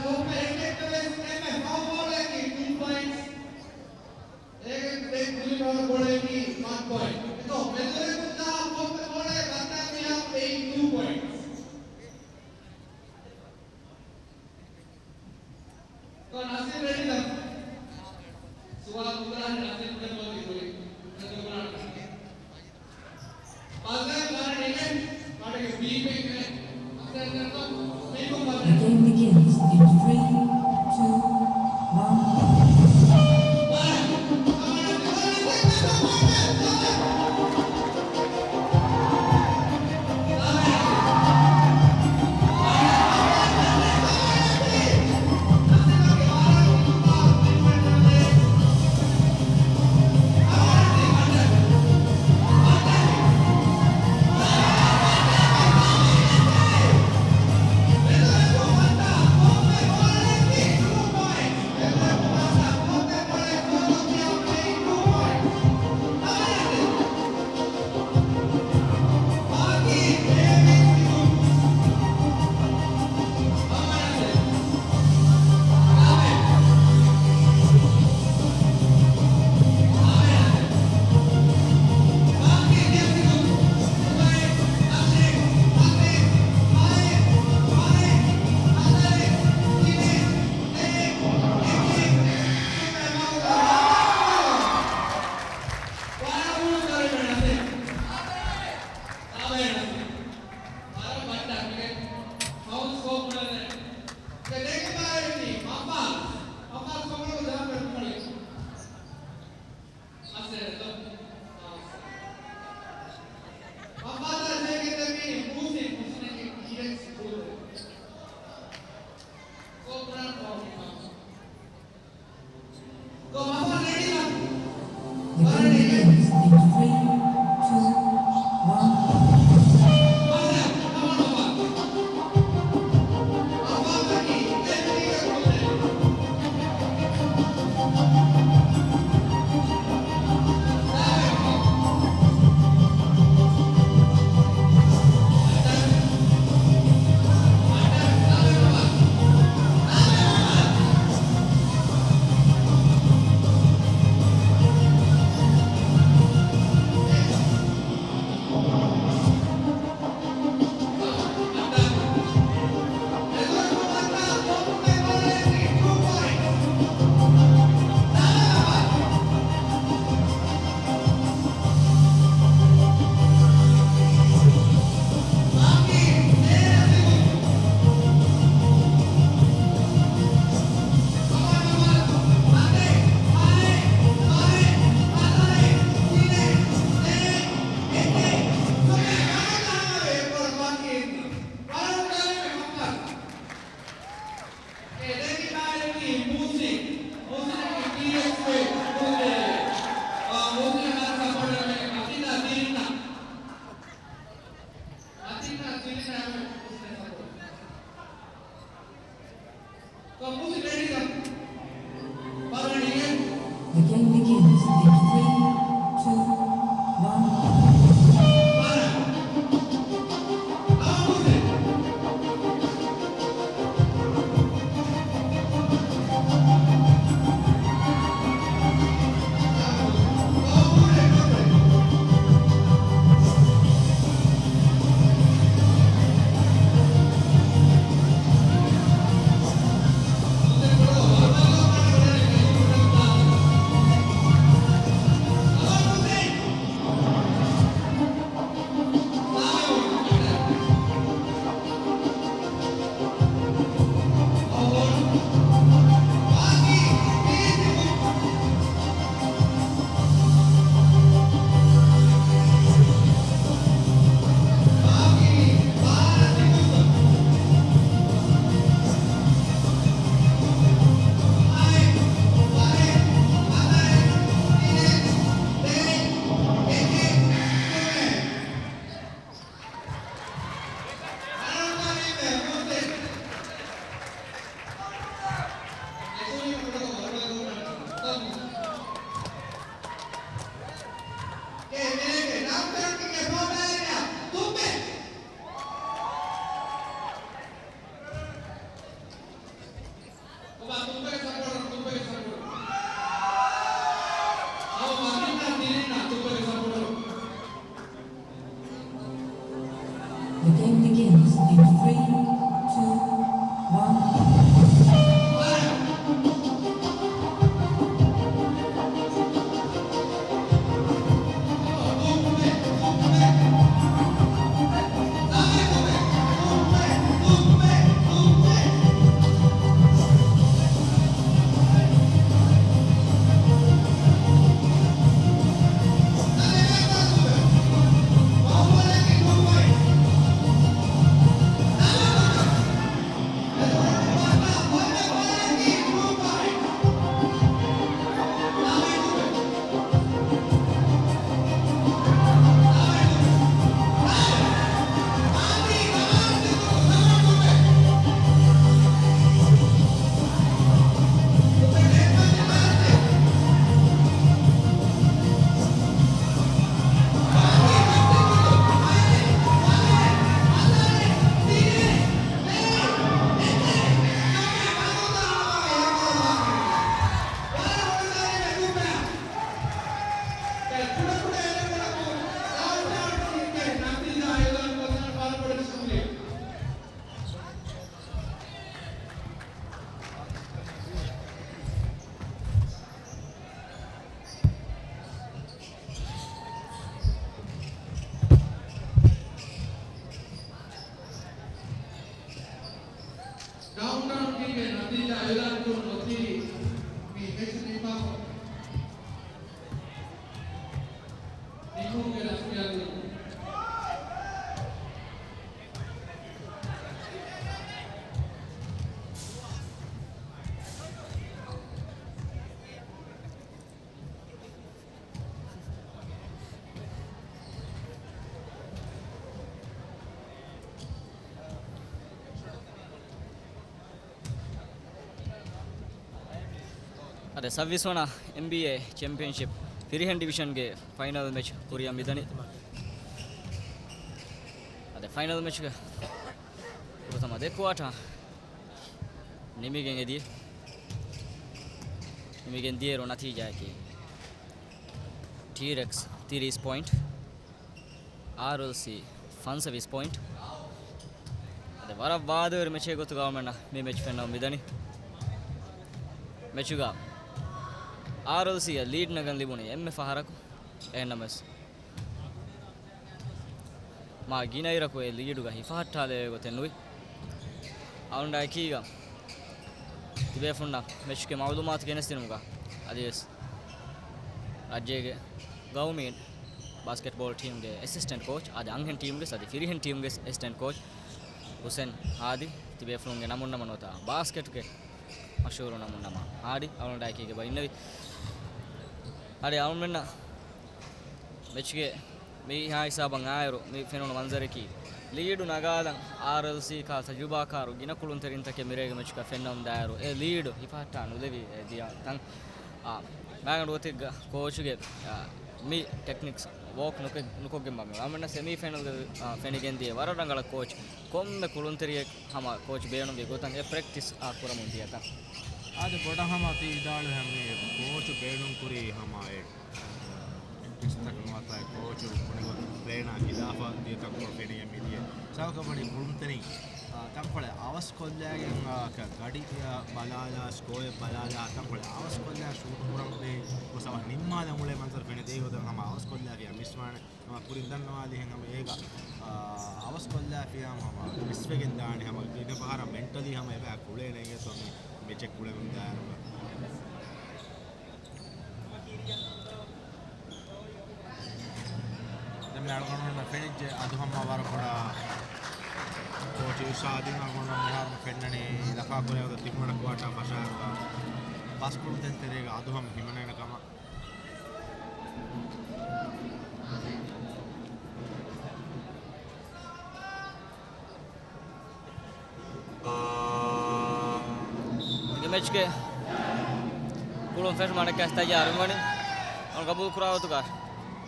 ކޮންމެ އެކެއްގަވެސް އެންމެ ފަހު ބޯޅައަކީ ޓޫ ޕޮއިންޓްސް. އޭގެ ދެން ކުރި ފަހު ބޯޅައަކީ ވަން ޕޮއިންޓް. އެތޯ މެދުވެރިކުންނާ ކޮންމެ ބޯޅައެއް ވައްޓާ ދިޔަ އެއީ ޓޫ ޕޮއިންޓްސް. ކޮން ނަސީމް ރެޑީ ދަން؟ ސުވާލު ނުކުރާނެ ނަސީމް ކުޑަކޮށް ދިގުރި. ކުޑަކޮށް ކުރާނެ. ފަޒްލަން ގާރޑެން އިވެންޓް ވާޑަގެ ބީޕެއް އިވެންޓް. އަސްލަން ދަންތޯ؟ މީކުން ފަޒްލަން. The game begins in three, two, one. The game begins in three, two, one. The game begins in three, two, one. ކައުންޓްޑައުންގެ ނަތީޖާ އިޢުލާންކުރުން އޮތީ މި މެޗު ނިމާފަ ނިކުމުގެ ރަސްމިއްޔާތު. އަދި ސައްވީސް ވަނަ އެންބީއޭ ޗެމްޕިއަންޝިޕް ފިރިހެން ޑިވިޝަންގެ ފައިނަލް މެޗް ކުރިއަށް މިދަނީ. އަދި ފައިނަލް މެޗްގެ ފުރަތަމަ ދެ ކުއާޓާ ނިމިގެން އެދި، ނިމިގެން ދިޔައިރު ނަތީޖާއަކީ ޓީރެކްސް ތިރީސް ޕޮއިންޓް، އާރްއެލްސީ ފަންސަވީސް ޕޮއިންޓް. އަދި ވަރަށް ވާދަވެރި މެޗެއް ގޮތުގަ އަޅުމެންނަށް މި މެޗް ފެންނަމުން މިދަނީ. މެޗުގަ އާރްއެލްސީއަށް ލީޑް ނަގަން ލިބުނީ އެންމެ ފަހަރަކު. އެހެންނަމަވެސް، މާ ގިނަ އިރަކު އެ ލީޑުގަ ހިފަހައްޓާލެވޭ ގޮތެއް ނުވި. އަޅުގަނޑާ އެކީގަ ތިބޭފުންނަށް މެޗުގެ މައުލޫމާތު ގެނެސްދިނުމުގަ އަދިވެސް ރާއްޖޭގެ ގައުމީ ބާސްކެޓްބޯލް ޓީމްގެ އެސިސްޓެންޓް ކޯޗް، އަދި އަންހެން ޓީމްގެ، އަދި ފިރިހެން ޓީމްގެ އެސިސްޓެންޓް ކޯޗް ހުސެން ހާދި ތިބޭފުޅުންގެ ނަމުން ނަމަ ނުވަތަ ބާސްކެޓުގެ މަޝްހޫރު ނަމުން ނަމަ ހާދި އަޅުގަނޑާ އެކީގަ ބައިންނެވި. ހާދި އަޅުމެންނަށް މެޗުގެ މިހާ ހިސާބަށް އާއިރު މި ފެނުނު މަންޒަރަކީ، ލީޑު ނަގާލަން އާރްއެލްސީ ކާ ތަޖުރިބާކާރު ގިނަ ކުޅުންތެރިންތަކެއް މިރޭގެ މެޗުގަ ފެންނަމުން ދާއިރު، އެ ލީޑު ހިފަހައްޓާ ނުލެވި އެ ދިޔަ ތަން. އާ، މާގަނޑު އޮތީގަ ކޯޗުގެ، އާ، މި ޓެކްނިކްސް ވޯކް ނުކެ-، ނުކޮށްގެން ބާ މި ވާމެންނަ ސެމީ ފައިނަލްގެ، އާ، ފެނިގެން ދިޔަ ވަރަށް ރަނގަޅަށް ކޯޗް ކޮންމެ ކުޅުންތެރިއެއް ހަމަ ކޯޗް ބޭނުންވި ގޮތަށް އެ ޕްރެކްޓިސް އާ ކުރަމުން ދިޔަތަން. އާދެ، ބޮޑަށް ހަމަ ތި ވިދާޅުވި ހަމަ ކޯޗު ބޭނުން ކުރީ ހަމަ އެ ޓެކްޓިކްސްތަކަށް ނުވަތަ ކޯޗު ބުނި ގޮތަށް ޕްލޭނާ ޚިލާފަށް ދިޔަ ތަންކޮޅު ފެނިގެން މިދިޔަ. ސަބަބަކަށް ވަނީ ކުޅުންތެރިން، އާ، ތަންކޮޅެއް އަވަސްކޮށްލާގެން، އާ، ކަ-، ގަޑި، އާ، ބަލާލާ، ސްކޯއެއް ބަލާލާ، ތަންކޮޅެއް އަވަސްކޮށްލާ ޝޫޓް ކުރަން ބޭ ގޮސް އަވަހަށް ނިންމާލަން އުޅޭ މަންޒަރު ފެނި ދޭ ގޮތަށް ހަމަ އަވަސްކޮށްލާފިޔާ މިސްވާނެ. ހަމަ ކުރިން ދަންނަވާލިހެން ހަމަ އޭގަ، އާ، އަވަސްކޮށްލާފިޔާ ހަމަ މިސްވެގެން ދާނެ ހަމަ ގިނަ ފަހަރަށް މެންޓަލީ ހަމަ އެބަ ކުޅޭނެ އިނގޭތޯ މި މެޗެއް ކުޅެމުން ދާއިރުގަ. ދެން މި އަޅުގަނޑުމެންނަށް ފެނިއްޖެ އަދުހަމް ވަރަށް ބޮޑަށް ކޯޗު އިރްޝާދު އަޅުގަނޑުމެން މިހާރު ފެންނަނީ ލަފާކުރެވޭ ތިންވަނަ ކުއާޓާ ފަށާއިރުގަ ފަސް ކުޅުންތެރިން ތެރޭގަ އަދުހަމް ހިމެނޭނެ ކަމަށް. މި މެޗްގެ ކުޅުން ފެށުމަށް އަނެއްކާސް ތައްޔާރުވަނީ. އަޅުގަނޑު ގަބޫލު ކުރާ ގޮތުގަ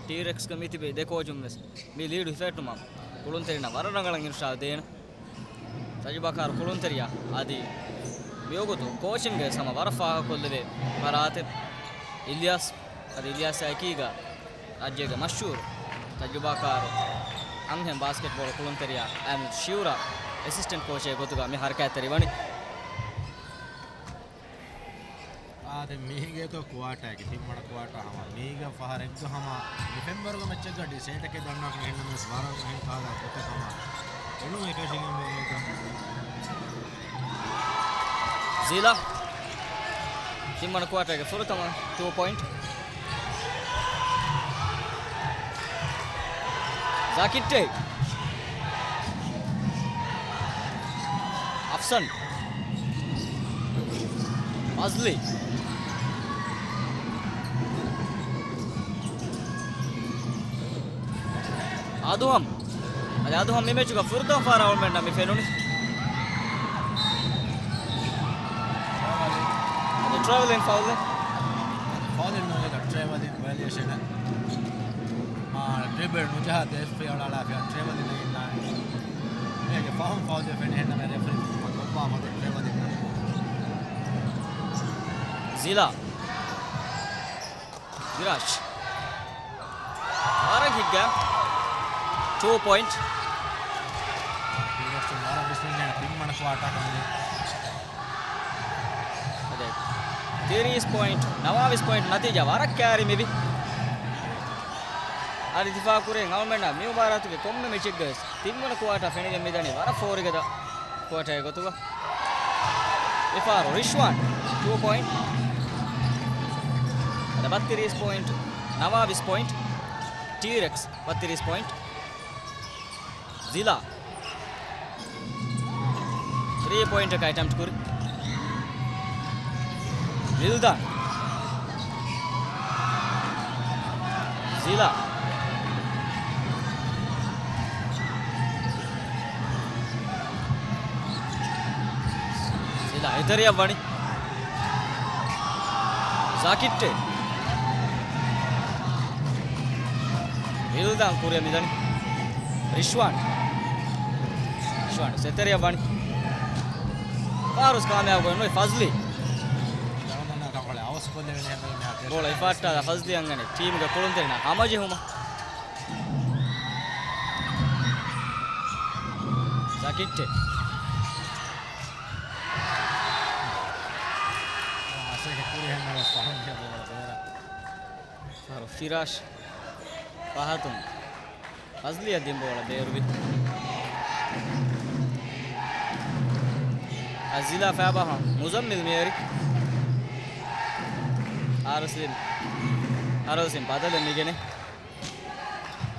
ޓީރެކްސްގަ މިތިބި ދެ ކޯޗުން ވެސް މި ލީޑު ހިފެހެއްޓުމަށް ކުޅުންތެރިންނަށް ވަރަށް ރަނގަޅަށް އިރުޝާދު ދޭނެ. ތަޖުބާކާރު ކުޅުންތެރިޔާ އަދި މިވަގުތު ކޯޗިންގެ ސަމަ ވަރަށް ފާހަގަކޮށްލެވޭ ފަރާތެއް އިލްޔާސް. އަދި އިލްޔާސްއާ އެކީގަ ރާއްޖޭގެ މަޝްހޫރު ތަޖުބާކާރު އަންހެން ބާސްކެޓްބޯޅަ ކުޅުންތެރިޔާ އަމިން ޝިއުރާ އެސިސްޓެންޓް ކޯޗެއް ގޮތުގަ މި ހަރަކާތްތެރިވަނީ. އާދެ، މީގެ ތޯ ކުއާޓާއެކޭ، ތިންވަނަ ކުއާޓާ ހަމަ. މީގަ ފަހަރެއްގަ ހަމަ މި ފެންވަރުގަ މެޗެއްގަ ޑިސޭޓަކެއް ދަންނާކަށް އެހެންނަމަވެސް ވަރަށް އެހެން ކާލާ ގޮތަކަށް ހަމަ އެނޫން އެކަށީގެން ވޭ އޭތަ. ޒީލާ. ތިންވަނަ ކުއާޓާގެ ފުރަތަމަ ޓޫ ޕޮއިންޓް. ޒާކިއްޓޭ. އަފްސަން. ފަޒްލީ. އަދުހަމް. އަދި އަދުހަމް މި މެޗުގަ ފުރަތަމަ ފަހަރަށް އަޅުގަނޑުމެންނަށް މި ފެނުނީ. އަދި ޓްރެވެލިން ފައުލެއް. ފައުލެއް ނޫން އެކަ ޓްރެވެލިން ވަޔަލޭޝަނެއް. އާ، ޑްރިބަލް ނުޖަހާ ދޭފް އަޅާލާފިޔާ ޓްރެވެލިން އިންނާނެ. އޭގެ ފަހުން ފައުލެއް ފެނި އެހެންނަމަ ރެފްރީ ކޮށްފާ ފަދަ ޓްރެވެލިން. ޒިލާ. ވިރާޖް. ވަރަށް ހިއްގާ. ޓޫ ޕޮއިންޓް. ވިރާޖް ވަރަށް ވިސްނުން ތިންވަނަ ކުއާޓާ ކަމުގެ. އަދެ. ތިރީސް ޕޮއިންޓް، ނަވާވީސް ޕޮއިންޓް ނަތީޖާ ވަރަށް ކައިރި މިވި. އަދި ދިފާ ކުރި އަޅުގަނޑުމެންނަށް މި މުބާރާތުގެ ކޮންމެ މެޗެއްގަވެސް ތިންވަނަ ކުއާޓާ ފެނިގެން މިދަނީ ވަރަށް ފޯރިގަދަ ކުއާޓާގެ ގޮތުގަ. މިފަހަރު ރިޝްވާން ޓޫ ޕޮއިންޓް. އަދި ބައްތިރީސް ޕޮއިންޓް، ނަވާވީސް ޕޮއިންޓް، ޓީރެކްސް ބައްތިރީސް ޕޮއިންޓް. ޒިލާ. ތްރީ ޕޮއިންޓަކަށް އެޓެމްޕްޓް ކުރި. ވިލްދާން. ޒިލާ. ޒިލާ އެތެރެއަށް ވަނީ. ޒާކިއްޓޭ. ވިލްދާން ކުރިއަށް މިދަނީ. ރިޝްވާން. ރިޝްވާން ސެތެރެއަށް ވަނީ. ފާރުސް ކާމިޔާބު ނުވި ފަޒްލީ. ބޯޅަ އިފާއްޓާލާ ފަޒްލީ އަންގަނީ ޓީމުގެ ކުޅުންތެރިންނާ ހަމަޖެހުމަށް. ޒާކިއްޓޭ. ފަހަރު ފިރާޝް ފަހަތުން ފަޒްލީއަށް ދިން ބޯޅަ ބޭރުވި. އަޒިލާ ފައިބަހަށް މުޒައްމިލް މިއެރި. އާރަސްލިން، އާރަސްލިން ބަދަލެއް މިގެނެ.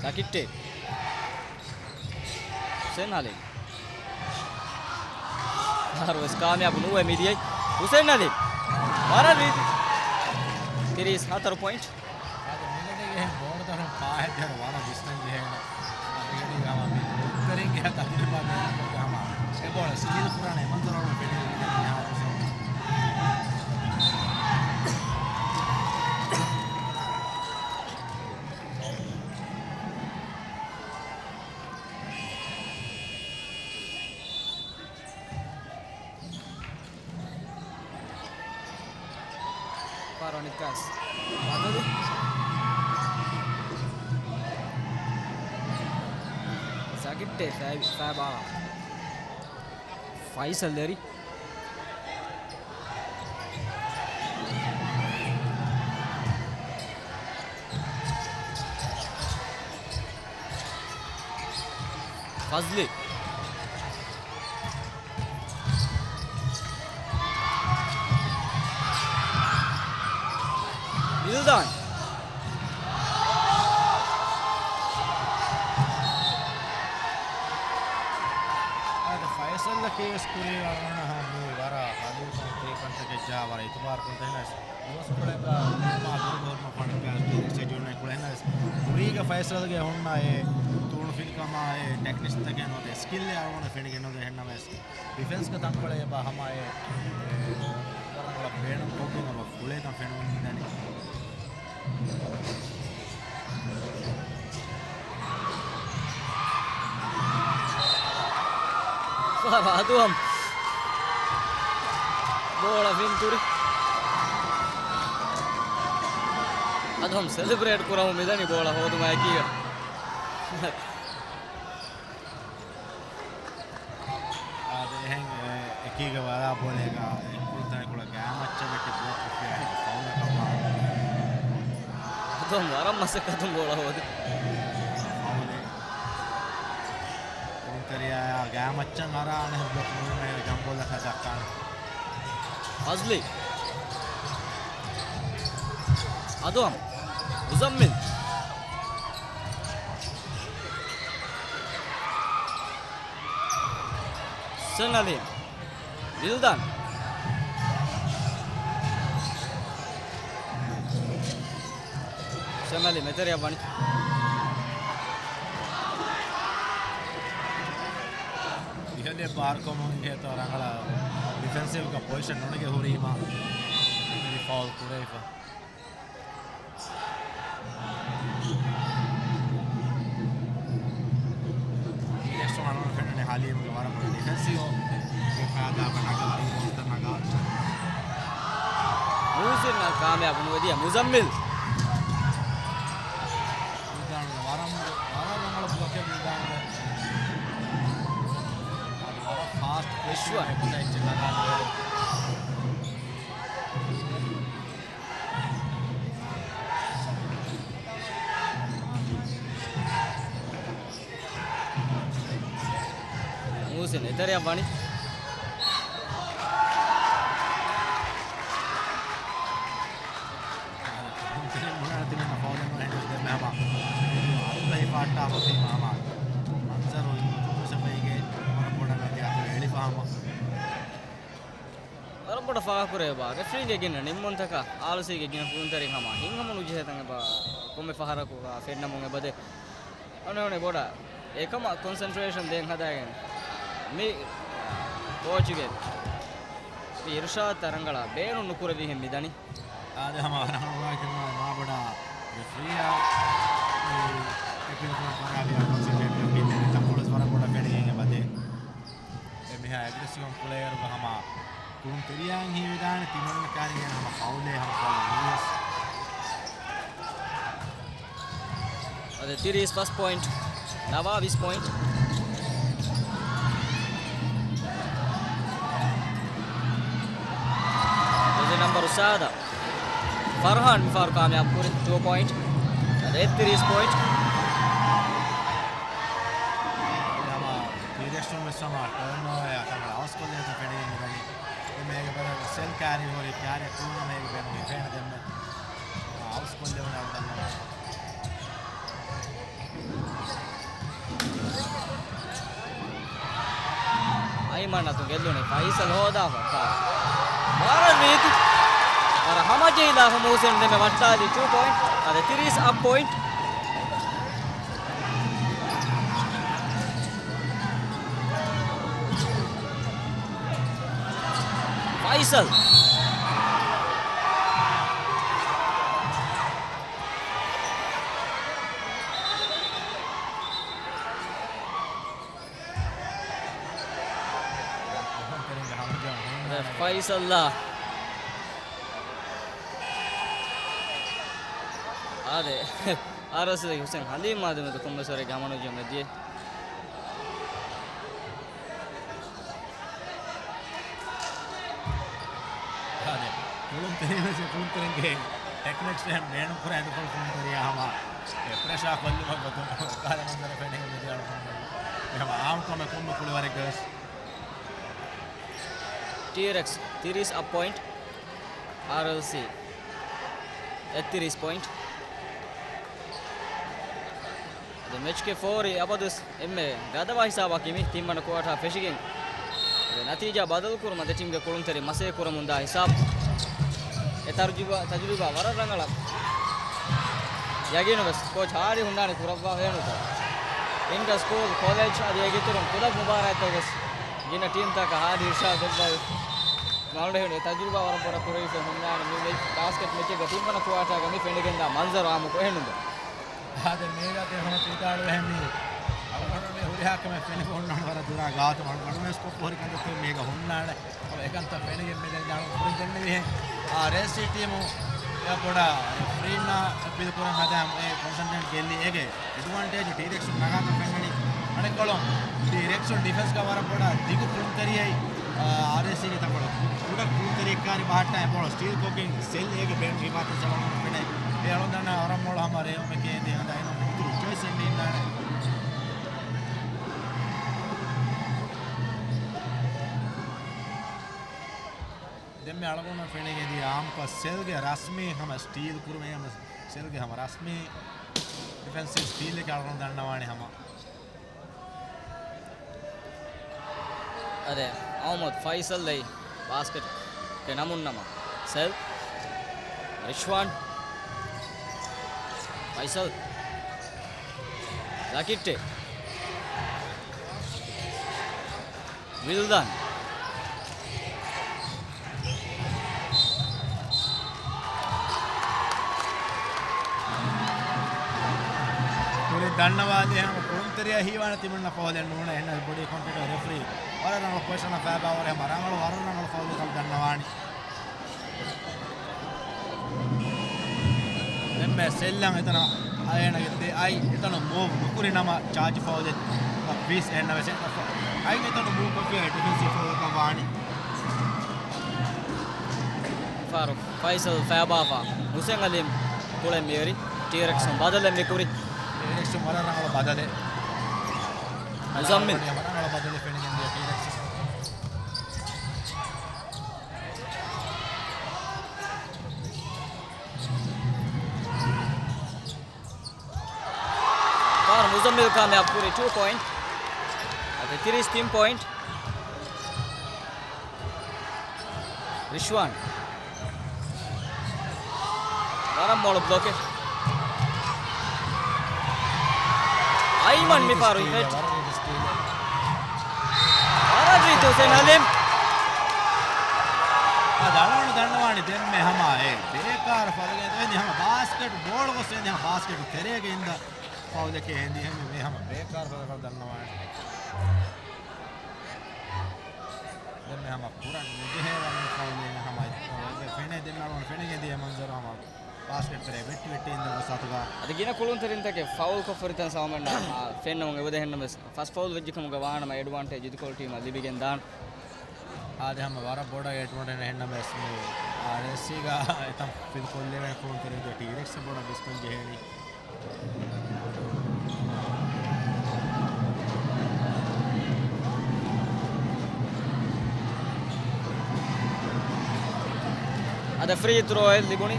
ސަކިއްޓޭ. ހުސެން ހަލީމް. ފަހަރު ވެސް ކާމިޔާބު ނުވެ މިދިޔައީ. ހުސެން ހަލީމް. ވަރަށް ރީތި. ތިރީސް ހަތަރު ޕޮއިންޓް. އާދެ، މިގަޑީގެ ބޯޅަ ދަރުން ފާހެއްދޭ ވަރަށް ވިސްނަން ޖެހޭނެ. މިގަޑީގެ ހަމަ މި ކުޅުންތެރިންގެ ތަޖުރިބާ ބޭނުންކޮށްގެ ހަމަ އެ ބޯޅަ ސީލް ކުރާނެ މަންޒަރު އަޅުގަނޑު ފެނިގެން މިހާރު. ބަދަލު. ސަކިއްޓޭ ފައި-، ފައިބާ. ފައިސަލް ދެރި. ފަޒްލި. މިލްދާން. އަދި ފައިސަލްއަކީ ވެސް ކުރީގަ އަޅުގަނޑަށް ހަމަ މި ވަރަށް ހަލުކަން ތިރިކަންތަކެއް ޖާ ވަރަށް އިތުބާރު ކުރަން ޖެހޭ ވެސް. ދުވަސްކޮޅެއްގަ މާ ދުރުގަ ހުރުމަށް ފަން ޕެއާސް ޑީލިންގް ސްކެޖޫލް އެކުޅެން ވެސް ކުރީގަ ފައިސަލްގެ ހުންނަ އެ ތޫނުފިނިކަމާ އެ ޓެކްނިކްސްތަކެއް ނުވަތަ ސްކިލްއެއް އަޅުގަނޑަށް ފެނިގެން ނުދޭ. އެހެންނަމަވެސް ޑިފެންސްގެ ތަންކޮޅެއް އެބަ ހަމަ އެ، އެ، ވަރަށް ބޭނުން ކޮށްގެން އެބަ ކުޅޭކަން ފެނުނީ މިދަނީ. ފަރާތު ހަމަ ބޯޅަ ފިންތުރި. އަދު ހަމަ ސެލެބްރޭޓް ކުރަމުން މިދަނީ ބޯޅަ ހޯދުމާއެކީގަ. އާދެ، އެހެން، އެ، އެކީގަ ވަރާ ބޯލޭގަ އެ ކުޅުންތެރިކޮޅަށް ގާމައްޗަށް ވެއްޓި ބްލޮކް ކޮށްފިއްޔާ ހިނގި ފައުލަކަށް ވާނެ. އަދު ވަރަށް މަސައްކަތުން ބޯޅަ ހޯދި. ފައުލެއް. ކުޅުންތެރިޔާ ގާމައްޗަށް އަރާ އަނެއް ބްލޮކް ނުވުމެ ޖަމްބޯލަކަށް ދައްކާނެ. ފަޒްލީ. އަދު ހަމަ. މުޒައްމިލް. ސަން އަލީ. ވިލްދާން. ސަން އަލީ މެތެރެއަށް ވަނީ. އިހަލެއް ބާރުކޮށް އިނގޭތޯ ރަނގަޅަށް ޑިފެންސިވްގަ ޕޮޒިޝަން ނުނެގި ހުރީމާ މި ފައުލް ކުރެވިފަ. އިނގޭސް ވަރަށް ފެންނަނީ ހަލީމްގެ ވަރަށް ބޮޑު ޑިފެންސިވް އެފާދާބަ ނަގާ، ރީބޯންޑްތައް ނަގާ. މުހުސިން ކާމިޔާބު ނުވެދިޔަ. މުޒައްމިލް. މިލްދާންގެ ވަރަށް، ވަރަށް ރަނގަޅު ބްލޮކެއް މިލްދާންގެ. އަދި ވަރަށް ފާސްޓް ޕެސް އިޝްވާ. އެކުދަ އެއްޗެއް ނަގާ. މުހުސިން އެތެރެއަށް ވަނީ. މުނާ ތިމެންނަށް ފައުލެއް ނުވެ ހިނދު ދެންމެ ހަމަ އަތުގައި ފާއްޓާ ހޮތީމަ ހަމަ މަންޒަރު އިން މުތުމުސަފައިގެ ވަރަށް ބޮޑަށް އަތި އަތު އެޅިފަ ހަމަ. ވަރަށް ބޮޑަށް ފާހަގަކުރޭ އެބަ ރެފްރީގެ ގިނަ ނިންމުންތަކާ އާލްސީގެ ގިނަ ކުޅުންތެރިން ހަމަ ހިތްހަމަނުޖެހޭ ތަން އެބަ ކޮންމެ ފަހަރަކު ފެންނަމުން އެބަދޭ. އަނެއް އަނެއް ބޮޑަށް އެކަމަށް ކޮންސެންޓްރޭޝަން ދޭން ހަދާގެން މި ކޯޗުގެ މި އިރުޝާދްތައް ރަނގަޅަށް ބޭނުން ނުކުރެވިހެން މިދަނީ. އާދެ، ހަމަ ރަނގަޅު ވާހަކަ މާ ބޮޑަށް ރެފްރީއާ މި އެޕީލް ކުރަން ފަރާތް ކޮންސެންޓްރޭޓް ކިންނެވި ތަންކޮޅު ވަރަށް ބޮޑަށް ފެނިގެން އެބަދޭ. އެ މިހާ އެގްރެސިވް ޕްލޭއަރުގަ ހަމަ ކުޅުންތެރިޔާއިން ހީވިދާނެ ތިމަންނަ ކާރިގެން ހަމަ ފައުލޭ ހަމަ ފައުލު ނޫވެސް. އަދި ތިރީސް ފަސް ޕޮއިންޓް، ނަވާ ވިސް ޕޮއިންޓް. ޖެޒީ ނަމްބަރު ސާދަ ފަރްހާން މިފަހަރު ކާމިޔާބު ކުރި ޓޫ ޕޮއިންޓް. އަދި އެއްތިރީސް ޕޮއިންޓް. ހަމަ ތީރެއްސުން ވެސް ހަމަ ޓާންއޯވާ ކަމަށް އަވަސްކޮށްލި އެތަ ފެނިގެން މިދަނީ. މޭގެ ބަރަށް ސެލް ކާރި ހުރި ކާރި ކުޅުނަ މޭގެ ބޭނުން ހިފޭނެ ދެންމެ. އަވަސްކޮށްލެވުނު އަޅުގަނޑު. އައިމަން އަތުން ގެއްލުނީ ފައިސަލް ހޯދާފަ. ވަރަށް ރީތި. ވަރަށް ހަމަޖެހިލާފަ މުހުސިން ދެންމެ ވައްޓާލީ ޓޫ ޕޮއިންޓް. އަދި ތިރީސް އަށް ޕޮއިންޓް. ފައިސަލް. ފައިސަލްއާ. އާދެ، އާރްއެސްއޭގެ ހުސެން ހަލީމް އާދެ މެދު ކޮންމެސް ވަރެއްގެ ހަމަނުޖެހުމެއް ދިޔަ. އާދެ، ކުޅުންތެރިން ވެސް ކުޅުންތެރިންގެ ޓެކްނިކްސް އެހެން ބޭނުން ކުރާ އެނދުކޮޅު ކުޅުންތެރިޔާ ހަމަ ޕްރެޝާ ކޮށްލުމަށް ގޮތުން ކާލަ މަންޒަރެއް ފެނިގެން މިދިޔަ އަޅުގަނޑުމެން މި ހަމަ އާންކޮމެ ކޮންމެ ކުޅިވަރެއްގަ ވެސް. ޓީއާރްއެކްސް ތިރީސް އަށް ޕޮއިންޓް، އާރްއެލްސީ އެއްތިރީސް ޕޮއިންޓް. އަދި މެޗްގެ ފޯރި އަބަދުވެސް އެންމެ ގަދަވާ ހިސާބަކީ މި ތިންވަނަ ކުއާޓާ ފެށިގެން، އަދި ނަތީޖާ ބަދަލުކުރުމަށް ދެ ޓީމްގެ ކުޅުންތެރިން މަސައްކަތް ކުރަމުންދާ ހިސާބު. އެ ތަޖުރިބާ، ތަޖުރިބާ ވަރަށް ރަނގަޅަށް ޔަގީނުވެސް ކޯޗް ހާޑި ހުންނާނެ ކުރައްވާ ފެނުންތަ. އިންޓަ ސްކޫލް، ކޮލެޖް އަދި އޭގެ އިތުރުން ކުލަބް މުބާރާތްތަކުވެސް ގިނަ ޓީމްތަކަށް ހާޑި އިރްޝާދު ދެއްވާ މައުންޑް ހެން އެ ތަޖުރިބާ ވަރަށް ބޮޑަށް ކުރެވިފަ ހުންނާނެ. މި މެޗް ބާސްކެޓް މެޗެއްގަ ތިންވަނަ ކުއާޓާގަ މި ފެނިގެންދާ މަންޒަރު އާއްމުކޮށް ހެނުންތަ. އާދެ، މީގަ ތި ހަމަ ތިދާޅުވެ ހެން މީ އަޅުގަނޑު މި ހުރިހާ ކަމެއް ފެނިފަ ހުންނާނެ ވަރަށް ދުރާ ގާތު އަޅުގަނޑު މެސްކޮށް ހުރި ކަންތައްތައް މީގަ ހުންނާނެ. އެކަންތައް ފެނިގެން މިދެން އަޅު ކުރިން ދެންނެވިހެން. އާރްއެސްއީ ޓީމު އެ ބޮޑަށް ފްރީންނާ އެ ބިލް ކުރަން ހަދާ އެ ކޮންސަންޓްރޭޓް ގެއްލި އޭގެ އެޑްވާންޓޭޖު ޓީރެކްސް ނަގާކަން ފެންނަނީ. އަނެއްކޮޅުން ޓީރެކްސް ޑިފެންސްގަ ވަރަށް ބޮޑަށް ދިގު ކުޅުންތެރިޔައި، އާ، އާރްއެސްއީގެ ތަންކޮޅު ކުޑަ ކުޅުންތެރިއެއްކާރި ބަހައްޓާ އެބޮޅަ ސްޓީލް ކޮށްގެން ސެލް އޭގެ ބޭނުން ހިފާތަން ސަވާލު ފެނޭ. އެ އަޅުން ދަންނަ ވަރަށް މޮޅު ހަމަ ރޭވުމެކޭ ދިހަނދަ އެން އިތުރު ޗޮއިސް އެއް ނީންނާނެ. ދެންމެ އަޅުގަނޑު ފެނިގެން ދިޔަ އާމްކޮ ސެލްގެ ރަސްމީ ހަމަ ސްޓީލް ކުރުމޭ ހަމަ ސެލްގެ ހަމަ ރަސްމީ ޑިފެންސިވް ސްޓީލެކޭ އަޅުގަނޑު ދަންނަވާނެ ހަމަ. އަދެ، އަހުމަދު ފައިސަލް އެއީ ބާސްކެޓްގެ ނަމުން ނަމަ. ސެލް، ރިޝްވާން، ފައިސަލް، ލަކިއްޓެ، ވިލްދާން. ކުރިން ދަންނަވާލި ހަމަ ކުޅުންތެރިޔާ ހީވާނެ ތިމަންނަ ފައުލެއް ނޫނޭ. އެހެންނަމަވެސް ބޮޑީ ކޮންޓެކްޓް ރެފްރީ ވަރަށް ރަނގަޅު ޕޮޒިޝަނަށް ފައިބާވަރެ ހަމަ ރަނގަޅު ވަރަށް ރަނގަޅު ފައުލެއް ކަމަށް ދަންނަވާނެ. ދެންމެ ސެލްއަށް އެތަނަށް އައި އޭނަގެ ދެ އައި އެތަނަށް މޫވް ނުކުރި ނަމަ ޗާޖް ފައުލެއް ވީސް އެހެންނަމަވެސް އެތަނަށް އައި އެތަނަށް މޫވް ކޮށްފި ޑިފެންސިވް ފައުލަކަށް ވާނީ. ފާރު ފައިސަލް ފައިބާފާ ހުސެން އަލީމް ކުޅެން މިއެރި ޓީރެކްސުން ބަދަލެއް މިކުރި. ޓީރެކްސުން ވަރަށް ރަނގަޅު ބަދަލެއް. މުޒައްމިލް. ވަރަށް ރަނގަޅު ބަދަލެއް ފެނިގެން ދިޔަ ޓީރެކްސުން. ފާރު މުޒައްމިލް ކާމިޔާބު ކުރި ޓޫ ޕޮއިންޓް. އަދި ތިރީސް ތިން ޕޮއިންޓް. ރިޝްވާން. ވަރަށް މޮޅު ބްލޮކެއް. އައިމަން މިފާރު ހިޓް. ވަރަށް ރީތި ހުސެން ހަލީމް. އާ، އަޅުގަނޑު ދަންނަވާނީ ދެންމެ ހަމަ އެ ބޭކާރު ފަދަގެ ދެން ހަމަ ބާސްކެޓް ބޯޅަ ގޮސް ދެން ހަމަ ބާސްކެޓް ތެރޭގަ އިންދަ ފައުލެކޭ ހެނދި ހެން މި ހަމަ ބޭކާރު ފަދަ ދަންނަވާނީ. ދެންމެ ހަމަ ކުރަން ނުޖެހޭ ވަނީ ފައުލެއް ހަމަ ފެނޭ ދެން އަޅުގަނޑު ފެނިގެން ދިޔަ މަންޒަރު ހަމަ ބާސްކެޓް ތެރޭ ވެއްޓި ވެއްޓި އިންދަ ގޮސް އަތުގަ. އަދި ގިނަ ކުޅުންތެރިންތަކެއް ފައުލް ކޮށްފަ ހުރިތަން ސަމަމެންނަށް ފެންނަމުން އެބަދެހެންނަމަވެސް ފަސް ފައުލް ވެއްޖެ ކަމުގަ ވާނަމަ އެޑްވާންޓޭޖް އިދިކޮޅު ޓީމަށް ލިބިގެން ދާން. އާދެ ހަމަ ވަރަށް ބޮޑަށް އެޑްވާންޓޭޖް އެހެންނަމަވެސް މި އާރްއެސްސީގަ އެތަން ފިލް ކޮށްލެވޭ ކުޅުންތެރިންގެ ޓީރެކްސް ބޮޑަށް ވިސްނަން ޖެހޭނީ. އަދަ ފްރީ ތްރޯއެއް ލިބުނީ.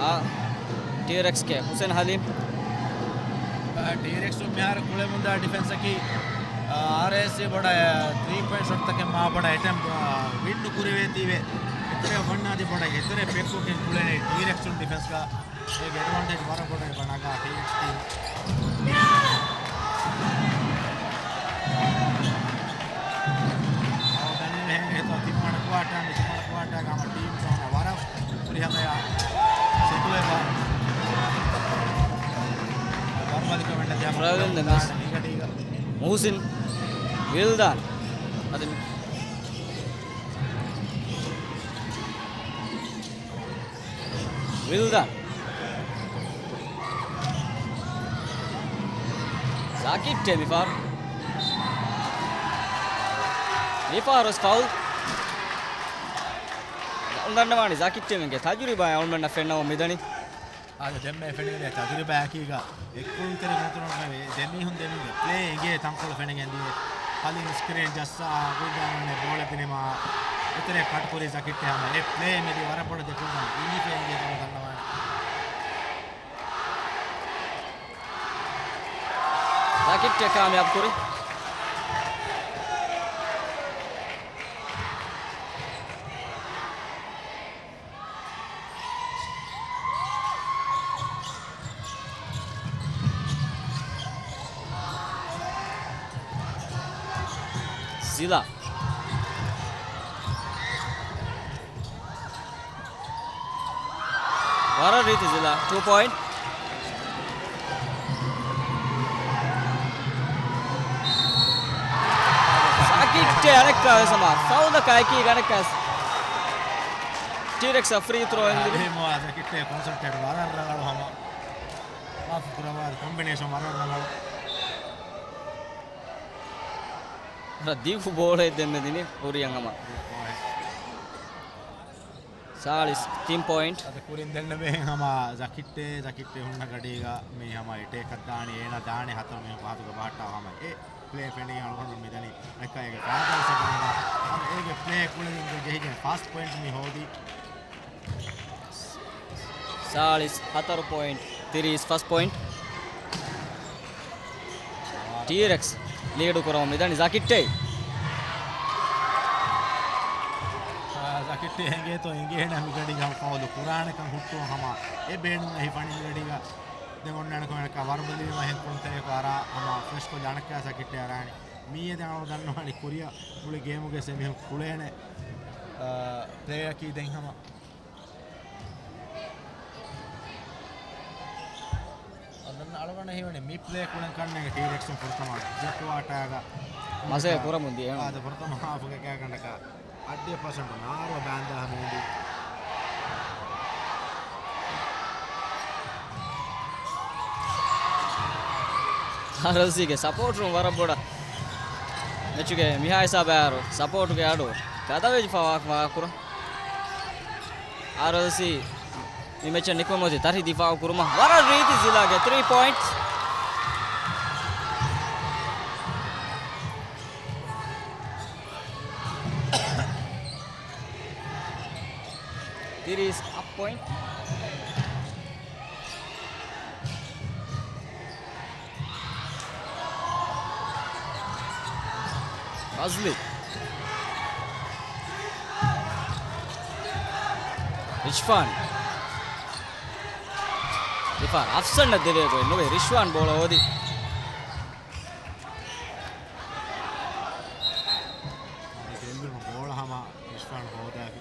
އާ، ޓީރެކްސްގެ ހުސެން ހަލީމް. އާ، ޓީރެކްސް މިހާރު ކުޅެމުންދާ ޑިފެންސަކީ، އާ، އާރްއޭސީ ބޮޑަށް، އާ، ތްރީ ޕޮއިންޓް ޝޮޓްތަކެއް މާ ބޮޑަށް އެޓެމްޕް، އާ، ވިން ނުކުރެވޭތީވެ. އެތެރެ ވަންނާދި ބޮޑަށް އެތެރެ ޕެކްކޮށްގެން ކުޅެނީ ޓީރެކްސުން ޑިފެންސްގަ. އޭގެ އެޑްވާންޓޭޖް ވަރަށް ބޮޑަށް އެބަ ނަގާ ޓީއެކްސްޓީ. އަވަ ދަނީ އެހެން އެތޯ ތިންވަނަ ކުއާޓާ، މި ތިންވަނަ ކުއާޓާގަ ހަމަ ޓީމް ތަހުނަ ވަރަށް ހުރިހަމަޔާ ސެޓުވެފަ. ވަރުބަލިކަމެއް ނެތި ހަމަ ޓްރަވެލް ދެން ވެސް މީގަޑީގަ. މުހުސިން ވިލްދާން. އަދި މި ވިލްދާން. ޒަކިއްޓޭ މިފާރު. މިފާރު ވެސް ފައުލް. ދަންނަވާނީ ޒަކިއްޓޭމެންގެ ތަޖުރިބާ އަޅުމެންނަށް ފެންނަވަން މިދަނީ. އާދެ، ދެންމެ ފެނިގެން ތަޖުރިބާއަކީގަ އެއްކުޅުންތެރި ގުނަތަނުގައި ދެމީހުން ދެމީހުންގެ ޕްލޭ އެނގޭ ތަންކޮޅު ފެނިގެން ދިޔަ. ކަލިން ސްކްރީން ޖައްސާ ގުޅިދާނެ ބޯޅަ ދިނުމާ އެތެރޭ ކަޓް ކުރި ޒަކިއްޓޭ ހަމަ އެ ޕްލޭ މެދި ވަރަށް ބޮޑަށް ދެކުން އިނގިފޭ އިނގޭ ދަންނަވާނެ. ޒަކިއްޓޭ ކާމިޔާބު ކުރި. ޒިލާ. ވަރަށް ރީތި ޒިލާ. ޓޫ ޕޮއިންޓް. ޒަކިއްޓޭ އަނެއްކާ ވެސް ހަމަ ފައުލަކާ އެކީ ގަނެއްކާ ވެސް. ޓީރެކްސް ފްރީ ތްރޯ އެންދިރި. އާ، އެހެންވާ ޒަކިއްޓޭ ކޮންސެންޓްރޭޓް ވަރަށް ރަނގަޅު ހަމަ. މާފު ކުރައްވާ ކޮމްބިނޭޝަން ވަރަށް ރަނގަޅު. ދިގު ބޯޅައެއް ދެންމެ ދިނީ ކުރިއަށް ހަމަ. ސާޅީސް ތިން ޕޮއިންޓް. އަދި ކުރިން ދެންނެވޭ ހަމަ ޒަކިއްޓޭ، ޒަކިއްޓޭ ހުންނަ ގަޑީގަ މީ ހަމަ އެޓޭކަށް ދާނީ އޭނާ ދާނެ ހަތަރު މީހުން ފަހަތުގަ ބަހައްޓާ ހަމަ އެ ޕްލޭ ފެނިގެން އަޅުގަނޑު މިދަނީ އެކަ އޭގެ ފާދަ ސެކަންޑް ހަމަ އޭގެ ޕްލޭ ކުޅެދިން ޖެހިގެން ފާސްޓް ޕޮއިންޓް މި ހޯދީ. ސާޅީސް ހަތަރު ޕޮއިންޓް ތިރީސް ފަސް ޕޮއިންޓް. ޓީރެކްސް ލީޑު ކުރަމުން މިދަނީ ޒަކިއްޓޭ. އާ، ޒަކިއްޓޭ އެނގޭތޯ އެނގޭނެ މިގަޑީގަ ފައުލު ކުރާނެކަން ހުއްޓުވަން ހަމަ އެ ބޭނުން އެހި ފަނި މިގަޑީގަ. ދެން އޮންނާނެ ކޮންމެއަކަށް ވަރުބަލިވީމަ އެހެން ކުޅުންތެރިޔަކު އަރާ ހަމަ ފްރެޝް ކޮށްލާ އަނެއްކާ ޒަކިއްޓޭ އަރާނެ. މީއެ ދެން އަޅު ދަންނަވާނީ ކުރިއަށް މުޅި ގޭމުގެ ސެ މީހުން ކުޅޭނެ، އާ، ޕްލޭއަކީ ދެން ހަމަ. އަދަން އަޅުގަނޑަށް ހީވަނީ މި ޕްލޭ ކުޅެން ކަންނޭނގެ ޓީރެކްސުން ފުރަތަމަ ދެ ކުއާޓާގަ މަސޭ ކުރަމުން ދިޔަ. އާދެ، ފުރަތަމަ ހާފުގެ ކާކަނޑަކަށް އަށްޑިހަ ޕަސެންޓު ނާރު ބާންދާ މީނދި. އާރްއެލްސީގެ ސަޕޯޓުން ވަރަށް ބޮޑަށް މެޗުގެ މިހާ ހިސާބާއިރު ސަޕޯޓުގެ އަޑު ގަދަވެޖި ފަވާކު ކުރަން. އާރްއެލްސީ މި މެޗަށް ނިކުމެމުން އޮތީ ތަރި ދިފާއު ކުރުމަށް. ވަރަށް ރީތި ޒިލާގެ ތްރީ ޕޮއިންޓްސް. ތިރީސް އަށް ޕޮއިންޓް. ފަޒްލީ. ރިޝްފާން. ރިފާން އަފްސަންނަށް ދެވޭ ގޮތް ނުވޭ. ރިޝްފާން ބޯޅަ ހޯދި. ގެއްލުނު ބޯޅަ ހަމަ ރިޝްފާން ހޯދާފި.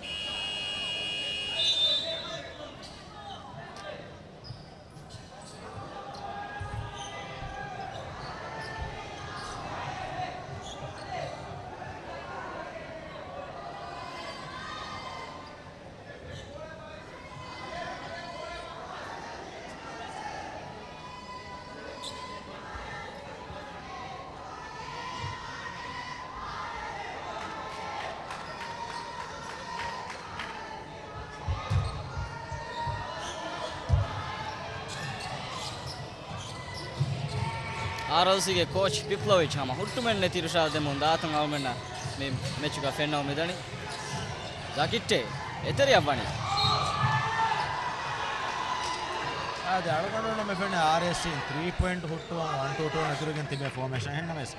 އާރްއެލްސީގެ ކޯޗް ޕިޕްލޮވިޗް ހަމަ ހުއްޓުމެއް ނެތި އިރުޝާދު ދެމުން ދާތަން އަޅުމެންނަށް މި މެޗުގަ ފެންނަވަ މިދަނީ. ޒަކިއްޓޭ އެތެރެއަށް ވަނީ. އާދެ، އަޅުގަނޑު މި ފެންނަ އާރްއެސްސީން ތްރީ ޕޮއިންޓް ހުއްޓުވަން ވަން ޓޫ ޓޫ އެތުރުގެން ތިބޭ ފޯމޭޝަން. އެހެންނަމަވެސް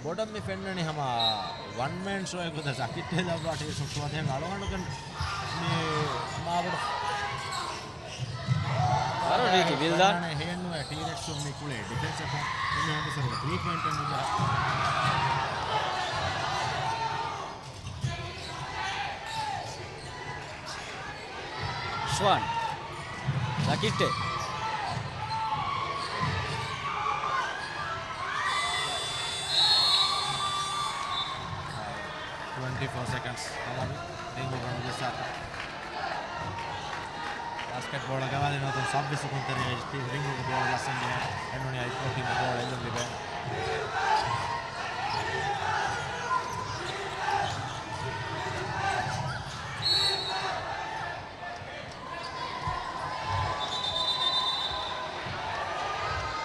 ބޮޑަށް މި ފެންނަނީ ހަމަ ވަން މޭން ޝޯއެއް ގޮތަށް ޒަކިއްޓޭ ލައްވާ ޓީމް ހުއްޓުވާ ދެން އަޅުގަނޑުގެ މި މާބޮޑު ވަރަށް ރީތި ވިލްދާން. ހެޔެއްނުވޭ ޓީރެކްސުން މި ކުޅޭ ޑިފެންސަކުން އެމީހުންގެ ސަރުގަ ތްރީ ޕޮއިންޓެއް ނުޖަހާ. ޝްވާން. ޒަކިއްޓޭ. ޓްވެންޓީ ފޯ ސެކަންޑްސް ހަމަވި. އެނގި ރަން ޖައްސާތަ. ބާސްކެޓް ބޯޅަ ގަވާލި ނުވަތަ ސަބް ވިސް ކުންތެރިން އެއްޗި ރިންގުގެ ބޯޅަ ލަސްވެގެން އެންނުނި އައި ކޯޓިން ބޯޅަ އެއްލުން ލިބޭ.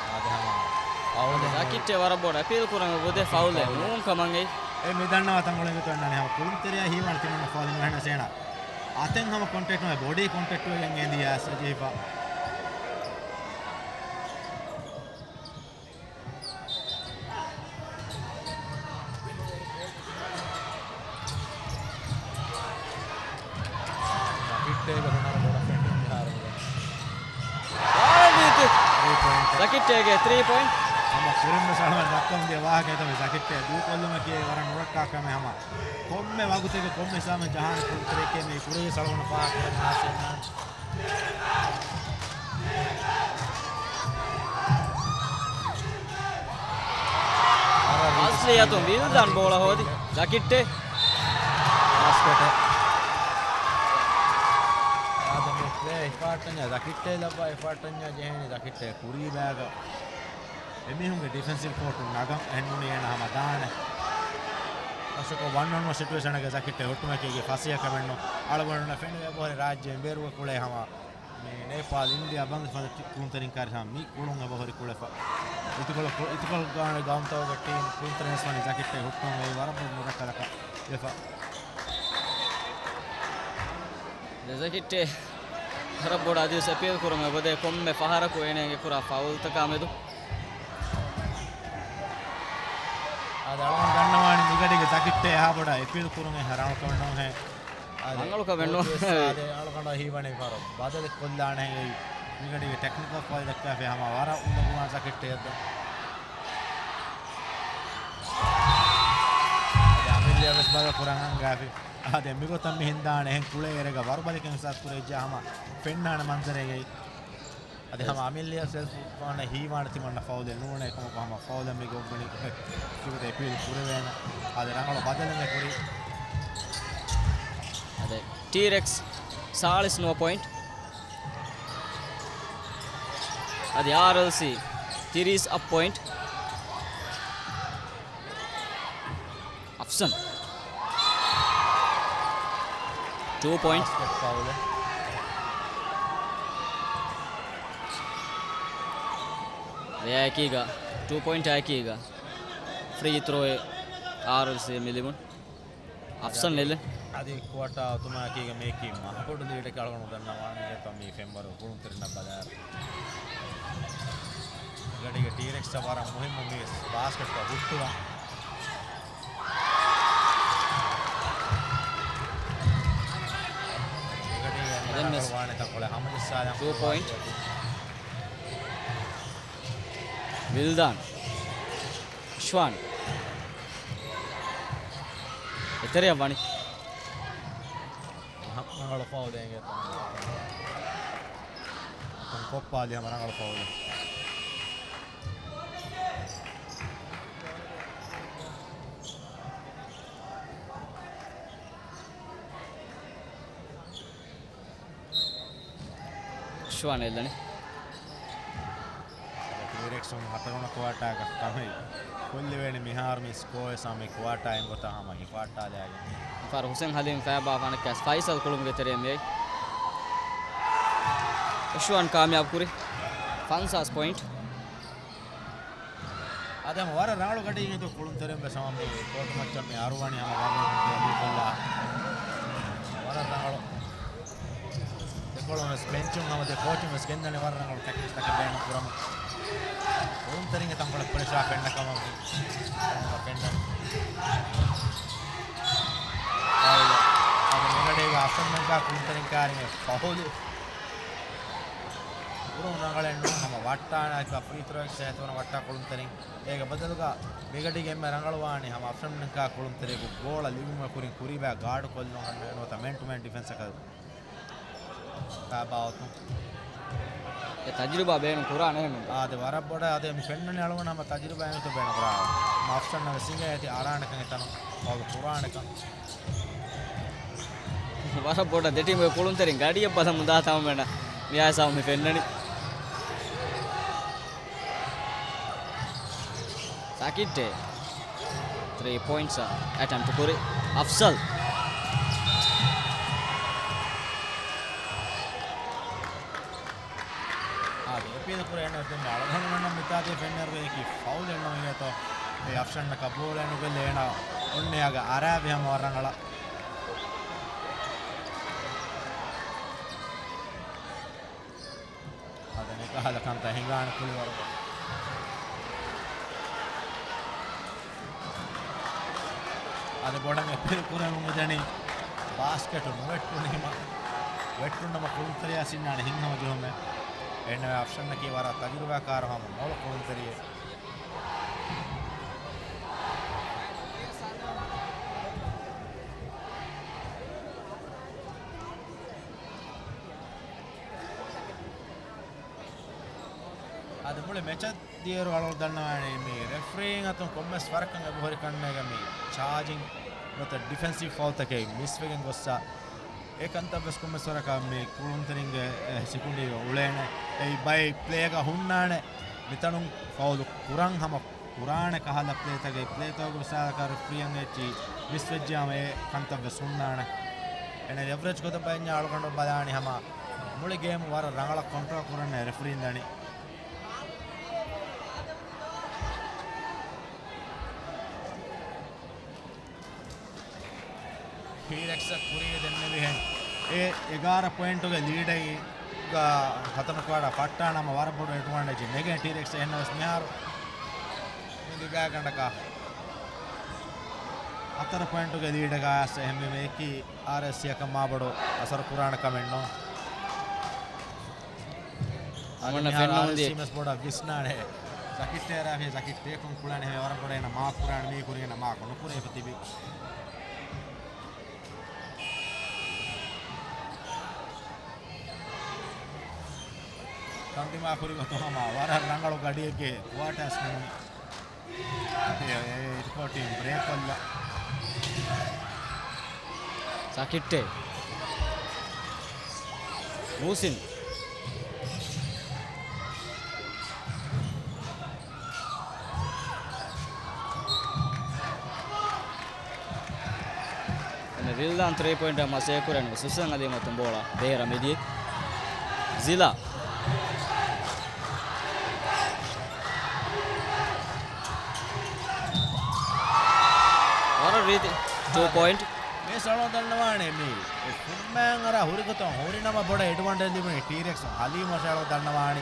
އާދެ ހަމަ ފައުލެއް ޒަކިއްޓޭ ވަރަށް ބޮޑަށް އެޕީލް ކުރަން ގޮތެއް ފައުލެއް ނޫން ކަމަށް އެއް. އެ މި ދަންނަވާ ތަންކޮޅެއް ގޮތަށް އަންނާނެ ހަމަ ކުޅުންތެރިޔާ ހީވާން ތިމަންނަ ފައުލެއް ނުހެންނަސް އޭނާ އަތެއް ހަމަ ކޮންޓެކްޓް ނުވެ ބޮޑީ ކޮންޓެކްޓް ވެގެން އެނދިޔަސް ޖެހިފަ. ޒަކިއްޓޭގެ ހުނަރު ބޮޑަށް ފެންނަ މިހާރު. ތިރީ ޕޮއިންޓް. ޒަކިއްޓޭގެ ތިރީ ޕޮއިންޓް. ހަމަ ކުރިން ވެސް އަޅުގަނޑު ދައްކަމުން ދިޔަ ވާހަކަ އެތަން ޒަކިއްޓޭ ދޫކޮށްލުމަކީ ވަރަށް ނުރައްކާ ކަމެއް. ހަމަ ކޮންމެ ވަގުތެއްގަ ކޮންމެ ހިސާބެއް ޖަހާނެ ކުރިން ތެރެއަކީ މި ކުރިން ވެސް އަޅުގަނޑު ފާހަގަކުރަން އާސައެއް ނާން. އަސްލިއްޔަތުން ވިލްދާން ބޯޅަ ހޯދި. ޒަކިއްޓޭ. ބާސްކެޓެއް. އާދެ މި ޕްލޭ އެފާޓަންޏާ ޒަކިއްޓޭ ލައްވާ އެފާޓަންޏާ ޖެހޭނީ ޒަކިއްޓޭ ކުރީ ބައިގަ. އެމީހުންގެ ޑިފެންސިވް ކޯޓުން ނަގަން އެހެންނޫނީ އޭނަ ހަމަ ދާނެ. ފަސްކޮށް ވަން އޮން ވަން ސިޓުއޭޝަންގެ ޒަކިއްޓޭ ހުއްޓުމަކީގެ ފަސޭހަކަމެއްނު. އަޅުގަނޑުންނަށް ފެނިވޭ އެބަހުރި ރާއްޖެ އިނބޭރުގެ ކުޅޭ ހަމަ މި ނޭޕާލް، އިންޑިއާ ބަނގް ފަދަ ޓި-، ކުޅުންތެރިން ކާރި ހަމަ މި ކުޅުން އެބަހުރި ކުޅެފަ. އިތުކޮޅު، އިތުކޮޅު ގާނެ ގައުމުތަކުގެ ޓީމް ކުޅުންތެރިން ވަނީ ޒަކިއްޓޭ ހުއްޓުން އެއީ ވަރަށް ބޮޑު ނުރައްކަލަކަށް ވެފަ. ޒަކިއްޓޭ ވަރަށް ބޮޑަށް އަދިވެސް އެޕީލް ކުރަމުން އެބަދޭ ކޮންމެ ފަހަރަކު އޭނާގެ ކުރާ ފައުލްތަކާ މެދު. އާދެ އަޅުގަނޑު ދަންނަވާނީ މިގަޑީގަ ޒަކިއްޓޭ އެހާ ބޮޑަށް އެޕީލް ކުރުން އެހާ ރަނގަޅު ކަމެއް ނޫންހޭ. އާދެ، ރަނގަޅު ކަމެއް ނޫން. އާދެ އަޅުގަނޑަށް ހީވަނީ ފަހަރު ބަދަލެއް ކޮށްލާނެ ހެއްޔޭ. މިގަޑީގެ ޓެކްނިކަލް ފައުލް ދައްކާފައި ހަމަ ވަރަށް އުނދަގޫވާން ޒަކިއްޓޭ އެއްދެން. އަދި އަމިއްލަޔަށް ވެސް ބަދަލު ކުރަން އަންގާފި. އާދެ މިގޮތަށް މި ހިންދާނެ އެހެން ކުޅޭ އެރެގަ ވަރުބަލިކަން އިހްސާސް ކުރެވިއްޖެ ހަމަ ފެންނާނެ މަންޒަރެއްގައި. އަދި ހަމަ އަމިއްލަޔަށް ސެލްފް ވާނެ ހީވާނެ ތިމަންނަ ފައުލެއް ނޫނޭ ކަމަކު ހަމަ ފައުލެއް މި ގޮއްވަނީ ކުރި އެޕީލް ކުރެވޭނެ. އަދި ރަނގަޅު ބަދަލެއް ކުރި. އަދި ޓީރެކްސް ސާޅީސް ނުވަ ޕޮއިންޓް. އަދި އާރްއެލްސީ ތިރީސް އަށް ޕޮއިންޓް. އަފްސަން. ޓޫ ޕޮއިންޓް. ބާސްކެޓް ފައުލެއް. ރެއާއެކީގަ، ޓޫ ޕޮއިންޓާއެކީގަ ފްރީ ތްރޯއެއް އާރްއެލްސީ މި ލިބުން. އަފްސަން އެލެން. އަދި ކުއާޓާ އޮތުމާއެކީގަ މިއަކީ މަހަބޮޑު ލީޑެކޭ އަޅުގަނޑު ދަންނަވާނީ އެތަ މި ފެންވަރު ކުޅުންތެރިންނަށް ބަލާއިރު. ގަޑީގެ ޓީރެކްސްއަށް ވަރަށް މުހިއްމު މި ބާސްކެޓް ހުއްޓުވަން. މިގަޑީގެ އެންމެ ދެން ވެސް ރަނގަޅު ވާނެ ތަންކޮޅެއް ހަމަޖައްސާލަން ޓޫ ޕޮއިންޓް. ކުރުމާ. ވިލްދާން. އިޝްވާން. އެތެރެއަށް ވަނީ. ރަނގަޅު ފައުލެއް އެނގޭތޯ. ކޮއްޕާލި ހަމަ ރަނގަޅު ފައުލެއް. އިޝްވާން އެއްލަނީ. ޓީރެކްސުން ހަތަރުވަނަ ކުއާޓާގަ ކަމެއް ކޮށްލެވޭނެ މިހާރު މި ސްކޯއެއް ސަމި ކުއާޓާ އެންގޮތަށް ހަމަ ހިފާއްޓާލާގެން. ފަރު ހުސެން ހަލީމް ފައިބާ ފަނައްކަސް ފައިސަލް ކުޅުމުގެ ތެރެއަށް މިއައީ. އިޝްވާން ކާމިޔާބު ކުރި ފަންސާސް ޕޮއިންޓް. އަދި ހަމަ ވަރަށް ރަނގަޅު ގަޑިއެއް ކުޅުންތެރިން ވެސް ހަމަ މި ކޯޓު މައްޗަށް މި އަރުވަނީ ހަމަ ގަރުން ދޫކޮށްލާ. ވަރަށް ރަނގަޅު. ދެކޮޅުން ވެސް ބެންޗުން ހަމަ ދެ ކޯޗުން ވެސް ގެންދަނީ ވަރަށް ރަނގަޅު ޓެކްޓިކްސްތަކެއް ބޭނުން ކުރަމުން. ކުޅުންތެރިން ތަންކޮޅެއް ޕްރެޝާ ފެންނަ ކަމަށް ފެންނަ. އަދި މިގަޑީގަ އަފްސަން ނަގާ ކުޅުންތެރިން ކާރި ފަހުލު. ކުރުން ރަނގަޅެއް ނޫން ހަމަ ވައްޓާނެ ފްރީ ތްރޯއެއް ސޭތުވަނަ ވައްޓާ ކުޅުންތެރިން. އޭގެ ބަދަލުގަ މިގަޑީގެ އެންމެ ރަނގަޅުވާނީ ހަމަ އަފްސަން ނަގާ ކުޅުންތެރިއަކު ބޯޅަ ލިބުމުގެ ކުރިން ކުރީބާ ގާޑު ކޮށްލުން ނުވަތަ މެން ޓު މެން ޑިފެންސަކަށް ފައިބާވަތުން. އެ ތަޖުރިބާ ބޭނުން ކުރާނެ އެހެންނުން. އާދެ ވަރަށް ބޮޑަށް އާދެ މި ފެންނަނީ އަޅުގަނޑު ހަމަ ތަޖުރިބާ އެނގިތު ބޭނުން ކުރާ. އަފްސަން ވެސް އިނގޭ އޭތި އަރާނެކަން އެތަނުން ފައުލު ކުރާނެކަން. ވަރަށް ބޮޑަށް ދެ ޓީމުގެ ކުޅުންތެރިން ގަޑިއަށް ބަލަމުން ދާ ތަމަމެނަށް. މިއާ ސައުމި ފެންނަނީ. ސާކިއްޓޭ ތްރީ ޕޮއިންޓްސް އަޓެމްޕްޓް ކުރި އަފްސަލް. އާދެ، އެޕީލް ކުރޭ އެންނަ ދެން އަޅުގަނޑުމެންނަށް މިތާދީ ފެންނަރު އެކި ފައުލެއް ނޫން އިނގޭތޯ. އެ އަފްޝަންނަކަށް ބޯޅަ ނުގެއްލޭ އޭނާ އޮންނަ އަގަ އަރާވި ހަމަ ވަރަށް ރަނގަޅަށް. އަދަ ނިކަހަލަ ކަންތައް ހިނގާނެ ކުޅިވަރުގަ. އަދަ ބޮޑަށް އެޕީލް ކުރެވުން މިދަނީ ބާސްކެޓު ނުވެއްޓުނީމަ، ވެއްޓުންނަމަ ކުޅުންތެރިޔާ ސިންނާނެ ހިތްހަމަޖެހުމެއް. އެންނަމެ އަފްޝަންނަކީ ވަރަށް ތަޖުރިބާކާރު ހަމަ މޮޅު ކުޅުންތެރިއެއް. އަދި މުޅި މެޗަށް ދިޔައިރު އަޅުގަނޑު ދަންނަވާނީ މި ރެފްރީއިން އަތުން ކޮންމެސް ވަރަކަށް އެބަހުރި ކަންނޭގަ މި ޗާޖިން ނުވަތަ ޑިފެންސިވް ފައުލްތަކެއް މިސްވެގެން ގޮއްސަ އެ ކަންތައްވެސް ކޮންމެސް ވަރަކަށް މި ކުޅުންތެރިންގެ ސިކުނޑީގަ އުޅޭނެ. އެއީ ބައެއް ޕްލޭގަ ހުންނާނެ މިތަނުން ފައުލު ކުރަން ހަމަ ކުރާނެ ކަހަލަ ޕްލޭތަކެއް، ޕްލޭތަކުގެ ސާދަކާ ރެފްރީއަށް އެއްޗި މިސްވެއްޖެ ހަމަ އެ ކަންތައްވެސް ހުންނާނެ. އެނެ އެވްރެޖް ގޮތަށް ބަލަންޏާ އަޅުގަނޑު ބަލާނީ ހަމަ މުޅި ގޭމު ވަރަށް ރަނގަޅަށް ކޮންޓްރޯލް ކުރަން ރެފްރީން ދަނީ. ޓީރެކްސަށް ކުރީގެ ދެންނެވިހެން އެ އެގާރަ ޕޮއިންޓުގެ ލީޑައިގަ ހަތަނު ކުވާޑާ ފައްޓާނަމަ ވަރަށް ބޮޑު އެޑްވާންޓޭޖެއް ނެގޭ ޓީރެކްސް އެހެންނަމަވެސް މިހާރު މި ދިގާގަނޑަކަށް ހަތަރު ޕޮއިންޓުގެ ލީޑަކަށް އައިސް އެހެންވީމަ އެކީ އާރްއޭސީއަކަށް މާބޮޑު އަސަރު ކުރާނެ ކަމެއް ނޫން. އަމަންނަ ފެންނަމުން ދިޔަ. ސީމަސް ބޮޑަށް ވިސްނާނެ. ޒަކިއްޓޭ ރާފި، ޒަކިއްޓޭ ކޮން ކުޅަނެ ހެވެ ވަރަށް ބޮޑަށް އޭނަ މާކް ކުރާނެ މީ ކުރިގެން މާކް ނުކުރެވިފަ ތިބި. ކަންދިމާ ކުރި ގޮތުން ހަމަ ވަރަށް ރަނގަޅު ގަޑިއެއްގެ ކުއާޓާސް ނިމުނު. އެ، އެ، އެ، އިރުކޮޅު ޓީމް ބްރޭކް ކޮށްލަ. ސާކިއްޓޭ. މޫސިން. އެން ރިލްދާން ތްރީ ޕޮއިންޓަށް މަސޭ ކުރަން ސުސަން އަލީމަތުން ބޯޅަ ބޭރަށް މިދިޔަ. ޒިލާ. ވަރަށް ރީތި ޓޫ ޕޮއިންޓް. މި ސަޅޯ ދަންނަވާނެ މި ފުންމައިން އަރާ ހުރިގޮތަށް ހުރިނަމަ ބޮޑަށް އެޑްވާންޓޭޖް ލިބުނީ ޓީރެކްސް ހަލީމަށް އަޅު ދަންނަވާނީ.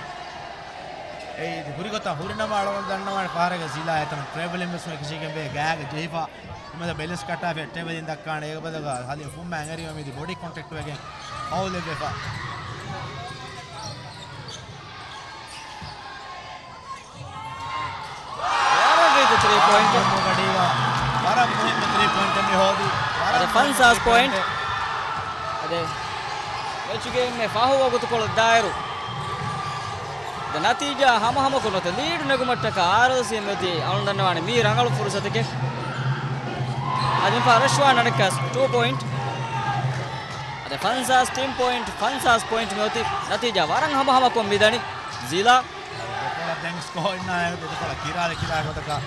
އެ ހުރިގޮތަށް ހުރިނަމަ އަޅު ދަންނަވާނެ ފަހަރެއްގަ ޒިލާ އެތަނުން ޓްރެވެލިން ވެސް އެކަށީގެން ވޭ ގާގަ ޖެހިފަ. އެމެދަ ބެލެންސް ކަޓާފި ޓްރެވެލިން ދައްކާނެ. އޭގެ ބަދަލުގަ ހަލީމް ފުންމައިން އެރިވަ މީތި ބޮޑީ ކޮންޓެކްޓް ވެގެން ފައުލެއް ވެފަ. ވަރަށް ރީތި ތްރީ ޕޮއިންޓް. ވަރަށް މުހިއްމު ގަޑީގަ ވަރަށް މުހިއްމު ތްރީ ޕޮއިންޓެއް މި ހޯދީ. އަދި ފަންސާސް ޕޮއިންޓް. އަދި މެޗުގެ އެންމެ ފާހު ވަގުތުކޮޅަށް ދާއިރު ދެ ނަތީޖާ ހަމަހަމަކޮށް ނުވަތަ ލީޑް ނެގުމަށްޓަކާ އާރްއެލްސީ އެމް އޮތީ އަޅުގަނޑު ދަންނަވާނެ މީ ރަނގަޅު ފުރުސަތެކޭ. އަދި ފާ ރަޝްވާން އަނެއްކާސް ޓޫ ޕޮއިންޓް. އަދި ފަންސާސް ތިން ޕޮއިންޓް، ފަންސާސް ޕޮއިންޓް މި އޮތީ ނަތީޖާ ވަރަށް ހަމަހަމަކޮށް މިދަނީ ޒިލާ. ދެކޮޅަށް ދެން ސްކޯ އިންނާނެ، ދެކޮޅަށް ކިރާލި ކިރާ ގޮތަކަށް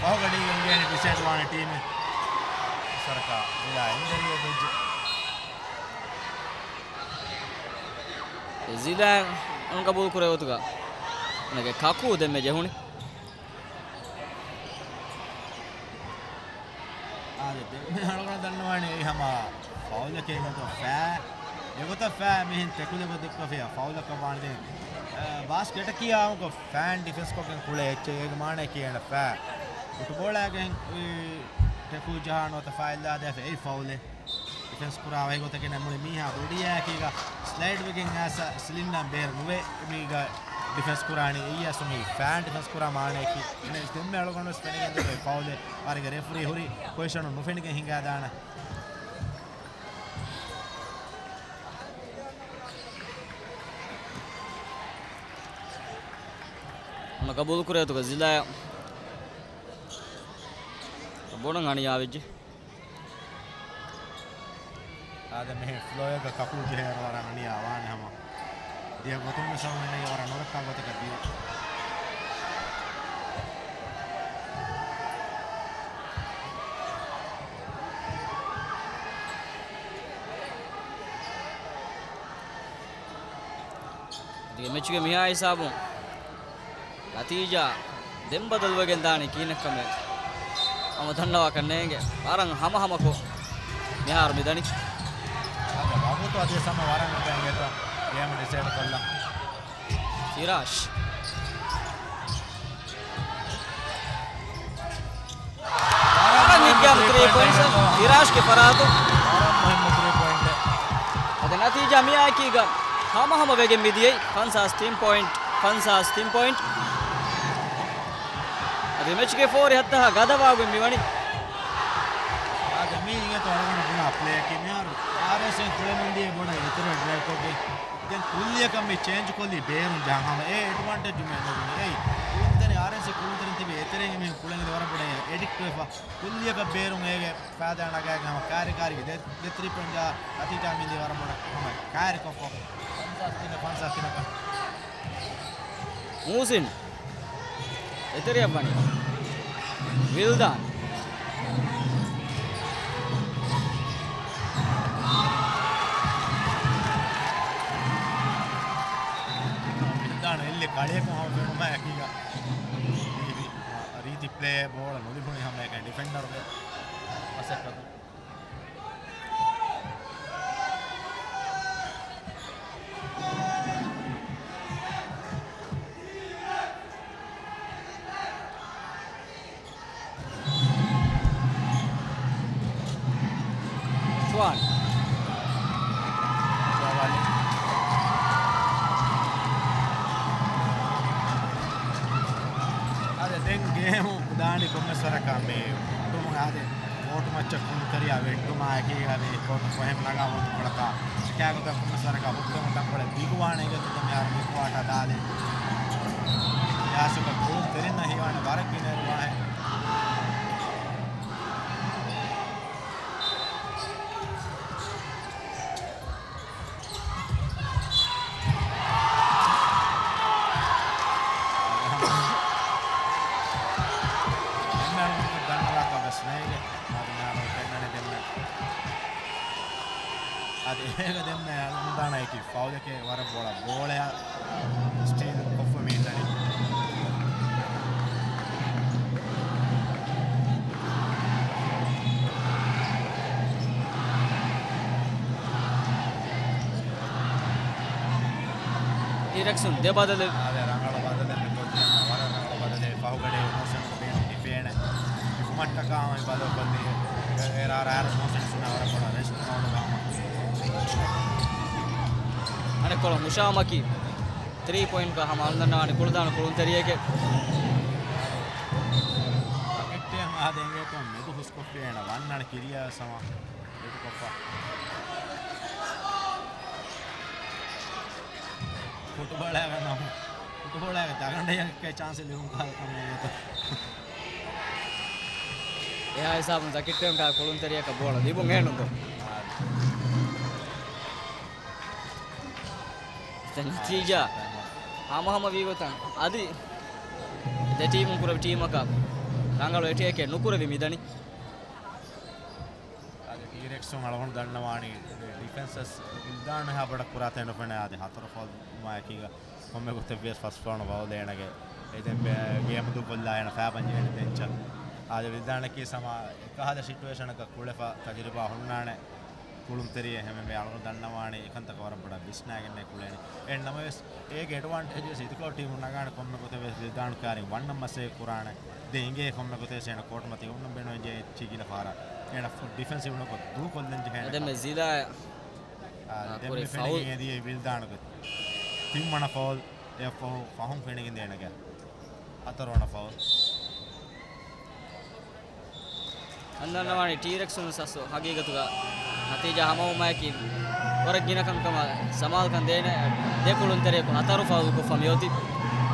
ފަހުގަޑީގެ އިނގޭނެ ޑިސައިޑް ވާނެ ޓީމެއް. ސަރަކާ ޒިލާ އިންޖަރީއެއް ވެއްޖެ. އެ ޒިލާ އަންގަބޫލު ކުރޭ ގޮތުގަ އޭނަގެ ކަކޫ ދެންމެ ޖެހުނީ. އާދެ، ދެންމެ އަޅުގަނޑު ދަންނަވާނެ އެއީ ހަމަ ފައުލެކޭ ގޮތަށް ފައި. އެގޮތަށް ފައި މިހެން ޓެކުލެއް ގޮތް ދެއްކޮށްފިޔާ ފައުލަކަށް ވާނެ ދެން. އަ، ބާސްކެޓަކީ އާއްމުކޮށް ފައިން ޑިފެންސް ކޮށްގެން ކުޅޭ އެއްޗެއް. އޭގެ މާނައަކީ އޭނަ ފައި. ފުޓުބޯޅައިގެން ޓެކުލް ޖަހާ ނުވަތަ ފައި ލާދޭފަ އެއީ ފައުލެއް. ޑިފެންސް ކުރާ ވަހިގޮތަކީ މުޅި މީހާ ބޮޑީއާއެކީގަ ސްލައިޑް ވެގެން އައިސް ސިލިންނަން ބޭރަށް ނުވެ މީގަ ޑިފެންސް ކުރާނީ. އެއީ އަސްލު މީ ފައިން ޑިފެންސް ކުރާ މާނައަކީ. އެނެސް ދެންމެ އަޅުގަނޑު ވެސް ފެނިގެން ދެއްވޭ ފައުލެއް. ވާރޭގެ ރެފްރީ ހުރީ ޕޮޒިޝަނުން ނުފެނިގެން ހިނގާދާނެ. އަންނަ ގަބޫލު ކުރޭ ގޮތުގަ ޒިލާއަށް ބޮޑަށް އަނިޔާވެއްޖެ. އާދެ، މިހެން ފްލޯއެއްގަ ކަކޫ ޖެހޭއިރު ވަރަށް އަނިޔާ ވާނެ ހަމަ. އެ ގޮތުން ވެސް އަޅުގަނޑު ވަރަށް ނުރައްކާ ގޮތަކަށް ދިޔަ. ދިގެ މެޗުގެ މިހާ ހިސާބުން ނަތީޖާ ދެން ބަދަލުވެގެން ދާނީ ކިހިނެއްކަމެއް ހަމަ ދަންނަވާކަށް ނޭނގެ. ވަރަށް ހަމަހަމަކޮށް މިހާރު މިދަނީ. އަދި ވަގުތު އަދިވެސް ހަމަ ވަރަށް އެނގޭތޯ ގޭމް ޑިސައިޑް ކޮށްލަން. ފިރާޝް. ވަރަށް ހިއްގާ ތްރީ ޕޮއިންޓް ފިރާޝްގެ ފަރާތުން. ވަރަށް މުހިއްމު ތްރީ ޕޮއިންޓެއް. އަދި ނަތީޖާ މިއާއެކީގަ ހަމަހަމަ ވެގެން މިދިޔައީ. ފަންސާސް ތިން ޕޮއިންޓް، ފަންސާސް ތިން ޕޮއިންޓް. އަދި މެޗުގެ ފޯރި ހައްތަހާ ގަދަވާގޮތް މިވަނީ. އާދެ، މީ އިނގޭތޯ އަޅުގަނޑު ބުނާ ޕްލޭއަކީ މިހާރު އާރްއޭސީ ކުޅެމުންދީ ބޮޑަށް އެތެރެ ޑްރައިވްކޮށްގެން. ދެން ކުއްލިއަކަށް މި ޗޭންޖް ކޮށްލީ ބޭރުން ޖަހަން ހަމަ އެ އެޑްވާންޓޭޖު މެ ނުބުނީ. އެއީ ކުޅުންތެރި އާރްއޭސީ ކުޅުންތެރިން ތިބި އެތެރެއިން މީހުން ކުޅެން އެދި ވަރަށް ބޮޑަށް އެޑިކްޓް ވެފަ. ކުއްލިއަކަށް ބޭރުން އޭގެ ފައިދާ ނަގާގެން ހަމަ ކާރި ކާރިގެ ދެ، ދެ ތްރީ ޕޮއިންޓް ނަތީޖާ މިދިޔަ ވަރަށް ބޮޑަށް ހަމަ ކާރި ކޮށްފަ. ފަންސާސް ތިނަކަށް، ފަންސާސް ތިނަކަށް. މުހުސިން އެތެރެއަށް ވަނީ. ވިލްދާން. ވިލްދާން އެއްލެ ކަޅިއަކު ހަމަ ފެނުމާ އެކީގަ. ރީތި ޕްލޭ ބޯޅަ ނުލިބުނީ ހަމައެކަނި ޑިފެންޑަރުގެ މަސައްކަތު. ސުވާން. ސުވާން. އާދެ، ދެން ގޭމު ދާނީ ކޮންމެސް ވަރަކަށް މި ހުއްޓުމުގަ އާދެ. ކޯޓު މައްޗަށް ކުޅުންތެރިޔާ ވެއްޓުމާއެކީގަ މި ކޯޓު ފޮހެމް ނަގާ ވަގުތުކޮޅަކަށް އެކާ ގޮތަށް ކޮންމެސް ވަރަކަށް ހުއްޓުމު ތަންކޮޅެއް ދިގުވާނެ އިނގޭތޯ މިހާރު މި ކުއާޓާ ދާލި. ޔާސިކަށް ކުޅުންތެރިންނަށް ހީވާނެ ވަރަށް ގިނަ އިރު ވާހެން. ދެންމެ އަޅުގަނޑު ދަންނަވާކަށް ވެސް ނޭގެ. އަދި މިހާރު ފެންނަނީ ދެންމެ. އަދި އޭގަ ދެންމެ އަޅުގަނޑާނައަކީ ފައުލެކޭ ވަރަށް ބޮޑަށް ބޯޅަޔަށް ސްޓީލް ކޮށްފަ މި އިންނަނީ. ޓީރެކްސުން ދެ ބަދަލެއް. އާދެ، ރަނގަޅު ބަދަލެއް މި ކޮށްދިޔަ، ވަރަށް ރަނގަޅު ބަދަލެއް. ފަހުގަޑޭ މުހުސިން ބޭނުން ޑިފެންޑް. ކުމަށްޓަކާ މި ބަދަލުކޮށްލީ. އެ، އެ، ރާ، ރާ، މުހުސިން ސުންނާ ވަރަށް ބޮޑަށް ރެސްޓް މޯޑުގަ ހަމަ. އަނެއްކޮޅު ހުޝާމަކީ ތްރީ ޕޮއިންޓްގަ ހަމަ އަޅުގަނޑު ދަންނަވާނެ ކުޅަދާނަ ކުޅުންތެރިއެކޭ. ރަކެޓް އާދެ އިނގޭތޯ މެދު ހުސްކޮށްފި އޭނަ ވަންނަން ކިރިޔާ ސަމާ. ދެކޮށްފަ. ފުޓްބޯޅައިގަ ނަމު، ފުޓްބޯޅައިގަ ދަގަނޑަޔަކަށް ޗާންސެއް ލިބުން ކާލަކަމެއް ނެތޯ. އެހާ ހިސާބުން ޒަކިއްޓެއް ކާ ކުޅުންތެރިޔަކަށް ބޯޅަ ލިބުން އޭނުންތޯ. އާ. ދެން ނަތީޖާ ހަމަހަމަ ވީގޮތަށް އަދި ދެ ޓީމުން ކުރެވި ޓީމަކަށް ރަނގަޅު އެޓޭކެއް ނުކުރެވި މިދަނީ. އަދި ޓީރެކްސުން އަޅުގަނޑު ދަންނަވާނީ ޑިފެންސަސް ވިލްދާން ހާ ބޮޑަށް ކުރާތޭ ނުފެނޭ. އަދި ހަތަރު ފައުލް މާއެކީގަ ކޮންމެ ގޮތެއްވިޔަސް ފަސް ފައުނު ފައުލް އޭނަގެ އެ ދެން ބޭ-، ގޭމު ދޫކޮށްލާ އޭނަ ފައިބަން ޖެހޭނެ ބެންޗަށް. އާދެ ވިލްދާނަކީ ސަމާ އެކަހަލަ ސިޓުއޭޝަނަކަށް ކުޅެފަ ތަޖުރިބާ ހުންނާނެ ކުޅުންތެރިއެއް. ހަމަ މި އަޅުގަނޑު ދަންނަވާނެ އެކަންތަކަށް ވަރަށް ބޮޑަށް ވިސްނާގެންނޭ ކުޅޭނެ. އެ ނަމަވެސް އޭގެ އެޑްވާންޓޭޖް ވެސް އިދިކޮޅު ޓީމުން ނަގާނެ ކޮންމެ ގޮތެއް ވެސް ވިލްދާން ކާރިން ވަންނަން މަސައްކަތް ކުރާނެ. ދެން އިނގޭ ކޮންމެ ގޮތެއް ވެސް އޭނަ ކޯޓު މަތީ އޮންނަން ބޭނުން ވެއްޖެ އެއްޗި ގިނަ ފަހަރަށް. އޭނަ ފު-، ޑިފެންސިވް ނުކޮށް ދޫކޮށްލަން ޖެހޭނެ. އެދެންމެ ޒިލާ އާ، އާ، ދެން ކުރި މި ފައުލް. ފެނިގެން އެދިޔަ ވިލްދާނުގެ ތިންވަނަ ފައުލް، އެއަށްފަހު ފަހުން ފެނިގެން ދޭނެގެ ހަތަރުވަނަ ފައުލް. އަންނަންނަވާނީ ޓީރެކްސުން ސަސް ހަގީގަތުގަ ނަތީޖާ ހަމަވުމާއެކީ ވަރަށް ގިނަ ކަންކަމަށް ސަމާލުކަން ދޭނެ ދެ ކުޅުންތެރިޔަކު ހަތަރު ފައުލް ކޮށްފަ މިއޮތީ.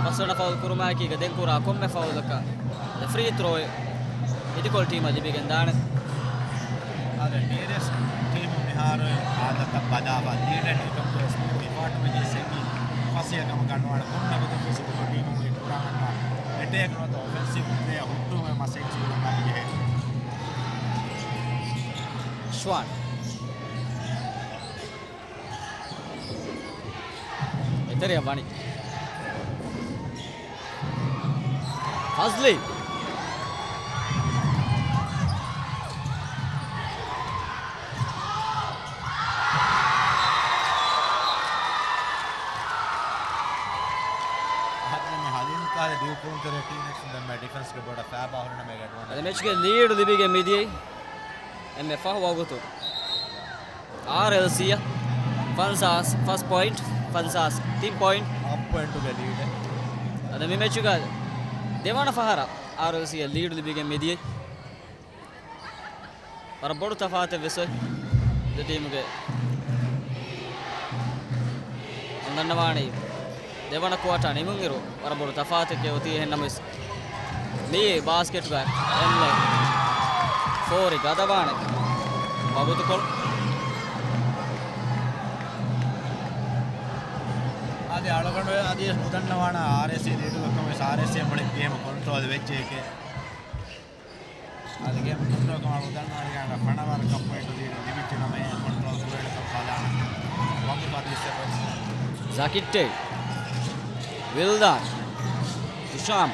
ފަސްވަނަ ފައުލް ކުރުމާއެކީގަ ދެން ކުރާ ކޮންމެ ފައުލަކަށް ދެ ފްރީ ތްރޯއެއް އިދިކޮޅު ޓީމަށް ލިބިގެން ދާނެ. އާދެ، ޓީރެކްސް ޓީމު މިހާރު އާދަތަށް ބަދާފަ ލީޑެއް ނުކޮށް ޑިޕާޓްމަންޓް ސެކި މަސީހަކަމަށް ގަންނަވާނެ. ކޮންމެ ގޮތަކުން ސިޓީގެ ޓީމުގެ ކުރާން އަންނަ އެޓޭކް ނުވަތަ އޮފެންސިވް ޕްލޭއަށް ހުއްޓުވުމެއް މަސީހަކަށް ކުރަން ޖެހޭ. ޝްވާން. އެތެރެއަށް ވަނީ. ފަޒްލީ. އަހަރެން ހަލީމް ކާލެ ދިގު ކުޅުންތެރި ޓީނެކްސް ދެންމެ ޑިފެންސްގެ ބޮޑަށް ފައިބާ ހުރިނަމޭގެ އަދި މެޗްގެ ލީޑު ލިބިގެން މިދިޔައީ އެންމެ ފަހު ވަގުތު. އާރްއެލްސީއަށް ފަންސާސް ފަސް ޕޮއިންޓް، ފަންސާސް ތިން ޕޮއިންޓް. ހަ ޕޮއިންޓުގެ ލީޑެއް. އަދި މި މެޗުގަ ދެވަނަ ފަހަރަށް އާރްއެލްސީއަށް ލީޑު ލިބިގެން މިދިޔައީ. ވަރަށް ބޮޑު ތަފާތެއް ވެސް އޮތް ދެ ޓީމުގެ. ދަންނަވާނީ ދެވަނަ ކުއާޓާ ނިމުންއިރު ވަރަށް ބޮޑު ތަފާތެކޭ އޮތީ. އެހެންނަމަވެސް މިއީ ބާސްކެޓްގަ އެންމެ ފޯރި ގަދަވާނެ ވަގުތުކޮޅު. އަދި އަޅުގަނޑު އަދި ނުދަންނަވާނަ އާރްއޭސީ ލީޑުގަ ކަމަށް. އާރްއޭސީ މުޅި ގޭމް ކޮންޓްރޯލް ވެއްޖެއެކޭ. އަދި ގޭމް ކޮންޓްރޯލް ކަމަށް އަޅުގަނޑު ދަންނަވާނެ ގާނޑަށް ފަނަވަރަކަށް ޕޮއިންޓު ލީޑު ލިބިއްޖެ ނަމަ އެ ކޮންޓްރޯލް ކުރެވޭނެކަން ބަލާނަން. ވަގުތު އަދި އިސް އެބަ. ޒަކިއްޓެއް. ވިލްދާން. ހިޝާމް.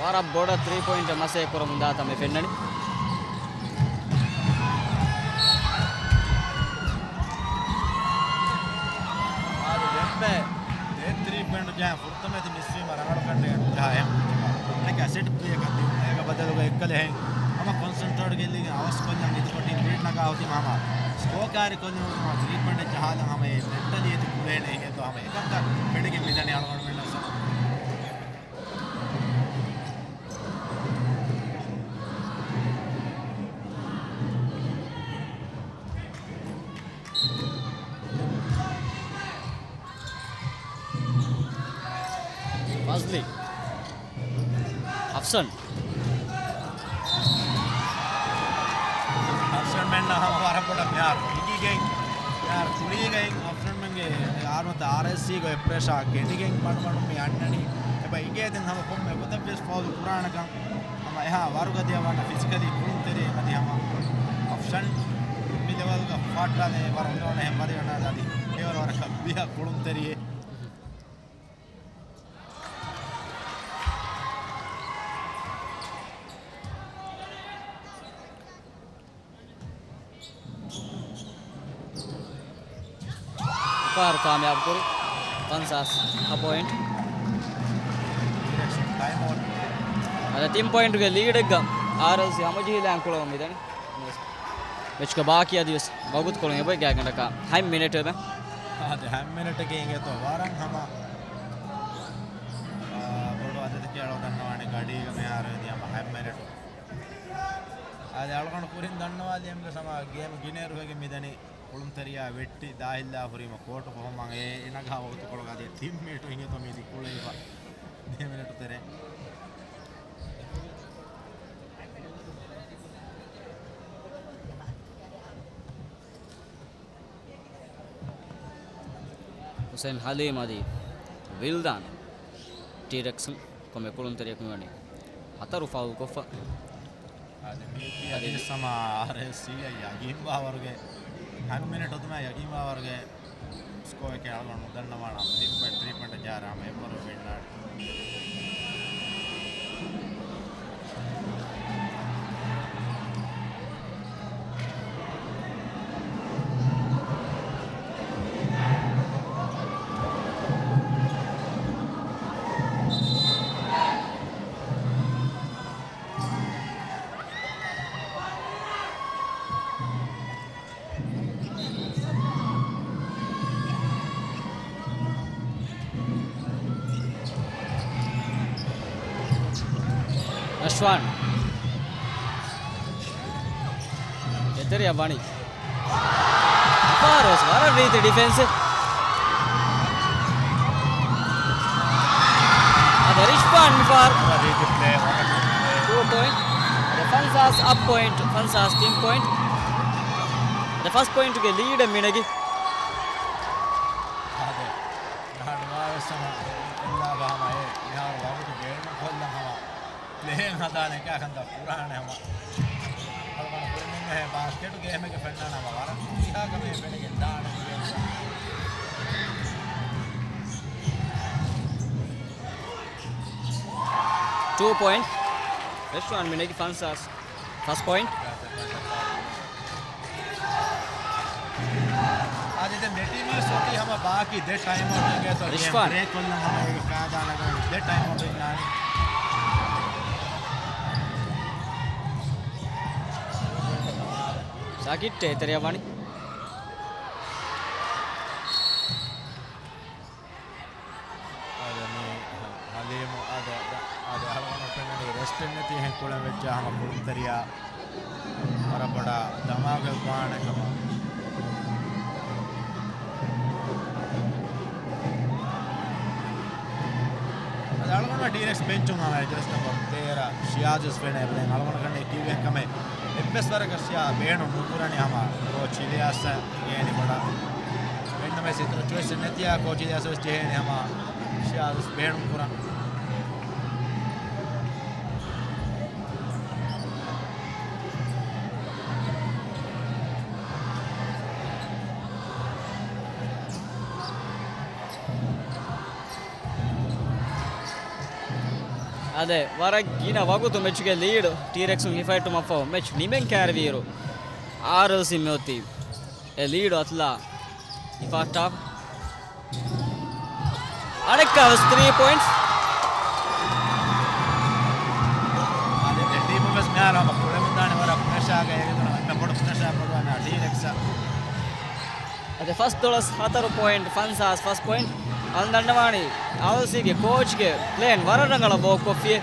ވަރަށް ބޮޑަށް ތްރީ ޕޮއިންޓަށް މަސައްކަތް ކުރަމުން ދާތަން މި ފެންނަނީ. އާދެ، ދެންމެ ދޭތް ތްރީ ޕޮއިންޓު ޖަހަން ފުރަތަމަ ތި މިސްވީމަ ރަނގަޅު ކަންޑެއް ޖަހާ އެހެން ކުއްޖަކާ. އެކަ ސެޓް ޕްލޭއަކަށް ދިއުން އޭގަ ބަދަލުގަ އެއްކަލެ ހެން ހަމަ ކޮންސެންޓްރޭޓް ގެއްލިގެން އަވަސް ކޮށްލަން އިދިކޮށް ޓީމް ރީޑް ނަގާ އޮތީމަ ހަމަ ސްކޯ ކާރި ކޮށްލި ހަމަ ތްރީ ޕޮއިންޓެއް ޖަހާލަން ހަމަ އެ މެންޓަލީ އެތި ކުޅޭނެ އިނގޭތޯ ހަމަ އެކަންތައް ފެނިގެން މިދަނީ އަޅުގަނޑުމެންނަށް. ފަޒްލީ. އަފްސަން. އަފްސަންމެންނަށް ހަމަ ވަރަށް ބޮޑަށް މިހާރު ހިގިގެން، މިހާރު ކުރީގައި އަފްސަންމެންގެ އާރުންތަ އާރްއޭސީގެ ޕްރެޝާ ގެނޑިގެން މަޑުމަޑުން މި އަންނަނީ. އެބަ އިނގޭ ދެން ހަމަ ކޮންމެ ގޮތަށްވެސް ފައުލު ކުރާނެކަން. ހަމަ އެހާ ވަރުގަ ދިޔަ ވަންނަ ފިޒިކަލީ ކުޅުންތެރި އަދި ހަމަ އޮޕްޝަން މި ލެވަލްގަ ފާއްޓާލެ ވަރަށް އުނދަގޫ އެހެން ވަރި ވަންނާ އަދި އެވަރަށް ވަރަކަށް ބިހަ ކުޅުންތެރިއެއް. ފާރު ކާމިޔާބު ކުރި ފަންސާސް ހަ ޕޮއިންޓް. އަދި ތިން ޕޮއިންޓުގެ ލީޑެއްގަ އާރްއެލްސީ ހަމަޖެހިލާން ކުޅަމުން މިދަނީ. މެޗުގެ ބާކީ އަދިވެސް ވަގުތުކޮޅުން އެބަ ގާތްގަނޑަކަށް ހަތް މިނެޓެއް އެބަ. އާދެ، ހަތް މިނެޓެކޭ އިނގޭތޯ ވަރަށް ހަމަ، އާ، ބޮޑު އަދަދެކޭ އަޅު ދަންނަވާނެ ގަޑީގަ މިހާރު އެދި ހަމަ ހަތް މިނެޓު. އާދެ، އަޅުގަނޑު ކުރިން ދަންނަވާލި އެމްގެ ސަމާ ގޭމް ގިނައިރު ވެގެން މިދަނީ. ކުޅުންތެރިޔާ ވެއްޓި ދާހިއްލާ ހުރީމަ ކޯޓު ފޮހުމަށް އެ ނަގާ ވަގުތުކޮޅުގަ އަދި ތިން މިނެޓު އިނގޭތޯ މީތި ކުޅެވިފަ ދިހަ މިނެޓު ތެރޭ. ހުސެން ހަލީމް އަދި ވިލްދާން ޓީރެކްސް ކޮންމެ ކުޅުންތެރިޔަކު މިވަނީ ހަތަރު ފައުލް ކޮށްފަ. އަދި މީތި އަދި ސަމާ އާރްއޭސީ އަށް ޔަގީންވާވަރުގެ ހަތް މިނެޓް އޮތުމާ ޔަގީންވާވަރުގެ ސްކޯއެކޭ އަޅުގަނޑު ނުދަންނަވާނަމަ ތިން ޕޮއިންޓް ތްރީ ޕޮއިންޓް ޖަހާ ހަމަ އެއްވަރު ފެންނާނެ. ރަޝްވާން އެތެރެއަށް ވަނީ. މިފަހަރުވެސް ވަރަށް ރީތި ޑިފެންސެއް. އަދި ރިޝްވާން މިފަހަރު ވަރަށް ރީތި ޕްލޭ، ވަރަށް ރީތި ޕްލޭ. ޓޫ ޕޮއިންޓް. ފަންސާސް އަށް ޕޮއިންޓް، ފަންސާސް ތިން ޕޮއިންޓް. ދެ ފަސް ޕޮއިންޓުގެ ލީޑެއް މިނެގި. އާދެ، ނާޑުވާވެސް ހަމަ އެއްލާގަ ހަމަ އެ މިހާރު ވަގުތު ގޭނު ކޮށްލަން ހަމަ ޕްލޭއިން ހަދާނެ ކަންތައް ކުރާނެ ހަމަ. އަޅުގަނޑު ކުރިމިންނެ ބާސްކެޓް ގޭމެއްގެ ފެންނާނެ ހަމަ ވަރަށް ހުރިހާ ކަމެއް ފެނިގެން ދާނެ ގޭމްތައް. ޓޫ ޕޮއިންޓް. ރިޝްވާން މިނެގި ފަންސާސް. ފަސް ޕޮއިންޓް. އާދެ، ދެ ޓީމު ސޮޓީ ހަމަ ބާކީ ދެ ޓައިމް އައުޓް ގެތޯ ރިޝްވާން. ބްރޭކް ކޮށްލަން ހަމަ އޭގެ ފައިދާ ނަގަން ދެ ޓައިމް އައުޓް އިންނާނެ. ޒަކިއްޓޭ ތެރެއަށް ވަނީ. އާދެ، މި ހަލީމު އާދެ، އާދެ، އަޅުގަނޑަށް ފެންނަނީ ރެސްޓެއް ނެތި އެހެން ކުޅެން ވެއްޖާ ހަމަ ކުޅުންތެރިޔާ ވަރަށް ބޮޑަށް ދަމާގެ ވާނެ ކަމަށް. އަދި އަޅުގަނޑު ޓީރެކްސް ބެންޗުން ހަމަ ޖާސް ނަމްބަރު ތޭރަ ޝިޔާޒުސް ފެނޭ ބުނެ އަޅުގަނޑު ކަންނޭ ކީއްވެ ކަމެއް އެއްވެސް ވަރަކަށް ޝިޔާ ބޭނުން ނުކުރަނީ ހަމަ ކޯޗް އިލްޔާސް އިނގޭނެ ބޮޑަށް. އެންނަމެސް އިތުރު ޗޮއިސް ނެތިޔާ ކޯޗް އިލްޔާސް ވެސް ޖެހޭނެ ހަމަ ޝިޔާޒުސް ބޭނުން ކުރަން. އާދެ، ވަރަށް ގިނަ ވަގުތު މެޗުގެ ލީޑު ޓީރެކްސުން ހިފައްޓުމަށްފަހު މެޗް ނިމެން ކައިރިވިއިރު، އާރްއެލްސީ މިއޮތީ އެ ލީޑު އަތުލާ ހިފަހައްޓާފަ. އަނެއްކާވެސް ތްރީ ޕޮއިންޓްސް. އާދެ، ދެ ޓީމު ވެސް މިހާރު ހަމަ ކުޅެމުންދާނެ ވަރަށް ޕްރެޝާގަ އެގެތުނަ އަންނަ ބޮޑު ޕްރެޝާ ބޮޑުވާނެ ޓީރެކްސް. އަދި ފަސްދޮޅަސް ހަތަރު ޕޮއިންޓް ފަންސާސް ފަސް ޕޮއިންޓް. އަޅުން ދަންނަވާނީ އާރްއެލްސީގެ ކޯޗްގެ ޕްލޭން ވަރަށް ރަނގަޅަށް ވޯކް ކޮށްފިއޭ.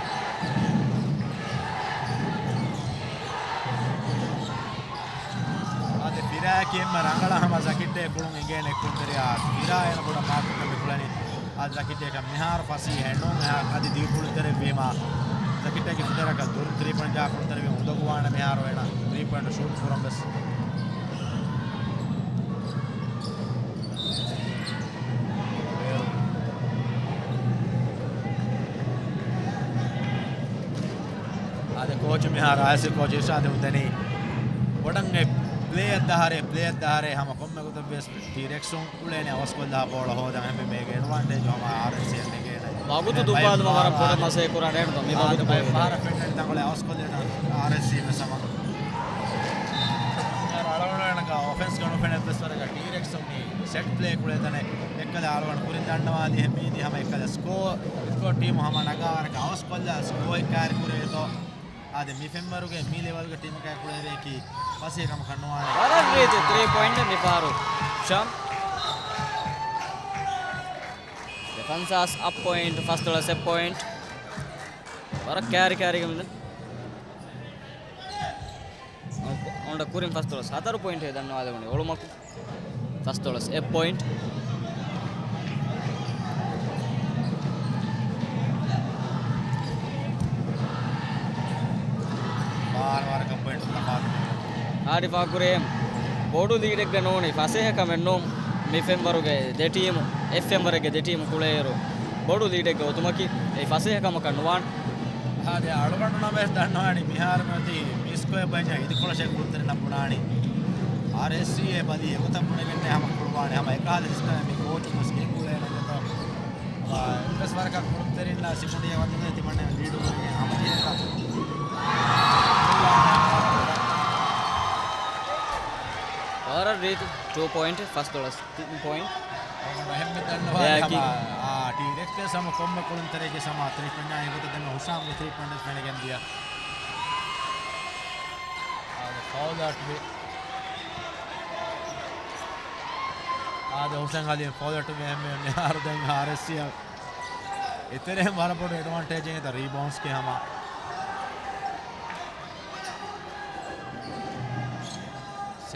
އަދި ފިރާއަކީ އެންމެ ރަނގަޅަށް ހަމަ ޒަކިއްޓޭ ކުޅުން އިނގޭނެ ކުޅުންތެރިޔާ ފިރާ އޭނަ ބޮޑަށް މާކުކޮށް މި ކުޅެނީ. އަދި ޒަކިއްޓޭ ކަން މިހާރު ފަސީހައެއް ނޫން އެހާ އަދި ދިގު ކުޅުންތެރިއެއްވީމާ ޒަކިއްޓޭގެ ފިތަރަކަށް ދުރު ތްރީ ޕޮއިންޓް ޖާ ކުޅުންތެރިވެ އުނދަގޫވާނެ މިހާރު އޭނަ ތްރީ ޕޮއިންޓް ޝޫޓް ކުރަން ވެސް. އާދެ، ކޯޗު މިހާރު އާސިފް ކޯޗު އިރްޝާދު ދެނީ ބޮޑަށް އެ ޕްލޭއަށް ދާހަރޭ، ޕްލޭއަށް ދާހަރޭ ހަމަ ކޮންމެ ގޮތަށް ވެސް ޓީރެކްސުން އުޅޭނެ އަވަސްކޮށްލާ ބޯޅަ ހޯދަން. އެންމެ މޭގެ އެޑްވާންޓޭޖު ހަމަ އާރްއެލްސީ އެންނެގޭނެ. ވަގުތު ދުއްވާލުމަށް ވަރަށް ބޮޑަށް މަސައްކަތް ކުރާނެ އެންމެ މި ވަގުތު ބައެއް ފަހަރަށް ފެންނަނީ ތަންކޮޅެއް އަވަސްކޮށްލޭ ތަން އާރްއެލްސީ ވެސް ހަމަ. އަޅުގަނޑު އޮފެންސް ގަނޑު ފެނެއްވެސް ވަރަކަށް ޓީރެކްސުން މި ސެޓް ޕްލޭ ކުޅޭ ތަނެއް އެއްކަލަ އަޅުގަނޑު ކުރިން ދަންނަވާލި ހެން މީދި ހަމަ އެއްކަލަ ސްކޯ، ސްކޯ ޓީމު ހަމަ ނަގާ ވަރަކަށް އަވަސްކޮށްލާ ސްކޯއެއް ކާރި ކުރެވޭތޯ. އާދެ، މި ފެންވަރުގެ މި ލެވަލްގެ ޓީމަކާ ކުޅެވޭކީ ފަސޭހަ ކަމަކަށް ނުވާނެ. ވަރަށް ރީތި ތްރީ ޕޮއިންޓް މި ފަހަރު. ޝާމް. ފަންސާސް އަށް ޕޮއިންޓް، ފަސްދޮޅަސް އެއް ޕޮއިންޓް. ވަރަށް ކާރި ކާރިގަ މިދަން. އޮންޑަ ކުރިން ފަސްދޮޅަސް ހަތަރު ޕޮއިންޓެއް ދަންނަވާލެވުނީ އޮޅުމަކު. ފަސްދޮޅަސް އެއް ޕޮއިންޓް. ބާރަ ވަރަކަށް ޕޮއިންޓް ތަފާތު. އާދެ، ފާކުރޭ ބޮޑު ލީޑެއްގަ ނޫނީ، ފަސޭހަ ކަމެއް ނޫން. މި ފެންވަރުގެ ދެ ޓީމު، އެއް ފެންވަރެއްގެ ދެ ޓީމު ކުޅޭއިރު ބޮޑު ލީޑެއްގަ އޮތުމަކީ އެއީ ފަސޭހަ ކަމަކަށް ނުވާނެ. އާދެ، އަޅުގަނޑު ނަމަވެސް ދަންނަވާނީ މިހާރު މިއޮތީ މި ސްކޮއެއް ބަންޏާ އިދިކޮޅަށޭ ކުޅުންތެރިންނަށް ބުނާނީ. އާރްއެސްސީއެ ބަލީ އެގޮތަށް ބުނެގެންނޭ ހަމަ ކުޅުވާނީ. ހަމަ އެކަހަލަ ސިސްޓަމެއް މި ކޯޗުން ވެސް ގެންގުޅޭނެ އެގޮތަށް. އާ، އެއްވެސް ވަރަކަށް ކުޅުންތެރިންނާ ސިކުނޑިއެއް ވަދެދޭ ތިމަންނަ ލީޑު ކުރެވޭ ހަމަ ޖެހޭތަ. ވަރަށް ރީތި ޓޫ ޕޮއިންޓް، ފަސްދޮޅަސް ތިން ޕޮއިންޓް. އަޅުގަނޑު އެހެންމެ ދަންނަވާލި އެއާއެކީ. ހަމަ، އާ، ޓީރެކްސް ވެސް ހަމަ ކޮންމެ ކުޅުންތެރިއެއްގެ ހަމަ ތްރީ ޕޮއިންޓް އިންނާ އެގޮތަށް ދެން ހުށާމްގެ ތްރީ ޕޮއިންޓް ވެސް ފެނިގެން ދިޔަ. އާދެ، ފައުލް އައުޓްވި. އާދެ، ހުސެން ހަލީމް ފައުލް އައުޓްވި އެހެންމެ މިހާރު ދެން އާރްއެސްސީއަށް އެތެރެއިން ވަރަށް ބޮޑު އެޑްވާންޓޭޖެއް އެތަ ރީބައުންޑްސްގެ ހަމަ.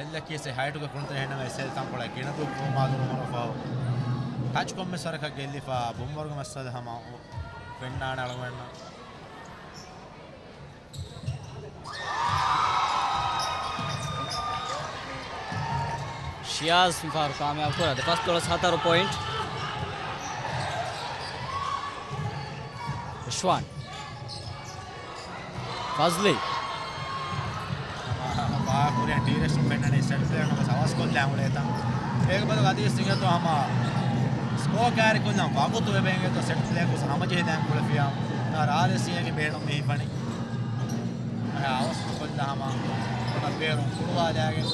ސެލްއަކީ ސެ ހައިޓުގެ ކުޅުންތެރި ހެންނަމެ ސެލް ތަންކޮޅެއް ގިނަ ދުވަހު މާދުރު ހުރަފަހު ޓަޗް ކޮންމެސް ވަރަކަށް ގެއްލިފަ ބުންވަރުގެ މައްސަލަ ހަމަ ފެންނާނެ އަޅުގަނޑަށް. ޝިޔާޒް މިފަހަރު ކާމިޔާބު ކުރާ. ފަސްދޮޅަސް ހަތަރު ޕޮއިންޓް. އިޝްވާން. ފަޒްލީ. ބާކުރިޔަށް ޓީރެކްސް ފެންނަނީ ސެޓް ޕްލޭ ނަމަ ސަވާސް ކޮށްލާ އުޅޭތަން. އޭގެ ބަދަލު އަދި ސިނގޭތޯ ހަމަ ސްކޯ ކާރި ކުންނަ ވަގުތު ވެބޭނގޭތޯ ސެޓް ޕްލޭ ކުސް ހަމަޖެހިދާން ކުޅެފިޔާ. އާރްއެސްސީ އޭގެ ބޭނުން މި ހިފަނީ. އަވަސް ކޮށްލާ ހަމަ ބޭރުން ކުޅުވާލާގެން.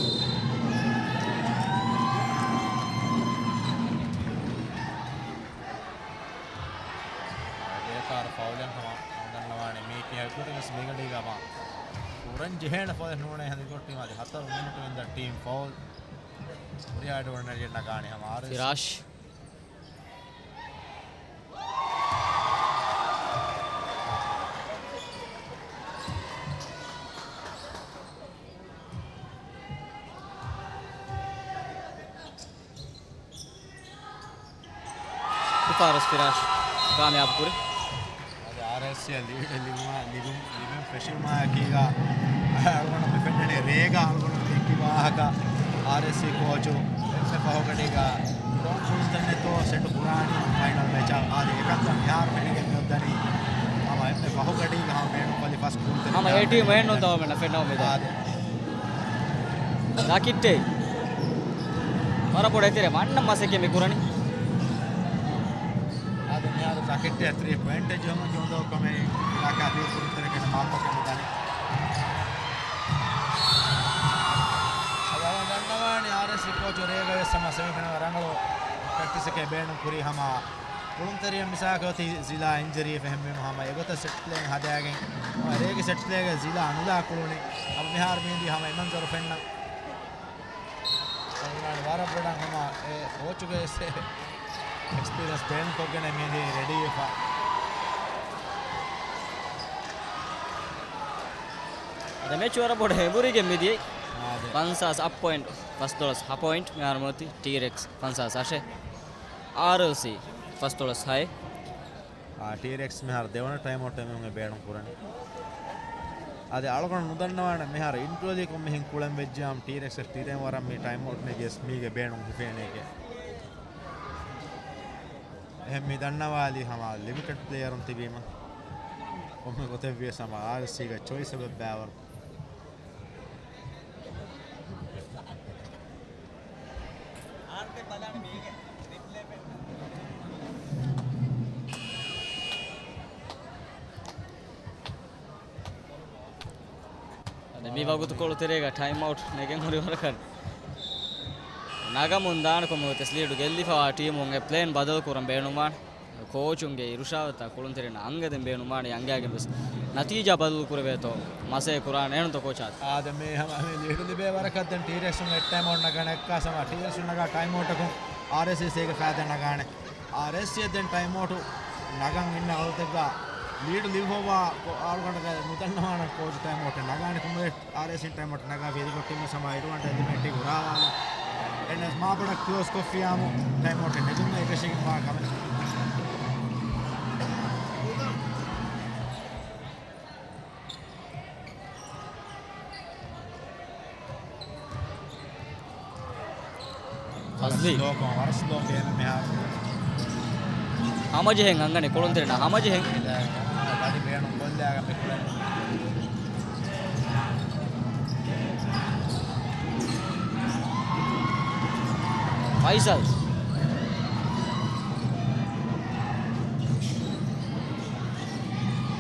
ބޭކާރު ފައުލެއް ހަމަ ދަންނަވާނެ މީ ކިހައި ގޮތަކަސް މީގަޑީގަ ހަމަ ކުރަން ޖެހޭނެ ފައުލެއް ނޫނޭ ހަނދި ގޮށްޓީމާ އަދި ހަތަރު މިނެޓު އިންދަ ޓީމް ފައުލް. ހުރިހާ އެޑްވަންޓޭޖެއް ނަގާނެ ހަމަ އާރްއެސް. ފިރާޝް. އިފާރަސް ފިރާޝް ކާމިޔާބު ކުރި. އަދި އާރްއެސްސީ އަށް ލީޑް ލިބުމާ، ލިބުން، ލިބެން ފެށީމާއެކީގަ އަޅުގަނޑު މި ފެންނަނީ ރޭގަ އަޅުގަނޑު ދެއްކި ވާހަކަ. އާރްއެސްސީ ކޯޗު އެންމެ ފަހުގަޑީގަ ކުޅުންތެރިންނެތޯ ސެޓް ކުރާނީ ފައިނަލް މެޗަށް. އާދެ، އެކަންތައް މިހާރު ފެނިގެން މިއޮއްދަނީ ހަމަ އެންމެ ފަހުގަޑީގަ ހަމަ ބޭނުންކޮށްލި ފަސް ކުޅުންތެރިން ހަމަ އެ ޓީމް އެއްނު ތަވަމެންނަށް ފެންނަވަމެދާ. އާދެ. ޒާކިއްޓޭ. ވަރަށް ބޮޑަށް އެތެރެ ވަންނަ މަސައްކަތް މި ކުރަނީ. އާދެ، މިހާރު ޒާކިއްޓޭ ތްރީ ޕޮއިންޓެއް ޖެހުމަށް ޖެހުނު ކަމެއް އިލާކާ ދީ ކުރިތެރެގެން މާކްކޮށްގެން ދަނީ. އަދި އަޅުގަނޑު ދަންނަވާނީ އާރްއެސްސީ ކޯޗު ރޭގަ ވެސް ހަމަ ސެމިފައިނަލް ރަނގަޅު ޕްރެކްޓިސްއެކޭ ބޭނުން ކުރީ ހަމަ ކުޅުންތެރިޔަށް މިސާލަކަށް އޮތީ ޒިލާ އިންޖަރީ ފެހެންވީމަ ހަމަ އެގޮތަށް ސެޓް ޕްލޭއިން ހަދާގެން ހަމަ ރޭގެ ސެޓް ޕްލޭގެ ޒިލާ ނުލާ ކުޅުނީ. ހަމަ މިހާރު މީން ދީ ހަމަ އެ މަންޒަރު ފެންނަ. ވަރަށް ބޮޑަށް ހަމަ އެ ކޯޗުގެ އެކްސްޕީރިއަންސް ބޭނުންކޮށްގެން މީ ދީ ރެޑީވެފަ. އަދި މެޗު ވަރަށް ބޮޑަށް އެނބުރިގެން މިދިޔައީ. އާދެ. ފަންސާސް އަށް ޕޮއިންޓް، ފަސްދޮޅަސް ހަ ޕޮއިންޓް މިހާރު މިއޮތީ ޓީރެކްސް ފަންސާސް އަށެއް. އާރްއެލްސީ ފަސްދޮޅަސް ހައެއް. އާ، ޓީރެކްސް މިހާރު ދެވަނަ ޓައިމްއައުޓް އެމީހުން ބޭނުން ކުރަނީ. އަދި އަޅުގަނޑު ނުދަންނަވާނެ މިހާރު އިންޓްރޯލީ ކޮންމެހެން ކުޅެން ވެއްޖިއްޔާމު ޓީރެކްސް އަށް ތިރޭން ވަރަށް މި ޓައިމްއައުޓް ނެގިޔަސް މީގެ ބޭނުން ހިފޭނެކޭ. އެހެން މި ދަންނަވާލީ ހަމަ ލިމިޓެޑް ޕްލޭޔަރުން ތިބީމަ ކޮންމެ ގޮތެއް ވިޔަސް ހަމަ އާރްއެސްސީގެ ޗޮއިސް އެބަ ބައިވަރު. އަދި މި ވަގުތުކޮޅު ތެރޭގަ ޓައިމްއައުޓް ނެގެން ހުރި ވަރަކަށް ނަގަމުން ދާނެ ކޮންމެ ގޮތެއް ލީޑު ގެއްލިފަވާ ޓީމުން އެ ޕްލޭން ބަދަލު ކުރަން ބޭނުންވާނެ. ކޯޗުންގެ އިރުޝާދުތައް ކުޅުންތެރިންނަށް އަންގަދެން ބޭނުންވާނެ އަނގައިގެން ވެސް ނަތީޖާ ބަދަލު ކުރެވޭތޯ މަސައްކަތް ކުރާނެ އެހެންތޯ ކޯޗާ؟ އާދެ، މި ހަމަ މި ލީޑު ލިބޭ ވަރަކަށް ދެން ޓީރެކްސުން އެއް ޓައިމްއައުޓް ނަގާނެ އެއްކާސް ހަމަ ޓީރެކްސުން ނަގާ ޓައިމްއައުޓަކުން އާރްއެސްސީ އޭގެ ފައިދާ ނަގާނެ. އާރްއެސްސީ ދެން ޓައިމްއައުޓު ނަގަން އިންނަ ވަގުތެއްގަ ލީޑު ލިބިފައިވާ އަޅުގަނޑުގެ ނުދަންނަވާނެ ކޯޗު ޓައިމްއައުޓެއް ނަގާނެ ކޮންމެ އާރްއެސްއިން ޓައިމްއައުޓް ނަގާފި އެދިކޮށްޓިން ވެސް ހަމަ އެޑްވަންޓޭޖް ލިމިޓް ހުރާވާލާ. އެންނަސް މާބޮޑަށް ކްލޯޒް ކޮށްފިޔާމު ޓައިމްއައުޓެއް ނެގުން އެކަށީގެންވާ ކަމެއް. ފަޒްލީ. ސްލޯކޮށް، ވަރަށް ސްލޯ ގޭމެއް މިހާރު. ހަމަޖެހެން އަންގަނީ ކުޅުންތެރިންނަށް ހަމަޖެހެން. ގަޑި ބޭނުން ކޮށްލާގެން މި ކުޅެނީ. ފައިސަލް.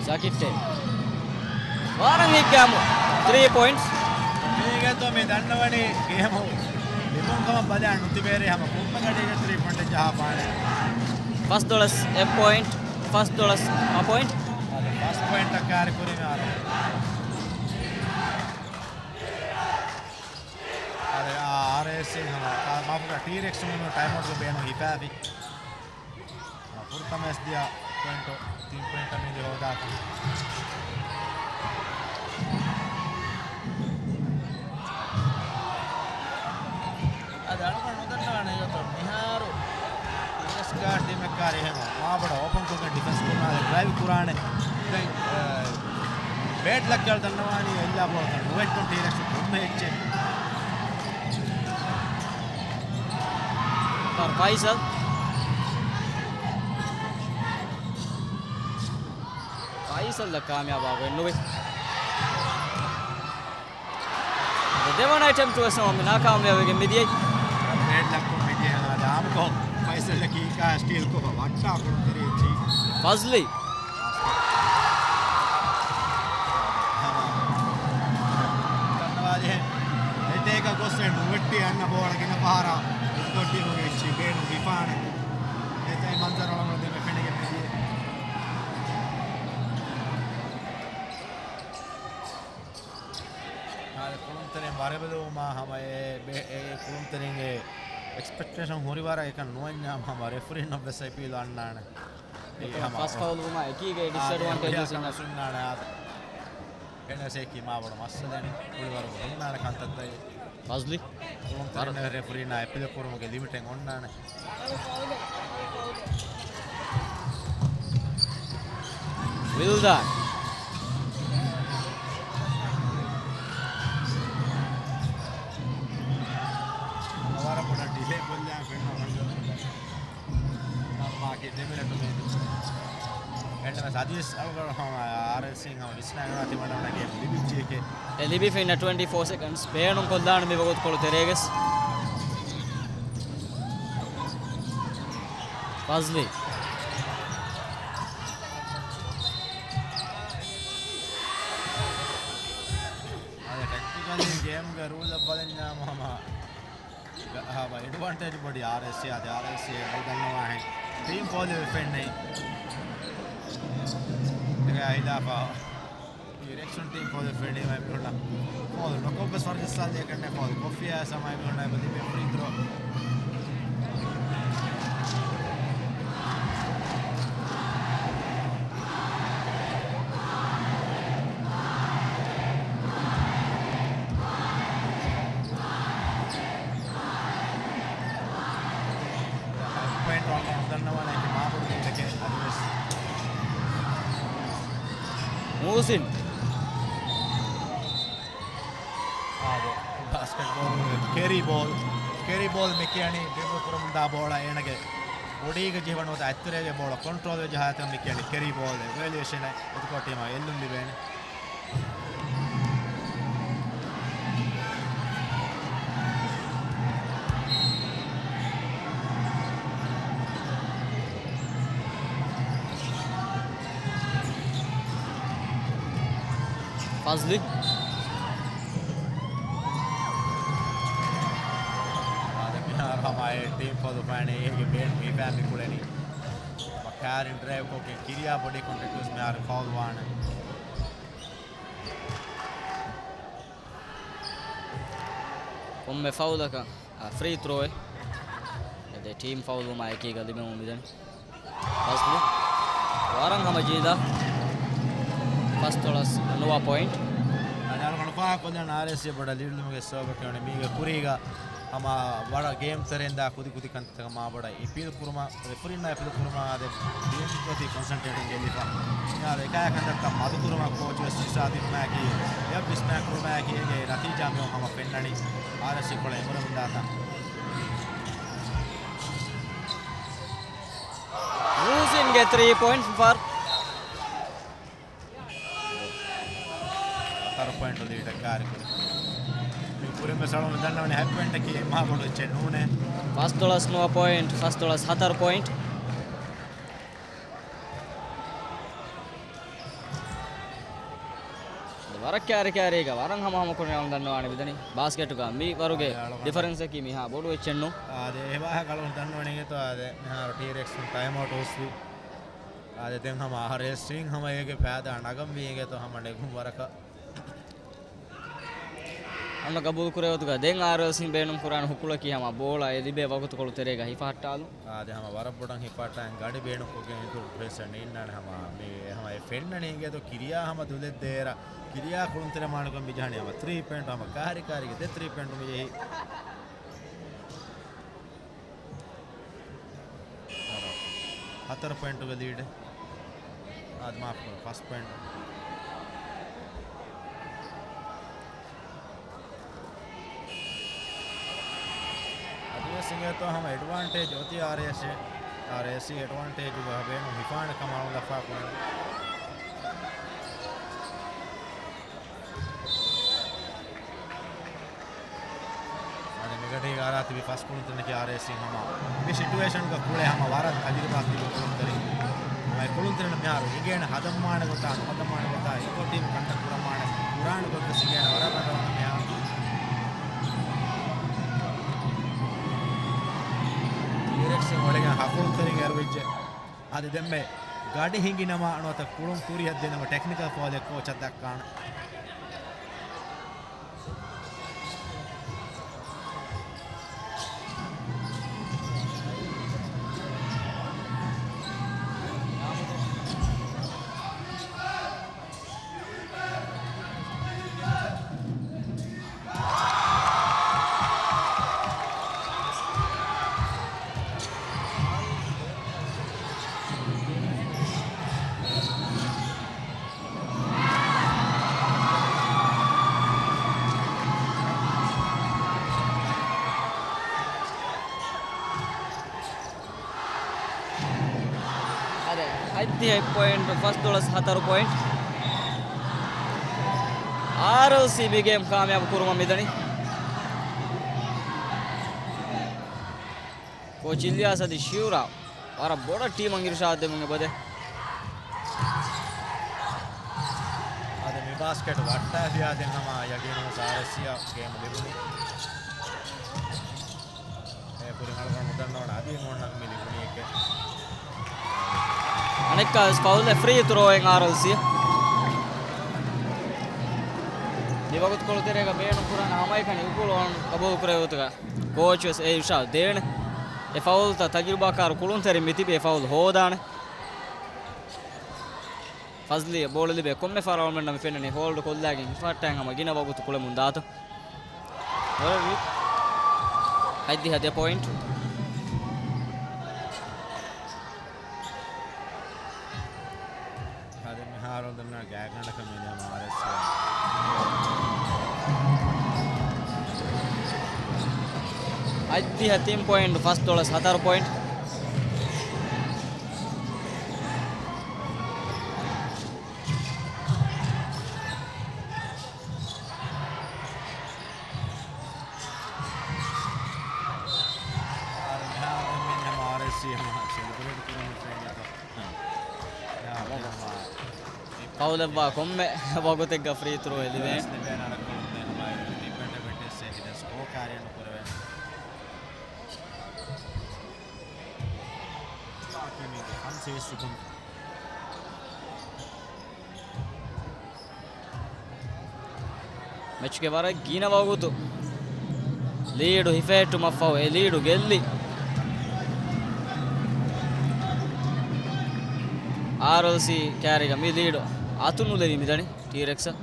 ޒާކިއްޓޭ. ވާރަށް ހިތްގައިމު ތްރީ ޕޮއިންޓްސް. މީގެތޯ މި ދަންނަވަނީ ގޭމު ލިބުން ކަމަށް ބަލާ ނުތިބޭރޭ ހަމަ ކުންމެ ގަޑީގެ ތްރީ ޕޮއިންޓެއް ޖަހާފާނެ. ފަސްދޮޅަސް އެއް ޕޮއިންޓް، ފަސްދޮޅަސް އަ ޕޮއިންޓް. އަދި ފަސް ޕޮއިންޓަށް ކާރި ކުރީމެ އާރ. އާރ، އާރްއެސްއިން ހަމަ، އާ، މާފުކަ ޓީރެކްސް މި ޓައިމްއައުޓްގެ ބޭނުން ހިފާފި. ފުރަތަމަ އެސް ދިޔަ ޕޮއިންޓު، ތިން ޕޮއިންޓަށް މިދި ހޯދާފަ. އަދި އަޅުގަނޑު ނުދަންނަވާނެ އެގޮތަށް މިހާރު އިންވެސްޓް ގާޑް ޓީމެއް ކާރި އެހެމަ މާބޮޑަށް އޯޕަން ކޮށްގެން ޑިފެންސް ކުރުމާ ޑްރައިވް ކުރާނެ. ދެން، އަ، ބޭޑް ލަކް އަޅު ދަންނަވާނީ އެއްލާ ބޯޅަތައް ނުވެއްޓުން ޓީރެކްސް ކޮންމެ އެއްޗެއް. ފައިސަލް. ފައިސަލްއަށް ކާމިޔާބާ ގޮތް ނުވި. ދެވަނަ އެޓެމްޕްޓު ވެސް ނަމަ ނާކާމިޔާބުވެގެން މިދިޔައީ. ބޭޑް ލައްކުން މިދިޔަ އާދެ އާމްކޮ ފައިސަލްއަކީ ކާ ސްޓީލް ކޮށް ވައްޓާ ކުޅުންތެރިއެއްޗި. ފަޒްލީ. ދަންނަވާދޭ. އެޓޭކަށް ގޮސް ނުވެއްޓި އަންނަ ބޯޅަ ގިނަ ފަހަރަށް އެއްކޮށް ޓީމުގެ އެއްޗި ބޭނުން ހިފާނެ. އެތައް މަންޒަރު އަޅަމުން ދެމެ ފެނިގެން މިދިޔަ. އާދެ، ކުޅުންތެރިން ވަރެބެލުވުމާ ހަމަ އެ ބެ-، އެ ކުޅުންތެރިންގެ އެކްސްޕެކްޓޭޝަން ހުރި ވަރަށް އެކަން ނުވަންޏާ ހަމަ ރެފްރީންނަށް ވެސް އެޕީލް އަންނާނެ. އެ ހަމަ ފަސް ފައުލުވުމާ އެކީގެ އާ، ޑިސްއެޑްވާންޓޭޖަސް އެ އިންނަ. އެންއެސްއޭ ކީ މާބޮޑު މައްސަލައެއް ކުޅިވަރުގަ ހުންނާނެ ކަންތައްތައް. ފަޒްލި. ކުޅުންތެރިން ރެފްރީންނާ އެޕީލް ކުރުމުގެ ލިމިޓެއް އޮންނާނެ. ވިލްދާން. ވަރަށް ބޮޑަށް ޑިލޭ ކޮށްލާ ފެންނަ ވަންދަ. މާކި ދެމިނެޓު މޭދު. އެންޑަމެސް އަދިވެސް އަޅުގަނޑު ހަމަ އާރްއެލްސީން ހަމަ ވިސްނާގަން ތިމަންނަ ގޭމް ލިބިއްޖެކޭ. އެ ލިބިފަ އިންނަ ޓްވެންޓީ ފޯ ސެކަންޑްސް ބޭނުން ކޮށްލާން މި ވަގުތުކޮޅު ތެރޭގެސް. ފަޒްލީ. އަދި ޓެކްޓިކަލީ ގޭމްގެ ރޫލްއަށް ބަލަންޏާ މަހަމަ ހަމަ އެޑްވާންޓޭޖް ބޮޑި އާރްއެސްސީ އާދެ އާރްއެސްސީ އަޅު ދަންނަވާހެން ޓީމް ފޯލު ފެންނައި. އެގައި ހިލާފަށް ރިއެކްޝަން ޓީމް ފޯލު ފެންނައި މިހުންނަ ފޯލު ނުކޮށްވެސް ފަރު ސާލެ ކަންނެ ފޯލު ކޮށްފިޔާ ސަމާ މިހުންނަ އެބަ ލިބޭ ފްރީ ތްރޯ. ޕޮއިންޓް އަޅުގަނޑު ދަންނަވާނެ އެކި މާބޮޑު ލީޑެކޭ އަދިވެސް. މޫސިން. އާދެ، ބާސްކެޓްބޯލް، ކެރީ ބޯލް. ކެރީ ބޯލް މި ކިޔަނީ ޑްރިބްލް ކުރަމުންދާ ބޯޅަ އޭނަގެ ބޮޑީގަ ޖެހިވަނީ އަތްތެރޭގެ ބޯޅަ ކޮންޓްރޯލްވެ ޖަހާތަން މި ކިޔަނީ ކެރީ ބޯލް. އެވެލުއޭޝަން އެތުކޮށް ޓީމަށް އެއްލުން ލިބޭނެ. ފަޒްލި. އާދެ، މިހާރު ހަމަ އެ ޓީމް ފައުލު ފައިނޭ އޭގެ ބޭން ހިފާ މި ކުޅެނީ. ކާރިން ޑްރައިވް ކޮށްގެން ކިރިޔާ ބޮޑީ ކޮންޓެކްޓް ވެސް މިހާރު ފައުލު ވާނެ. ކޮންމެ ފައުލަކަށް، އާ، ފްރީ ތްރޯއެއް. އެދެ ޓީމް ފައުލު ވުމާ އެކީގަ ލިބެމުން މިދަނީ. ފަޒްލު. ވަރަށް ހަމަ ޖީލާ. ފަސްދޮޅަސް ނުވަ ޕޮއިންޓް. އަދި އަޅުގަނޑު ފާހަގަކޮށްލަން އާރްއެސްސީ ބޮޑަށް ލީޑްލުމުގެ ސަބަބަކީ ވަނީ މީގެ ކުރީގަ ހަމަ ވަރަށް ގޭމް ތެރެއިން ދާ ކުދި ކުދި ކަންތައް މާބޮޑަށް އެޕީލް ކުރުމަށް، ރެފްރީންނާ އެޕީލް ކުރުމަށް އާދެ، ގޭމް ގޮތީ ކޮންސަންޓްރޭޓިން ގެއްލިފަ. އާދެ، އެކާ ކަންތައްތައް މަދުކުރުމަށް ކޯޗު ވެސް ހިސާ ދިނުމާއެކީ، އެއަށް ވިސްނާ ކުރުމާއެކީ، އޭގެ ނަތީޖާ މިއޮ ހަމަ ފެންނަނީ. އާރްއެސްސީ ކޮޅަށް އެނބުރެމުންދާތާ. މޫސިންގެ ތްރީ ޕޮއިންޓް ފަރް. ހަތަރު ޕޮއިންޓު ލީޑަށް ކާރިކުރި. މި ކުރިން ވެސް އަޅުގަނޑު ދަންނަވަނީ ހަތް ޕޮއިންޓަކީ މާ ބޮޑު އެއްޗެއް ނޫނޭ. ފަސްދޮޅަސް ނުވަ ޕޮއިންޓް، ފަސްދޮޅަސް ހަތަރު ޕޮއިންޓް. ވަރަށް ކާރި ކާރީގަ ވަރަށް ހަމަ ހަމަ ކުރިން އަޅުގަނޑު ދަންނަވާނެ މިދަނީ. ބާސްކެޓުގަ މި ވަރުގެ އާ، އަޅުގަނޑު ޑިފަރެންސަކީ މިހާ ބޮޑު އެއްޗެއް ނޫން. އާދެ، އެ ވާހަކަ އަޅުގަނޑު ދަންނަވަނީ އިނގޭތޯ އާދެ، މިހާރު ޓީރެކްސް ޓައިމް އައުޓް ހުސްވި. އާދެ، ދެން ހަމަ އާރްއެލްސީން ހަމަ އޭގެ ފައިދާ ނަގަންވީ އިނގޭތޯ ހަމަ ނެގުން ވަރަކަށް. އަންނަ ގަބޫލު ކުރޭ ގޮތުގަ ދެން އާރްއެލްސީން ބޭނުން ކުރާނެ ހުކުޅަކީ ހަމަ ބޯޅަ އެ ލިބޭ ވަގުތުކޮޅު ތެރޭގަ ހިފަހައްޓާލުން. އާދެ، ހަމަ ވަރަށް ބޮޑަށް ހިފަހައްޓާ ގަޑި ބޭނުންކޮށްގެން އިތުރު ޕްރެޝަރ ނީންނާނެ ހަމަ މި ހަމަ އެ ފެންނަނީ އިނގޭތޯ ކިރިޔާ ހަމަ ދުލެއް ދޭރަ ކިރިޔާ ކުޅުންތެރި މާނަކަށް މި ޖަހަނީ ހަމަ ތްރީ ޕޮއިންޓް ހަމަ ކާރި ކާރީގެ ދެ ތްރީ ޕޮއިންޓް މި ޖެހި. ހަތަރު ޕޮއިންޓުގެ ލީޑެއް. އާދެ، މާފު ކުރުން. ފަސް ޕޮއިންޓް. އަދިވެސް އެތޯ ހަމަ އެޑްވާންޓޭޖް އޮތީ އާރްއޭސީ، އާރްއޭސީ އެޑްވާންޓޭޖުގަ ބޭނުން ހިފާނެ ކަމަށް އަޅުގަނޑު ދައްކާ ކުރަނީ. އަދި މިގަޑީގަ އަރާ ތިބި ފަސް ކުޅުންތެރިންނަކީ އާރްއޭސީ ހަމަ މި ސިޓުއޭޝަންގަ ކުޅޭ ހަމަ ވަރަށް ތަޖުރިބާ ތިބި ކުޅުންތެރިން. ހަމަ އެ ކުޅުންތެރިންނަށް މިހާރު އިނގޭނެ ހަދަންވާނެ ގޮތާ، ނުހަދަންވާނެ ގޮތާ، އިކޯ ޓީމް ކަންތައް ކުރަންވާނެ، ކުރާނެ ގޮތްވެސް އިނގޭނެ ވަރަށް ރަނގަޅަށް މިހާރު. ޑިރެކްޝަން އޮޅިގެން ހަ ކުޅުންތެރިން އެރުވިއްޖެ. އަދި ދެންމެ ގަޑި ހިނގި ނަމަ ނުވަތަ ކުޅުން ކުރިއަށް ދިނަމަ ޓެކްނިކަލް ފައުލެއް ކޯޗަށް ދައްކާނެ. އަދެ، ހަތްދިހަ ޕޮއިންޓް، ފަސްދޮޅަސް ހަތަރު ޕޮއިންޓް. އާރްއެލްސީ މި ގޭމް ކާމިޔާބު ކުރުމަށް މިދަނީ. ކޯޗް އިލްޔާސް އަދި ޝިއުރާ ވަރަށް ބޮޑަށް ޓީމަށް އިރުޝާދު ދެމުން އެބަދޭ. އަދި މި ބާސްކެޓް ވައްޓާފިޔާ ދެން ހަމަ ޔަގީނުން އާރްއެލްސީއަށް ގޭމް ލިބުނީ. އެ ކުރިން އަޅުގަނޑު ނުދަންނަވަން އަދި ނޫންނަކަ މި ލިބުނީ އެކެއް. އަނެއްކާވެސް ފައުލެއް ފްރީ ތުރޯއެއް އާރްއެލްސީ. މި ވަގުތުކޮޅު ތެރޭގަ ބޭނުން ކުރާނެ ހަމައެކަނި އުކުޅު އަޅުން ގަބޫލު ކުރެވޭ ގޮތުގަ ކޯޗް ވެސް އެ އިރުޝާދު ދޭނެ. އެ ފައުލްތައް ތަޖުރިބާކާރު ކުޅުންތެރިން މިތިބީ އެ ފައުލް ހޯދާނެ. ފަޒްލީ ބޯޅަ ލިބޭ ކޮންމެ ފަހަރަށް އަޅުމެންނަށް މި ފެންނަނީ ހޯލްޑް ކޮށްލާގެން ހިފަހައްޓާ ހަމަ ގިނަ ވަގުތު ކުޅެމުން ދާތޯ. ހަތްދިހަ ދެ ޕޮއިންޓް. އަދި މިހާރު ދަންނަ ގާތްގަނޑަކަށް މިދިޔަ މާރެސް. ހަތްދިހަ ތިން ޕޮއިންޓް، ފަސްދޮޅަސް ހަތަރު ޕޮއިންޓް. އާރް މިހާރު މި މާރެސް ހަމަ ސެލެބްރޭޓް ކުރަމުން ފެންނަތޯ. ފައުލެއްވާ ކޮންމެ ވަގުތެއްގަ ފްރީ ތުރޯ އެ ލިބޭ. ލިބޭނެ އަރަކޮޅުން ދޭނުމާއި ޑިފެންޑަރ ވެއްޓެއްސޭ ހިދަ ސްކޯ ކާރިއެއް ނުކުރެވޭ. ބާކީ މީގެ ފަންސަވީސް ސެކަންޑް. މެޗުގެ ވަރަށް ގިނަ ވަގުތު ލީޑު ހިފެހެއްޓުމަށްފަހު އެ ލީޑު ގެއްލި. އާރްއެލްސީ ކާރީގަ މި ލީޑު އަތުނުލެވި މިދަނީ ޓީރެކްސަށް.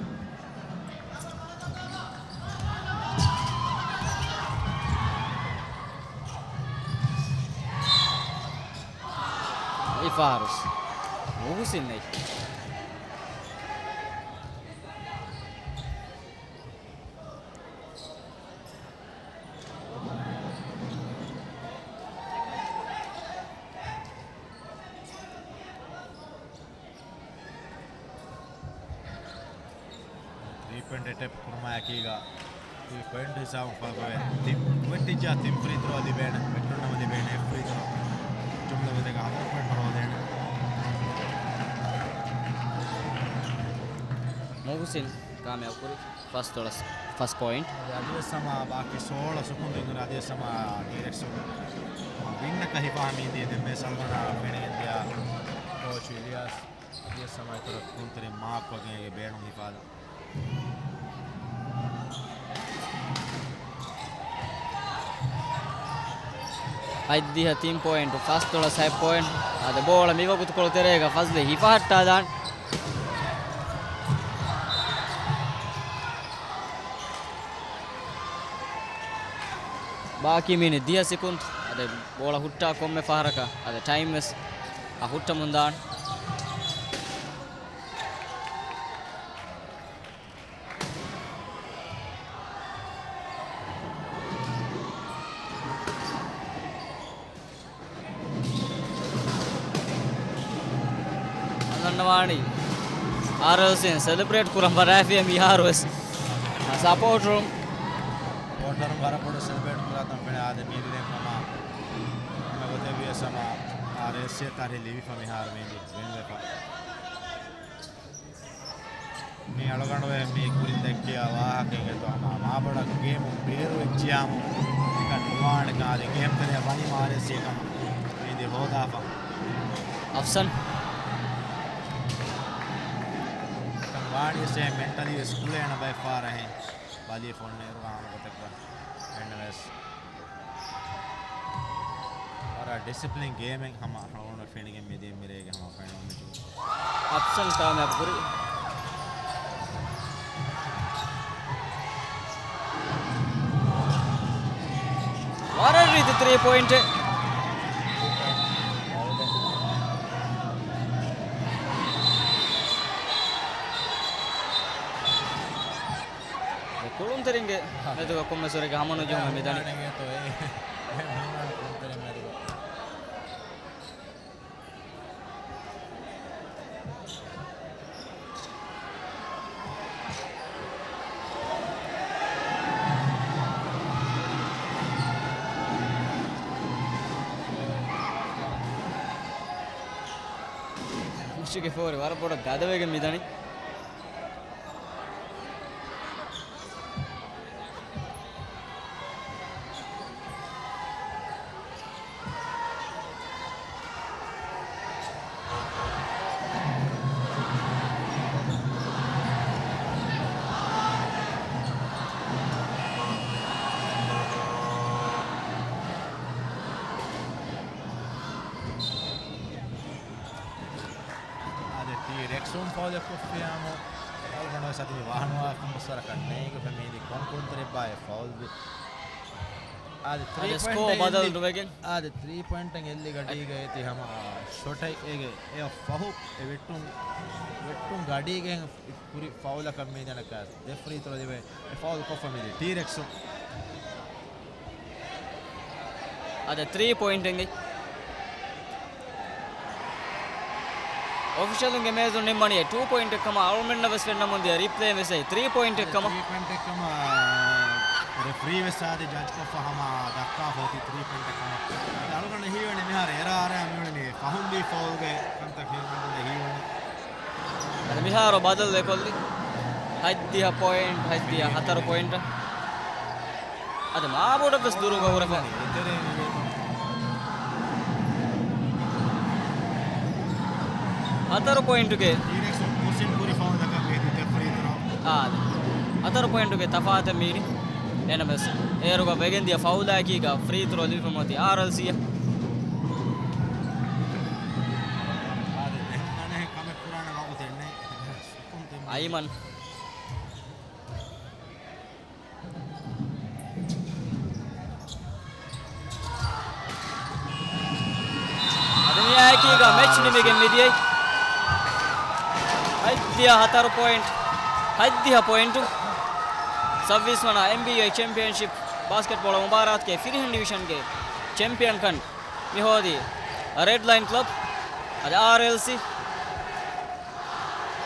އެއްފަހަރު މުހުސިން އެއް. ތްރީ ޕޮއިންޓް އެޓެމްޕްޓް ކުރުމާއެކީގަ ތިން ޕޮއިންޓް ހިސާބުން ފަޅުގަވޭ. ތިން ވެއްޓިއްޖާ ތިން ފްރީ ތުރޯ ލިބޭނެ. ވެއްޓުން ނަމަ ލިބޭނެ އެއް ފްރީ ތުރޯ. ޖުމްލަ ގޮތެއްގަ ހަތަރު ޕޮއިންޓް ހޯދޭނެ. މުހުސިން ކާމިޔާބު ކުރި ފަސްދޮޅަސް، ފަސް ޕޮއިންޓް. އަދިވެސް ހަމަ ބާކީ ސޯޅަ ސެކަންޑް އިންދުރަ އަދިވެސް ހަމަ ޓީރެކްސް ހަމަ ވިންނަކަށް ހިފާ މީތީ ދެންމެ ސަލްމަނާ ފެނިގެން ދިޔަ ކޯޗް އިލްޔާސް. އަދިވެސް ހަމަ އިތުރަށް ކުޅުންތެރިން މާކް ވަގެން އޭގެ ބޭނުން ހިފާލަން. ހަތްދިހަ ތިން ޕޮއިންޓް، ފަސްދޮޅަސް ހަތް ޕޮއިންޓް. އަދި ބޯޅަ މިވަގުތުކޮޅު ތެރޭގަ ފަޒްލީ ހިފަހައްޓާލާން. ބާކީ މިނިޓް ދިހަ ސެކަންޑް. އަދި ބޯޅަ ހުއްޓާ ކޮންމެ ފަހަރަކަށް އަދި ޓައިމް ވެސް އަ ހުއްޓަމުން ދާން. ވާނީ އާރްއެލްސީން ސެލެބްރޭޓް ކުރަން ބަރާފިޔަ މިހާރު ވެސް ސަޕޯޓަރުން. ސަޕޯޓަރުން ވަރަށް ބޮޑު ސެލެބްރޭޓް ކުރާތަން ފެނޭ. އާދެ، މީދި ދެން ހަމަ ހަމަ ގޮތެއް ވިޔަސް ހަމަ އާރްއެލްސީ ތާރީޚް ލިބިފަ މިހާރު މީދި ވިން ވެފަ. މި އަޅުގަނޑު މި ކުރިން ދެއްކިޔާ ވާހަކައިން އެތޯ ހަމަ މާބޮޑަށް ގޭމު ބޭރު އެއްޗިޔާމު އެކަން ނުވާނެ ކާދެ ގޭމް ތެރެއަށް ވަނީ އާރްއެލްސީ ކަމަށް މީދި ހޯދާފަ. އަފްސަން. އެކަން ވާނީސޭ މެންޓަލީ ވެސް ކުޅޭނަ ބައެއް ފާރަހެން ބަލީ ފޮންނޭރު ހާމަ ގޮތަކަށް އެންނަވެސް. ވަރަށް ޑިސިޕްލިން ގޭމެއް ހަމަ ހަޅުނު ފެނިގެން މިދިޔަ މިރޭގެ ހަމަ ފައިނަލް މެޗު. އަފްސަން ކާމިޔާބު ކުރި. ވަރަށް ރީތި ތްރީ ޕޮއިންޓެއް. ކުޅުންތެރިންގެ މެދުގަ ކޮންމެސް ވަރެއްގެ ހަމަނުޖުމެއް މިދަނީ. ކުށިގެ ފޯރި ވަރަށް ބޮޑަށް ގަދަވެގެން މިދަނީ. އާދެ، ޓީ ރެކްސުން ފައުލެއް ކޮށްފިޔާމު އަޅުގަނޑު ވެސް އަދި ވާހަނުވާ ފަންބަސްވަރަކަށް ނޭނގިފަ މީދި ކޮންކޮންތެރި ބާއެއް ފައުލް ވި. އާދެ، ތްރީ އަދި ސްކޯ ޕޮއިންޓް ބަދަލު އެއްލި-، ނުވެގެން. އާދެ، ތްރީ ޕޮއިންޓެއް އެއްލި ގަޑީގަ އޭތި ހަމަ ޝޮޓަށް އޭގެ އެ ފަހު އެ ވެއްޓުން، ވެއްޓުން ގަޑީގެ ކުރި ފައުލަކަށް މީދަނަކަށް ދެ ފްރީ ތްރޯ ލިބޭ އެ ފައުލް ކޮށްފަ މީދި ޓީ ރެކްސުން. އަދި ތްރީ ޕޮއިންޓެއްގައި އޮފިޝަލުންގެ މޭޒުން ނިންމަނީ ޓޫ ޕޮއިންޓެއް ކަމަށް. އަޅުމެންނަށް ވެސް ފެންނަމުން ދިޔަ ރީޕްލޭ ވެސް އެ ތްރީ ޕޮއިންޓެއް ކަމަށް. ތްރީ ޕޮއިންޓެއް ކަމަށް ރެފްރީ ވެސް އާދެ ޖަޖް ކޮށްފަ ހަމަ ދައްކާފަ އޮތީ ތްރީ ޕޮއިންޓެއް ކަމަށް. އަޅުގަނޑަށް ހީވަނީ މިހާރު އެރާ އަރާ މިވަނީ ފަހުން ވީ ފައުލްގެ ކަންތައް ހީވަނީ. އަދި މިހާރު ބަދަލު އެކޮށްލި ހަތްދިހަ ޕޮއިންޓް، ހަތްދިހަ ހަތަރު ޕޮއިންޓަށް. އަދި މާބޮޑަށް ވެސް ދުރުގަ ހުރެފަ. ހަތަރު ޕޮއިންޓުގެ އާ، އަދި ހަތަރު ޕޮއިންޓުގެ ތަފާތެއް މީނި. އެނަމެސް އޭރުގަ ވެގެންދިޔަ ފައުލާއެކީގަ ފްރީ ތްރޯ ލިބިފަ މަތި އާރްއެލްސީއަށް. އައިމަން. އަދި މިއާއެކީގަ މެޗް ނިމިގެން މިދިޔައީ ހަތްދިހަ ހަތަރު ޕޮއިންޓް، ހަތްދިހަ ޕޮއިންޓު. ސައްބީސް ވަނަ އެންބީއޭ ޗެމްޕިއަންޝިޕް ބާސްކެޓްބޯޅަ މުބާރާތުގެ ފިރިހެން ޑިވިޝަންގެ ޗެމްޕިއަންކަން މި ހޯދީ ރެޑް ލައިން ކްލަބް. އަދި އާރްއެލްސީ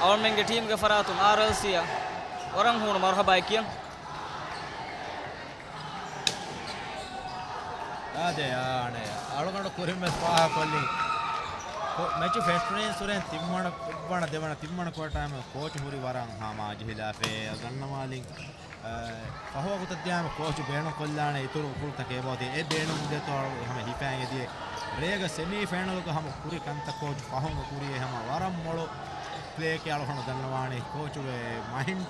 އަޅުމެންގެ ޓީމްގެ ފަރާތުން އާރްއެލްސީއަށް ވަރަށް ހޫނު މަރުހަބާއެއް ކިޔަން. އާދެ، އާނެ، އަޅުގަނޑު ކުރިން ވެސް ފާހަގަކޮށްލި. ކޯ-، މެޗު ފެށުނީން ސުރެން ތިންވަނަ، އެއްވަނަ، ދެވަނަ، ތިންވަނަ ކޯޓާމެ ކޯޗު ހުރި ވަރަށް ހަމަ ޖެހިލާފައި ގަންނަވާލިން. އަ، ފަހު ވަގުތަށް ދިޔާމެ ކޯޗު ބޭނުންކޮށްލާނެ އިތުރު އުކުޅުތަކެއް އެބައޮތީ. އެ ބޭނުން ދެތޯ ހަމަ ހިފައިގެ ދިޔަ. ރޭގަ ސެމީ ފައިނަލުގަ ހަމަ ކުރި ކަންތައް ކޯޗު ފަހުން ކުރިޔޭ ހަމަ ވަރަށް މޮޅު ޕްލޭއެކޭ އަޅުގަނޑު ދަންނަވާނެ ކޯޗުގެ މަހިން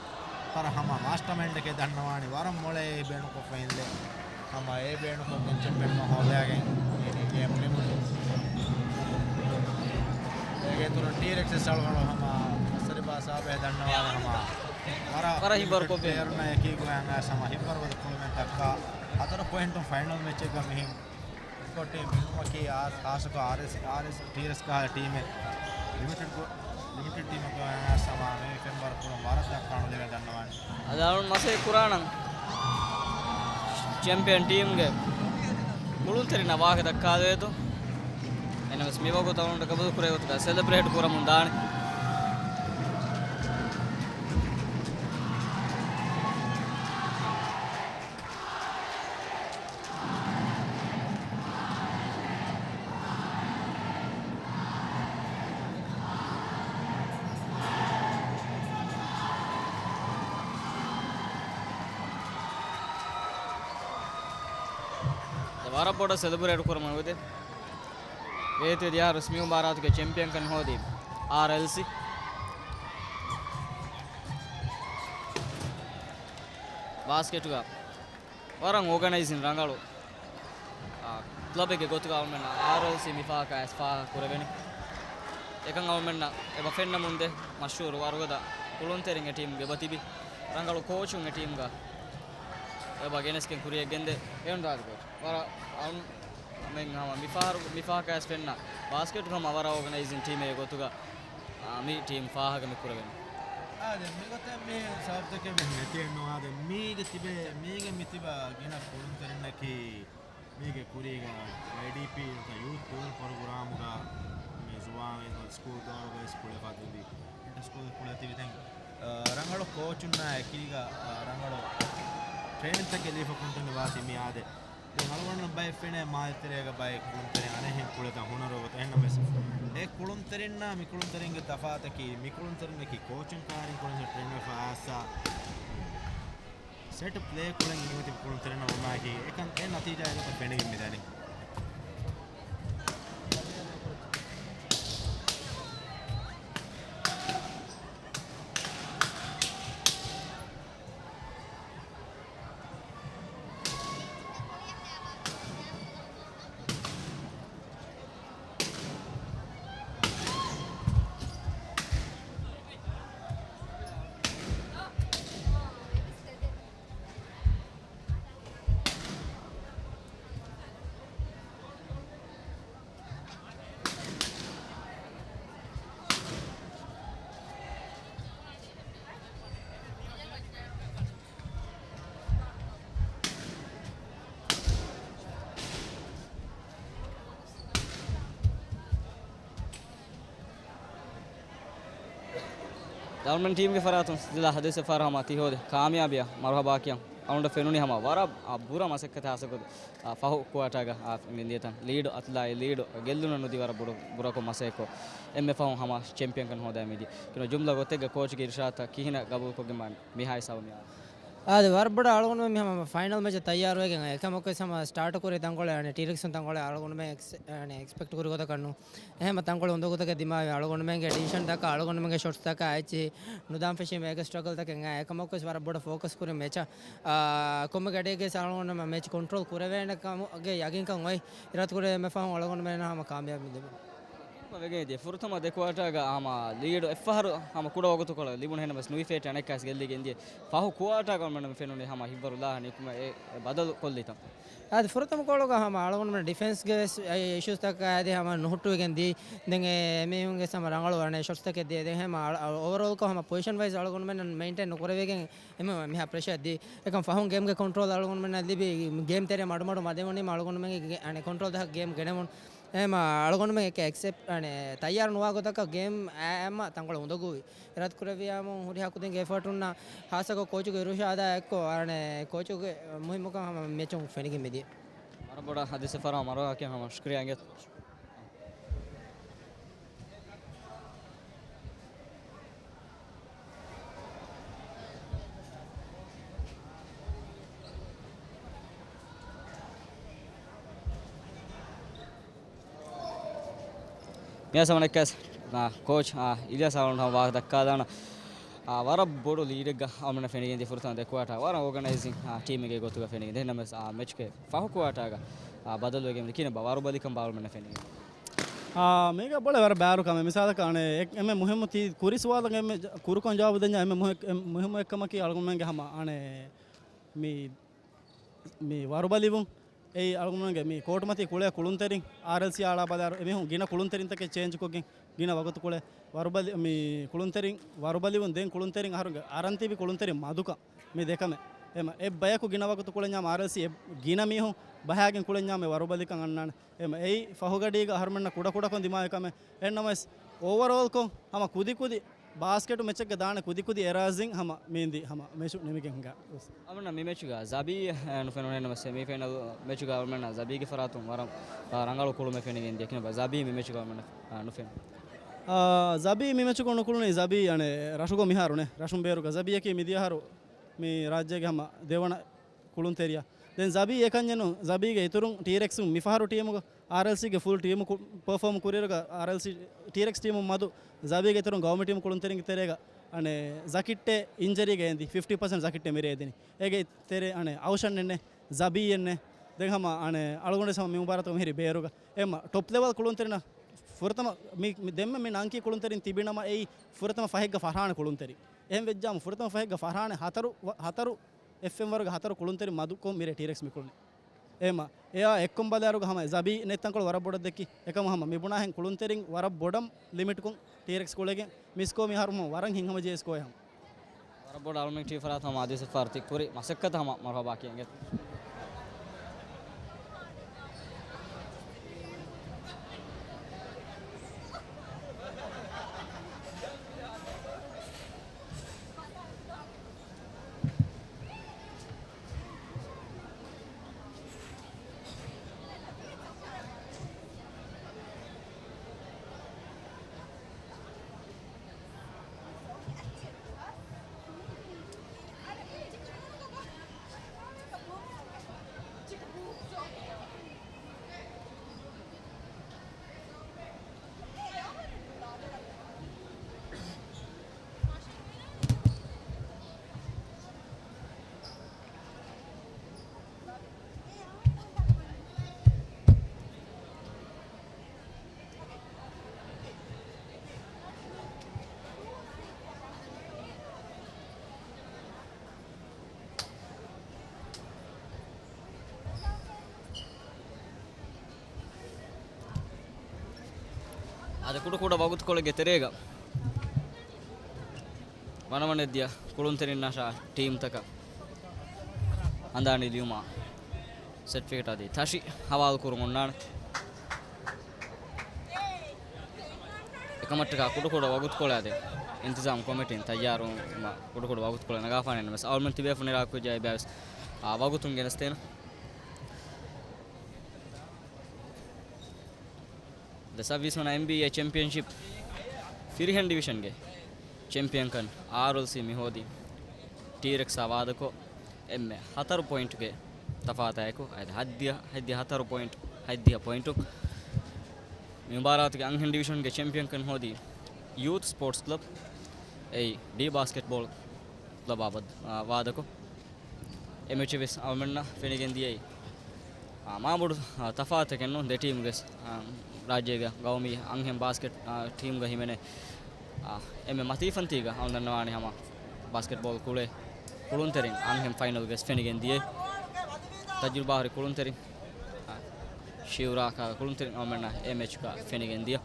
ތަރަ ހަމަ މާސްޓަ މައިންޑެކޭ ދަންނަވާނީ ވަރަށް މޮޅޭ ބޭނުންކޮށްފައިންދެ. ހަމަ އެ ބޭނުންކޮށްގެން ޗެމްޕިއަން ހޯދާގެން އިނީ ގޭމް ނިމުނީ. އޭގެ އިތުރުން ޓީ ރެކްސް އަޅުގަނޑު ހަމަ އަސަރިބާ ސާބެ ދަންނަވާލަ ހަމަ ވަރަށް ވަރަށް ހިބަރު ކޮށްފި. ޕްލޭޔަރުންނާ އެކީ ގޮޔަން އައިސް ހަމަ ހިބަރު ވަދަ ކުޅުމެއް ދައްކާ ހަތަރު ޕޮއިންޓުން ފައިނަލް މެޗެއްގަ މިހިން އެކޮށްޓީ މިނުމަކީ އާ-، އާސަކޮ އާރްއެސް، އާރްއެސް ޓީރެސް ކާ ޓީމެއް ލިމިޓެޑް ގޮ-، ލިމިޓެޑް ޓީމަކަށް ހަމަ މި ފެންވަރު ކުރަން ވަރަށް ދައްކާނު ލެވެ ދަންނަވާނެ. އަދާޅުން މަސައް ކުރާނަން ޗެމްޕިއަން ޓީމްގެ ކުޅުންތެރިންނަށް ވާހަކަ ދައްކާލެވޭތޯ. އެނަމެސް މިވަގުތު އަޅުގަނޑު ގަބޫލު ކުރޭ ގޮތުގަ ސެލެބްރޭޓް ކުރަމުން ދާނެ. ވަރަށް ބޮޑަށް ސެލެބްރޭޓް ކުރަމުން އެބަދޭ. އޭތި ދިޔަ ރަސްމީ މުބާރާތުގެ ޗެމްޕިއަންކަން ހޯދީ އާރްއެލްސީ. ބާސްކެޓުގަ ވަރަށް އޯގަނައިޒިން ރަނގަޅު، އާ، ކްލަބެއްގެ ގޮތުގަ އަޅުމެންނަށް އާރްއެލްސީ މި ފާހަގަ އައިސް ފާހަގަ ކުރެވެނީ. އެކަން އަޅުމެންނަށް އެބަ ފެންނަމުންދޭ މަޝްހޫރު ވަރުގަދަ ކުޅުންތެރިން އެ ޓީމުގެ އެބަ ތިބި. ރަނގަޅު ކޯޗުން އެ ޓީމުގަ އެބަ ގެނެސްގެން ކުރިޔަށް ގެންދޭ. އެހެން ރާދި ކޯޗް. ވަރަށް އަން-، މެން ހަމަ މި ފަހަރު، މި ފާހަގަ އައިސް ފެންނަ ބާސްކެޓް ހަމަ ވަރަށް އޯގަނައިޒިން ޓީމެއް ގޮތުގަ، އާ، މި ޓީމް ފާހަގަ މި ކުރެވެން. އާދެ، މިގޮތެއް މި ސަބްޖެކްޓް މި ނެތިއެއްނު އާދެ، މީގެ ތިބެ، މީގެ މި ތިބަ ގިނަ ކުޅުންތެރިންނަކީ މީގެ ކުރީގަ ވައިޑީޕީ ނުތަ ޔޫތު ޓޫރ ޕްރޮގްރާމުގަ މި ޒުވާން އިން ސްކޫލް ދޯރުގައި ސްކޫލެއް ފަތުންވީ. އިންޓަ ސްކޫލް ކުޅޭ ތިބި ތެން، އަ، ރަނގަޅު ކޯޗުންނާ އެކީގަ، އަ، ރަނގަޅު ޓްރޭނިންތަކެއް ލީފަ ކުންތަން ވާތީ މި އާދެ. ދެން އަޅުގަނޑު ބައެއް ފެނޭ މާލެ ތެރޭގަ ބައެއް ކުޅުންތެރިން އަނެއްހެން ކުޅެދާ ހުނަރު ގޮތަށް. އެހެންނަމަވެސް އެ ކުޅުންތެރިންނާ މި ކުޅުންތެރިންގެ ތަފާތަކީ މި ކުޅުންތެރިންނަކީ ކޯޗުން ކާރިން ކުޅެން ޓްރޭން ވެފަ އައިސް ސެޓް ޕްލޭ ކުޅެން އިނގިތިބި ކުޅުންތެރިންނަށް ވުމާއެކީ އެކަން އެ ނަތީޖާއެއް ގޮތަށް ފެނިގެން މިދަނީ. އަޅުގަނޑު ޓީމްގެ ފަރާތުން ދިލާ ހަދީސް ފާރު ހަމަ ތިހޯދި ކާމިޔާބީއަށް މަރުހަބާ ކިޔަން. އަޅުގަނޑަށް ފެނުނީ ހަމަ ވަރަށް ބުރަ މަސައްކަތެއް ހާއްސަކޮށް، އާ، ފަހު ކުއާޓާގަ، އާ، މި ދިޔަތަން ލީޑު އަތުލާއި ލީޑު ގެއްލުނަ ނުދީ ވަރަށް ބުރަ، ބުރަކޮށް މަސައްކޮށް އެންމެ ފަހުން ހަމަ ޗެމްޕިއަންކަން ހޯދާ މިދި. ކިނު ޖުމްލަ ގޮތެއްގަ ކޯޗުގެ އިރުޝާދަށް ކިހިނެއް ގަބޫލުކޮށްގެން މިހާ ހިސާބު މި އާ. އާދެ، ވަރަށް ބޮޑަށް އަޅުގަނޑުމެން މި ހަމަ ފައިނަލް މެޗަށް ތައްޔާރުވެގެން އެކަމަކުވެސް ހަމަ ސްޓާޓު ކުރި ތަންކޮޅެއް އަނެ ޓީރެކްސުން ތަންކޮޅެއް އަޅުގަނޑުމެން އެކްސް-، އަނެ އެކްސްޕެކްޓް ކުރި ގޮތަކަށް ނޫން. އެހެންމަ ތަންކޮޅެއް އުނދަގޫތަކެއް ދިމާވި އަޅުގަނޑުމެންގެ ޑިސިޝަންތަކާ އަޅުގަނޑުމެންގެ ޝޮޓްސްތަކާ އެއްޗިހި ނުދާން ފެށީމަ އޭގެ ސްޓްރަގަލްތަކެއް އައި އެކަމަކުވެސް ވަރަށް ބޮޑަށް ފޯކަސް ކުރި މެޗަށް، އާ، ކޮންމެ ގަޑިއެއްގެ ސަ އަޅުގަނޑުމެން މެޗް ކޮންޓްރޯލް ކުރެވޭނެ ކަމުގެ ޔަގީންކަން އޮތް އިރާދަކުރެ އެންމެ ފަހުން އަޅުގަނޑުމެން ހަމަ ކާމިޔާބު ލިބުނު. ވެގެން ދިޔަ ފުރަތަމަ ދެ ކުއާޓާގަ ހަމަ ލީޑު އެއްފަހަރު ހަމަ ކުޑަ ވަގުތުކޮޅަށް ލިބުނު ހެނަމަސް ނުވިފޭޓް އަނެއްކާސް ގެއްލިގެން ދިޔަ ފަހު ކުއާޓާގަ އަޅުގަނޑު ފެނުނީ ހަމަ ހިއްވަރު ލާހަން ނިކުމެ އެ، އެ ބަދަލު ކޮށްލިތަން. އަދި ފުރަތަމަ ކޯޅުގަ ހަމަ އަޅުގަނޑުމެން ޑިފެންސްގެ ވެސް އިޝޫސްތަކާ އަދި ހަމަ ނުހުއްޓުވެގެން ދީ. ދެން އެ މީހުންގެ ހަމަ ރަނގަޅު އަނެ ޝޮޓްސްތަކެއް ދިޔަ. ދެން ހަމަ އަޅު-، އަޅު-، އޯވަރޯލްކޮށް ހަމަ ޕޮޒިޝަން ވައިޒް އަޅުގަނޑުމެން މެއިންޓެއިން ނުކުރެވިގެން އެމެ މިހާ ޕްރެޝަރ ދީ. އެކަން ފަހުން ގޭމްގެ ކޮންޓްރޯލް އަޅުގަނޑުމެންނަށް ލިބި، ގޭމް ތެރޭ މަޑުމަޑު މަދެވުނީމަ އަޅުގަނޑުމެންގެ ގެ-، އަނެ ކޮންޓްރޯލް ދަހަ ގޭމް ގެނެވުން. އެމަ އަޅުގަނޑުމެން އެކެ އެކްސެޕްޓް، އަނެ، ތައްޔާރު ނުވާ ގޮތަކަށް ގޭމް އައި އައިމަ ތަންކޮޅެއް އުނދަގޫވި. އިރާދަ ކުރެއްވިޔާމު ހުރިހާ ކުދިންގެ އެފަޓުންނާ ހާއްސަކޮށް ކޯޗުގެ އިރުޝާދާ އެއްކޮށް، އަނެ، ކޯޗުގެ މުހިއްމުކަން ހަމަ މެޗުން ފެނިގެން މިދިޔަ. ވަރަށް ބޮޑަށް ހަދީސް ފާރު މަރުވާކި ހަމަ ޝުކުރިޔާ އިނގޭ. މިއަސް ހަމަނެއްކަސް، އާ، ކޯޗް، އާ، އިލްޔާސް އަޅުގަނޑު ހަމަ ވާހަކަ ދައްކާލާނަ، އާ، ވަރަށް ބޮޑު ލީޑެއްގަ އަޅުގަނޑަށް ފެނިގެން ދިޔަ ފުރަތަމަ ދެ ކުއާޓާ ވަރަށް އޯގަނައިޒިން، އާ، ޓީމެއްގެ ގޮތުގަ ފެނިގެން ދިޔަ. އެހެންނަމަވެސް، އާ، މެޗުގެ ފަހު ކުއާޓާގަ، އާ، ބަދަލުވެގެން ކިހިނެއް ބާ ވަރުބަލިކަން ބާ އަޅުގަނޑަށް ފެނިގެން. އާ، މީގަ ބޮޑެ ވަރަށް ބާރު ކަމެއް. މިސާލަކަށް އަނެ އެ-، އެންމެ މުހިއްމު ތީ ކުރި ސުވާލަށް އެންމެ ޖަ-، ކުރުކޮށް ޖަވާބު ދެންޏާ އެންމެ މުހި-، އެ-، މުހިއްމު އެއްކަމަކީ އަޅުގަނޑުމެންގެ ހަމަ އަނެ މި، މި ވަރުބަލިވުން. އެއީ އަޅުގަނޑުމެންގެ މި ކޯޓުމަތީ ކުޅޭ ކުޅުންތެރިން އާރްއެލްސީ އާޅާ ބަލާއިރު އެމީހުން ގިނަ ކުޅުންތެރިންތަކެއް ޗޭންޖްކޮށްގެން ގިނަ ވަގުތު ކުޅޭ ވަރުބަލި-، މި ކުޅުންތެރިން ވަރުބަލިވުން ދެން ކުޅުންތެރިން އަހަރުގެ އަރަން ތިބި ކުޅުންތެރިން މަދުކަން. މި ދެކަމެއް. އެމަ އެއްބަޔަކު ގިނަ ވަގުތު ކުޅެންޏާ އާރްއެލްސީ އެ ގިނަ މީހުން ބަހާގެން ކުޅެންޏާ މި ވަރުބަލިކަން އަންނާނެ. އެމަ އެއީ ފަހުގަޑީގަ އަހަރުމެންނަށް ކުޑަކުޑަކޮށް ދިމާވި ކަމެއް. އެހެންނަމަވެސް އޯވަރޯލްކޮށް ހަމަ ކުދިކުދި ބާސްކެޓު މެޗެއްގަ ދާނެ ކުދިކުދި އެރާޒިން ހަމަ މީންދީ ހަމަ މެޗު ނިމިގެން ހިނގާ. އަމަންނަ މި މެޗުގަ ޒަބީ، އެ، ނުފެނުނެއްނަމަ ސެމީފައިނަލް މެޗުގަ އަމަންނަ ޒަބީގެ ފަރާތުން ވަރަށް، އަ، ރަނގަޅު ކުޅުމެއް ފެނިގެން ދިޔަ ކިނަ ޒަބީ މި މެޗުގަ އަމަންނަ، އަ، ނުފެނު. އާ، ޒަބީ މި މެޗުގަ ނުކުޅުނީ ޒަބީ އަނެ ރަށުގަ މިހާރުނެ. ރަށުން ބޭރުގަ ޒަބީއަކީ މިދިޔަހަރު މި ރާއްޖޭގެ ހަމަ ދެވަނަ ކުޅުންތެރިޔާ. ދެން ޒަބީ އެކަންޏެއް ނޫން. ޒަބީގެ އިތުރުން ޓީރެކްސުން މިފަހަރު ޓީމުގަ އާރްއެލްސީގެ ފުލް ޓީމު ކު-، ޕަރފޯމް ކުރިއިރުގަ އާރްއެލްސީ ޓީރެކްސް ޓީމު މަދު ޒަބީގެ އިތުރުން ގައުމީ ޓީމު ކުޅުންތެރިންގެ ތެރޭގަ އަނެއް ޒަކިއްޓެ އިންޖަރީގަ އެނދި ފިފްޓީ ޕަސެންޓް ޒަކިއްޓެ މިރޭ އެދިނީ. އޭގެ ތެރޭ އަނެއް އައުޝަންއެއް ނެ، ޒަބީއެއް ނެ. ދެން ހަމަ އަނެއް އަޅުގަނޑު ހަމަ މި މުބާރާތުގަ މިހިރީ ބޭރުގަ. އެމަ ޓޮޕް ލެވަލް ކުޅުންތެރިންނަށް ފުރަތަމަ މި، މި ދެންމެ މި ނަންކި ކުޅުންތެރިން ތިބި ނަމަ އެއީ ފުރަތަމަ ފަހެއްގަ ފަރްހާން ކުޅުންތެރިން. އެހެން ވެއްޖާމަ ފުރަތަމަ ފަހެއްގަ ފަރްހާން ހަތަރު، ހަތަރު އެފްއެމް ވަރުގެ ހަތަރު ކުޅުންތެރިން މަދުކޮށް މިރޭ ޓީރެކްސް މި ކުޅުނީ. އެމަ އެއާ އެއްކޮން ބަލާއިރުގަ ހަމަ ޒަބީ ނެތް ތަންކޮޅު ވަރަށް ބޮޑަށް ދެއްކި. އެކަމަ ހަމަ މި ބުނާހެން ކުޅުންތެރިން ވަރަށް ބޮޑަށް ލިމިޓްކޮށް ޓީރެކްސް ކުޅެގެން މިސްކޯ މިހާރު ހަމަ ވަރަށް ހިތްހަމަޖެހޭ ސްކޯއެއް ހަމަ. ވަރަށް ބޮޑަށް އަޅުމެން ޓީމް ފަރާތުން ހަމަ އަދިވެސް ފާރު ތިއްކުރި މަސައްކަތަށް ހަމަ މަރުހަބާ ކިޔަން އެނގޭ. އަދި ކުޑަކުޑަ ވަގުތުކޮޅެއްގެ ތެރޭގަ ވަނަވަނައަށް ދިޔަ ކުޅުންތެރިންނަށާ ޓީމްތަކަށް ހަނދާނީ ލިޔުމާ ސެޓްފިކެޓް އަދި ތަށި ހަވާލު ކުރުން އޮންނާނެ. އެކަމަށްޓަކާ ކުޑަކުޑަ ވަގުތުކޮޅެއް އަދި އިންތިޒާމް ކޮމިޓީން ތައްޔާރުވުމަށް ކުޑަކުޑަ ވަގުތުކޮޅެއް ނަގާފާނެ ނަމަވެސް، އަޅުމެން ތިބޭފުޅުން ނިރާކުރި ޖައިބާވެސް ވަގުތުން ގެނެސްދޭނަ. ދެ ސައްވީސް ވަނަ އެމްބީއޭ ޗެމްޕިއަންޝިޕް ފިރިހެން ޑިވިޝަންގެ ޗެމްޕިއަންކަން އާރްއެލްސީ މި ހޯދީ ޓީރެކްސްއާ ވާދަކޮށް، އެންމެ ހަތަރު ޕޮއިންޓްގެ ތަފާތާއެކު، އަދި ހަތްދިހަ، ހަތްދިހަ ހަތަރު ޕޮއިންޓް، ހަތްދިހަ ޕޮއިންޓު. މި މުބާރާތުގެ އަންހެން ޑިވިޝަންގެ ޗެމްޕިއަންކަން ހޯދީ ޔޫތު ސްޕޯޓްސް ކްލަބް، އެއީ ޑީ ބާސްކެޓްބޯލް ކްލަބާ ވާދަކޮށް. އެ މެޗެއް ވެސް އަޅުމެންނަށް ފެނިގެން ދިޔައީ، އާ، މާބޮޑު، އާ، ތަފާތެކެއް ނޫން. ދެ ޓީމުގެ، އާ، ރާއްޖޭގެ ގައުމީ އަންހެން ބާސްކެޓް، އާ، ޓީމްގަ ހިމެނޭ، އާ، އެންމެ މަތީ ފަންތީގަ އަޅުގަނޑު ދަންނަވާނީ ހަމަ ބާސްކެޓްބޯލް ކުޅޭ ކުޅުންތެރިން އަންހެން ފައިނަލް ވެސް ފެނިގެން ދިޔައީ. ތަޖުރިބާހުރި ކުޅުންތެރިން، އާ، ޝިއުރާ ކަހަލަ ކުޅުންތެރިން އަޅުމެންނަށް އެ މެޗުގަ ފެނިގެން ދިޔަ.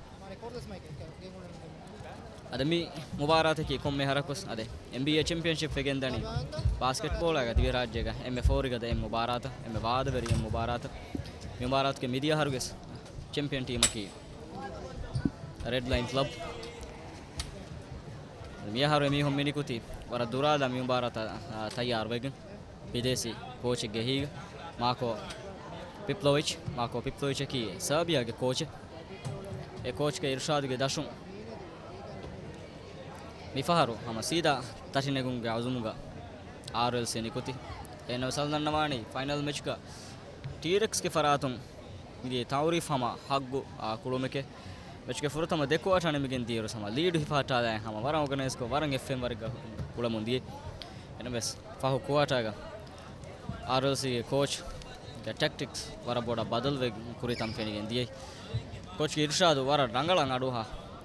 އަދި މި މުބާރާތަކީ ކޮންމެ އަހަރަކުވެސް އަދި އެމްބީއޭ ޗެމްޕިއަންޝިޕް ވެގެންދަނީ ބާސްކެޓްބޯޅައިގަ ދިވެހިރާއްޖޭގަ އެންމެ ފޯރިގަދަ، އެންމެ މުބާރާތަށް، އެންމެ ވާދަވެރި އެއް މުބާރާތަށް. މި މުބާރާތުގެ މިދިޔަ އަހަރުގެ ޗެމްޕިއަން ޓީމަކީ ރެޑް ލައިން ކްލަބް. މިއަހަރު އެމީހުން މިނިކުތީ ވަރަށް ދުރާލާ މި މުބާރާތަށް، އާ، ތައްޔާރުވެގެން. ބިދޭސީ ކޯޗެއްގެ އެހީގަ މާކޯ ޕިޕްލޮވިޗް، މާކޯ ޕިޕްލޮވިޗަކީ ސާބިއާގެ ކޯޗެއް. އެ ކޯޗްގެ އިރުޝާދުގެ ދަށުން މިފަހަރު ހަމަ ސީދާ ތަށިނެގުމުގެ އަޒުމުގަ އާރްއެލްސީ ނިކުތީ. އެހެންނަމަވެސް އަޅުގަނޑު ދަންނަވާނީ ފައިނަލް މެޗްގަ ޓީރެކްސްގެ ފަރާތުން މިދިޔަ ތައުރީފް ހަމަ ހައްގު، އާ، ކުޅުމެކޭ. މެޗުގެ ފުރަތަމަ ދެ ކުއާޓާ ނިމިގެން ދިޔައިރު ހަމަ ލީޑު ހިފަހައްޓާލާ ހަމަ ވަރަށް އޯގަނައިޒްކޮށް ވަރަށް އެއްފެންވަރެއްގަ ކުޅަމުން ދިޔަ. އެނަމަވެސް ފަހު ކުއާޓާގަ އާރްއެލްސީގެ ކޯޗްގެ ޓެކްޓިކްސް ވަރަށް ބޮޑަށް ބަދަލުވެ ކުރިތަން ފެނިގެން ދިޔައީ. ކޯޗްގެ އިރުޝާދު ވަރަށް ރަނގަޅަށް އަޑުއަހާ،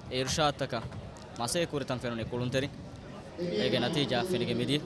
އެ އިރުޝާދުތަކަށް މަސޭ ކުރިތަން ފެނުނީ ކުޅުންތެރިން. އޭގެ ނަތީޖާ ފެނިގެން މިދިޔަ.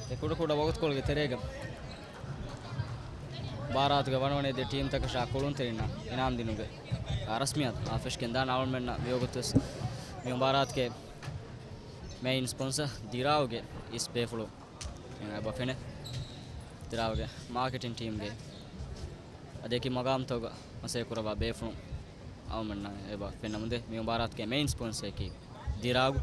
އެ ކުޑަކުޑަ ވަގުތުކޮޅުގެ ތެރޭގަ މުބާރާތުގެ ވަނަވަނަ އެދި ޓީމްތަކަށާ ކުޅުންތެރިންނަށް އިނާމް ދިނުމުގެ ރަސްމިއްޔާތު އާ ފެށިގެން ދާން އަޅުގަނޑުމެންނަށް މިވަގުތުވެސް މި މުބާރާތުގެ މެއިން ސްޕޮންސަ ދިރާގުގެ އިސް ބޭފުޅުން އެބަ ފެނޭ. ދިރާގުގެ މާކެޓިން ޓީމްގެ އަދި އެކި މަގާމްތަކުގަ މަސައްކަތް ކުރައްވާ ބޭފުޅުން އަޅުގަނޑުމެންނަށް އެބަ ފެންނަމުންދޭ. މި މުބާރާތުގެ މެއިން ސްޕޮންސައަކީ ދިރާގު.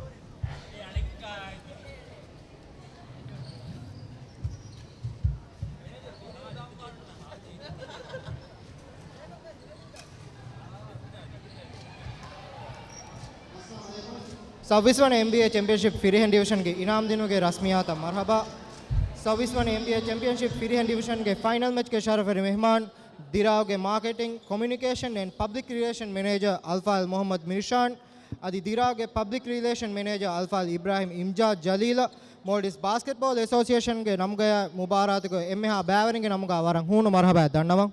ސައުވީސް ވަނަ އެމްބީއޭ ޗެމްޕިއަންޝިޕް ފިރިހެން ޑިވިޝަންގެ އިނާމް ދިނުމުގެ ރަސްމިއްޔާތަށް މަރްހަބާ. ސައުވީސް ވަނަ އެމްބީއޭ ޗެމްޕިއަންޝިޕް ފިރިހެން ޑިވިޝަންގެ ފައިނަލް މެޗްގެ ޝަރަފުވެރި މެހްމާން، ދިރާގުގެ މާކެޓިން، ކޮމިއުނިކޭޝަން އެންޑް ޕަބްލިކް ރިލޭޝަން މެނޭޖަރ އަލްފާޟިލް މުޙައްމަދު މިރްޝާން، އަދި ދިރާގުގެ ޕަބްލިކް ރިލޭޝަން މެނޭޖަރ އަލްފާޟިލް އިބްރާހިމް އިމްޖާދު ޖަލީލަށް، މޯލްޑިވްސް ބާސްކެޓްބޯލް އެސޯސިއޭޝަންގެ ނަމުގައި މުބާރާތުގެ އެންމެހާ ބައިވެރިންގެ ނަމުގައި ވަރަށް ހޫނު މަރްހަބާ ދަންނަވަން.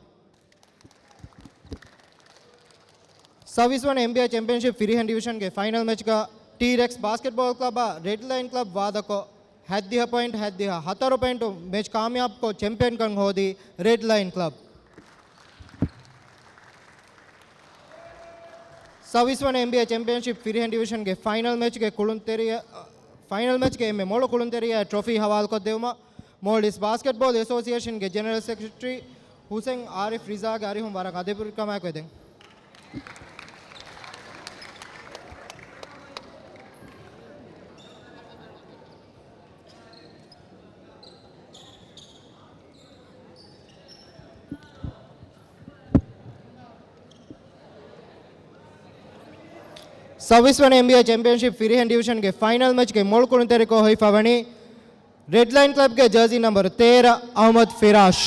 ސައުވީސް ވަނަ އެމްބީއޭ ޗެމްޕިއަންޝިޕް ފިރިހެން ޑިވިޝަންގެ ފައިނަލް މެޗްގަ ޓީރެކްސް ބާސްކެޓްބޯލް ކްލަބާ ރެޑް ލައިން ކްލަބް ވާދަކޮށް، ހަތްދިހަ ޕޮއިންޓް ހަތްދިހަ ހަތަރު ޕޮއިންޓު މެޗް ކާމިޔާބުކޮށް ޗެމްޕިއަންކަން ހޯދީ ރެޑް ލައިން ކްލަބް. ސައުވީސް ވަނަ އެމްބީއޭ ޗެމްޕިއަންޝިޕް ފިރިހެން ޑިވިޝަންގެ ފައިނަލް މެޗްގެ ކުޅުންތެރިޔާ، ފައިނަލް މެޗްގެ އެންމެ މޮޅު ކުޅުންތެރިޔާ ޓްރޮފީ ހަވާލުކޮށްދެވުމަށް މޯލްޑިވްސް ބާސްކެޓްބޯލް އެސޯސިއޭޝަންގެ ޖެނެރަލް ސެކްރެޓަރީ ހުސެން އާރިފް ރިޒާގެ އަރިހުން ވަރަށް ގަދަވެރިކަމާއެކު އެދެން. ސައުވީސް ވަނަ އެމްބީއޭ ޗެމްޕިއަންޝިޕް ފިރިހެން ޑިވިޝަންގެ ފައިނަލް މެޗްގެ މޮޅު ކުޅުންތެރިކޮށް ހޮވިފަ ވަނީ ރެޑް ލައިން ކްލަބްގެ ޖާޒީ ނަމްބަރު ތޭރަ، އަޙްމަދު ފިރާޝް.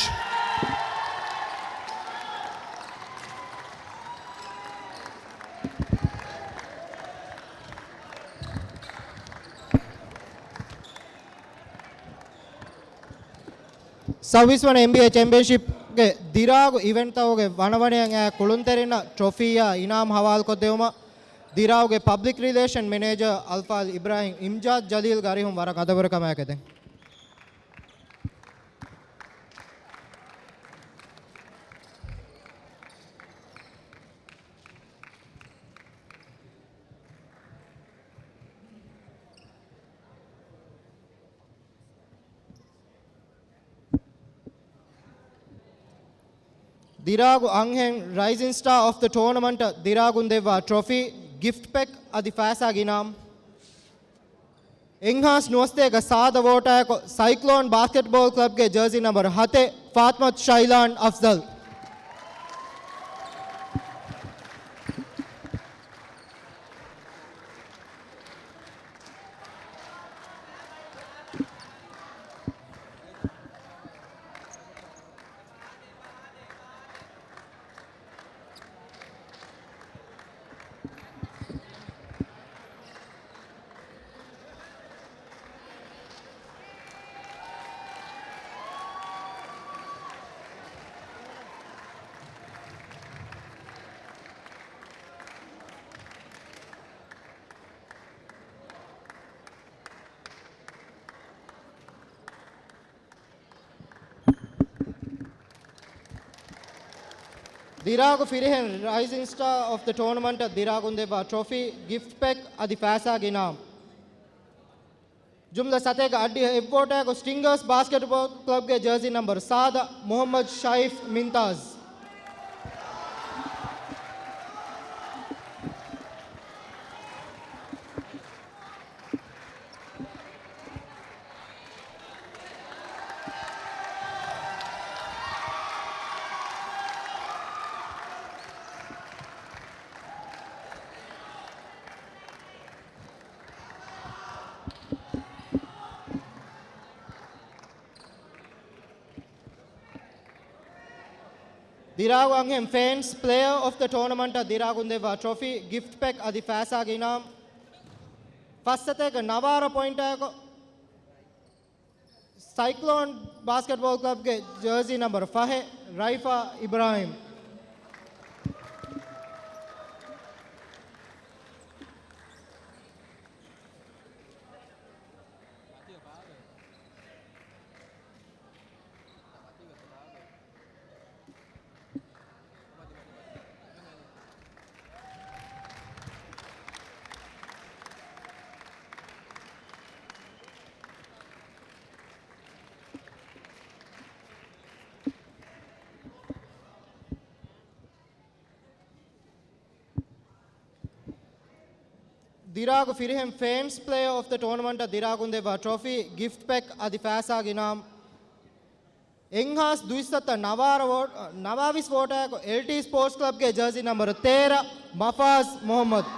ސައުވީސް ވަނަ އެމްބީއޭ ޗެމްޕިއަންޝިޕްގެ ދިރާގު އިވެންޓްތަކުގެ ވަނަވަނައަށް އައި ކުޅުންތެރިންނަށް ޓްރޮފީއާ އިނާމް ހަވާލުކޮށްދެވުމަށް ދިރާގުގެ ޕަބްލިކް ރިލޭޝަން މެނޭޖަރ އަލްފާޟިލް އިބްރާހިމް އިމްޖާދު ޖަލީލްގެ އަރިހުން ވަރަށް ގަދަވެރިކަމާއެކު އެދެން. ދިރާގު އަންހެން ރައިޒިން ސްޓާ އޮފް ދަ ޓޫނަމަންޓަށް ދިރާގުން ދެއްވާ ޓްރޮފީ، ގިފްޓް ޕެކް އަދި ފައިސާގެ އިނާމް. އެންހާންސް ނުވަސަތޭކަ ސާދަ ވޯޓާއެކު ސައިކްލޯން ބާސްކެޓްބޯލް ކްލަބްގެ ޖާޒީ ނަމްބަރު ހަތެއް، ފާތިމަތު ޝައިލާން އަފްޒަލް. ދިރާގު ފިރިހެން ރައިޒިން ސްޓާ އޮފް ދަ ޓޫނަމަންޓަށް ދިރާގުން ދެއްވާ ޓްރޮފީ، ގިފްޓް ޕެކް އަދި ފައިސާގެ އިނާމް. ޖުމްލަ ސަތޭކަ އަށްޑިހަ އެއް ވޯޓާއެކު ސްޓިންގާސް ބާސްކެޓްބޯލް ކްލަބްގެ ޖާޒީ ނަމްބަރު ސާދަ، މުޙައްމަދު ޝައިފް މިންތާޒް. ދިރާގު އަންހެން ފެންސް ޕްލޭޔަރ އޮފް ދަ ޓޫނަމަންޓަށް ދިރާގުން ދެއްވާ ޓްރޮފީ، ގިފްޓް ޕެކް އަދި ފައިސާގެ އިނާމް. ފަސްސަތޭކަ ނަވާރަ ޕޮއިންޓާއެކު ސައިކްލޯން ބާސްކެޓްބޯލް ކްލަބްގެ ޖާޒީ ނަމްބަރު ފަހެއް، ރައިފާ އިބްރާހިމް. ދިރާގު ފިރިހެން ފެންސް ޕްލޭޔާ އޮފް ދަ ޓޫނަމަންޓަށް ދިރާގުން ދެއްވާ ޓްރޮފީ، ގިފްޓް ޕެކް އަދި ފައިސާގެ އިނާމު. އެއްހާސް ދުއިސައްތަ ނަވާރަ ވޯޓް، ނަވާވީސް ވޯޓާއެކު އެލްޓީ ސްޕޯޓްސް ކްލަބްގެ ޖާޒީ ނަމްބަރު ތޭރަ، މަފާޒް މުހައްމަދު.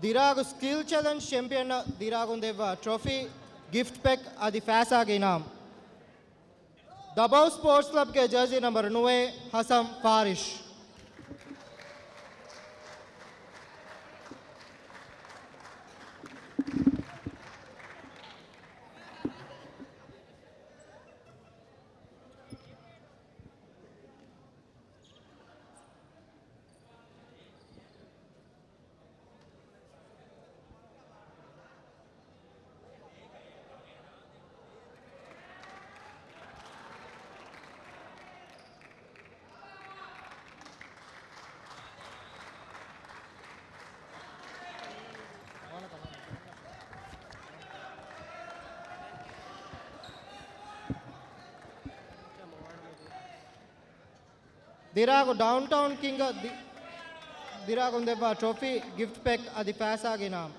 ދިރާގު ސްކިލް ޗެލެންޖް ޗެމްޕިއަނަށް ދިރާގުން ދެއްވާ ޓްރޮފީ، ގިފްޓް ޕެކް އަދި ފައިސާގެ އިނާމު. ދަބައު ސްޕޯޓްސް ކްލަބްގެ ޖާޒީ ނަމްބަރު ނުވައެއް، ހަސަން ފާރިޝް. ދިރާގު ޑައުންޓައުން ކިންގ ދި-، ދިރާގުން ދެއްވާ ޓްރޮފީ، ގިފްޓް ޕެކް އަދި ފައިސާގެ އިނާމު.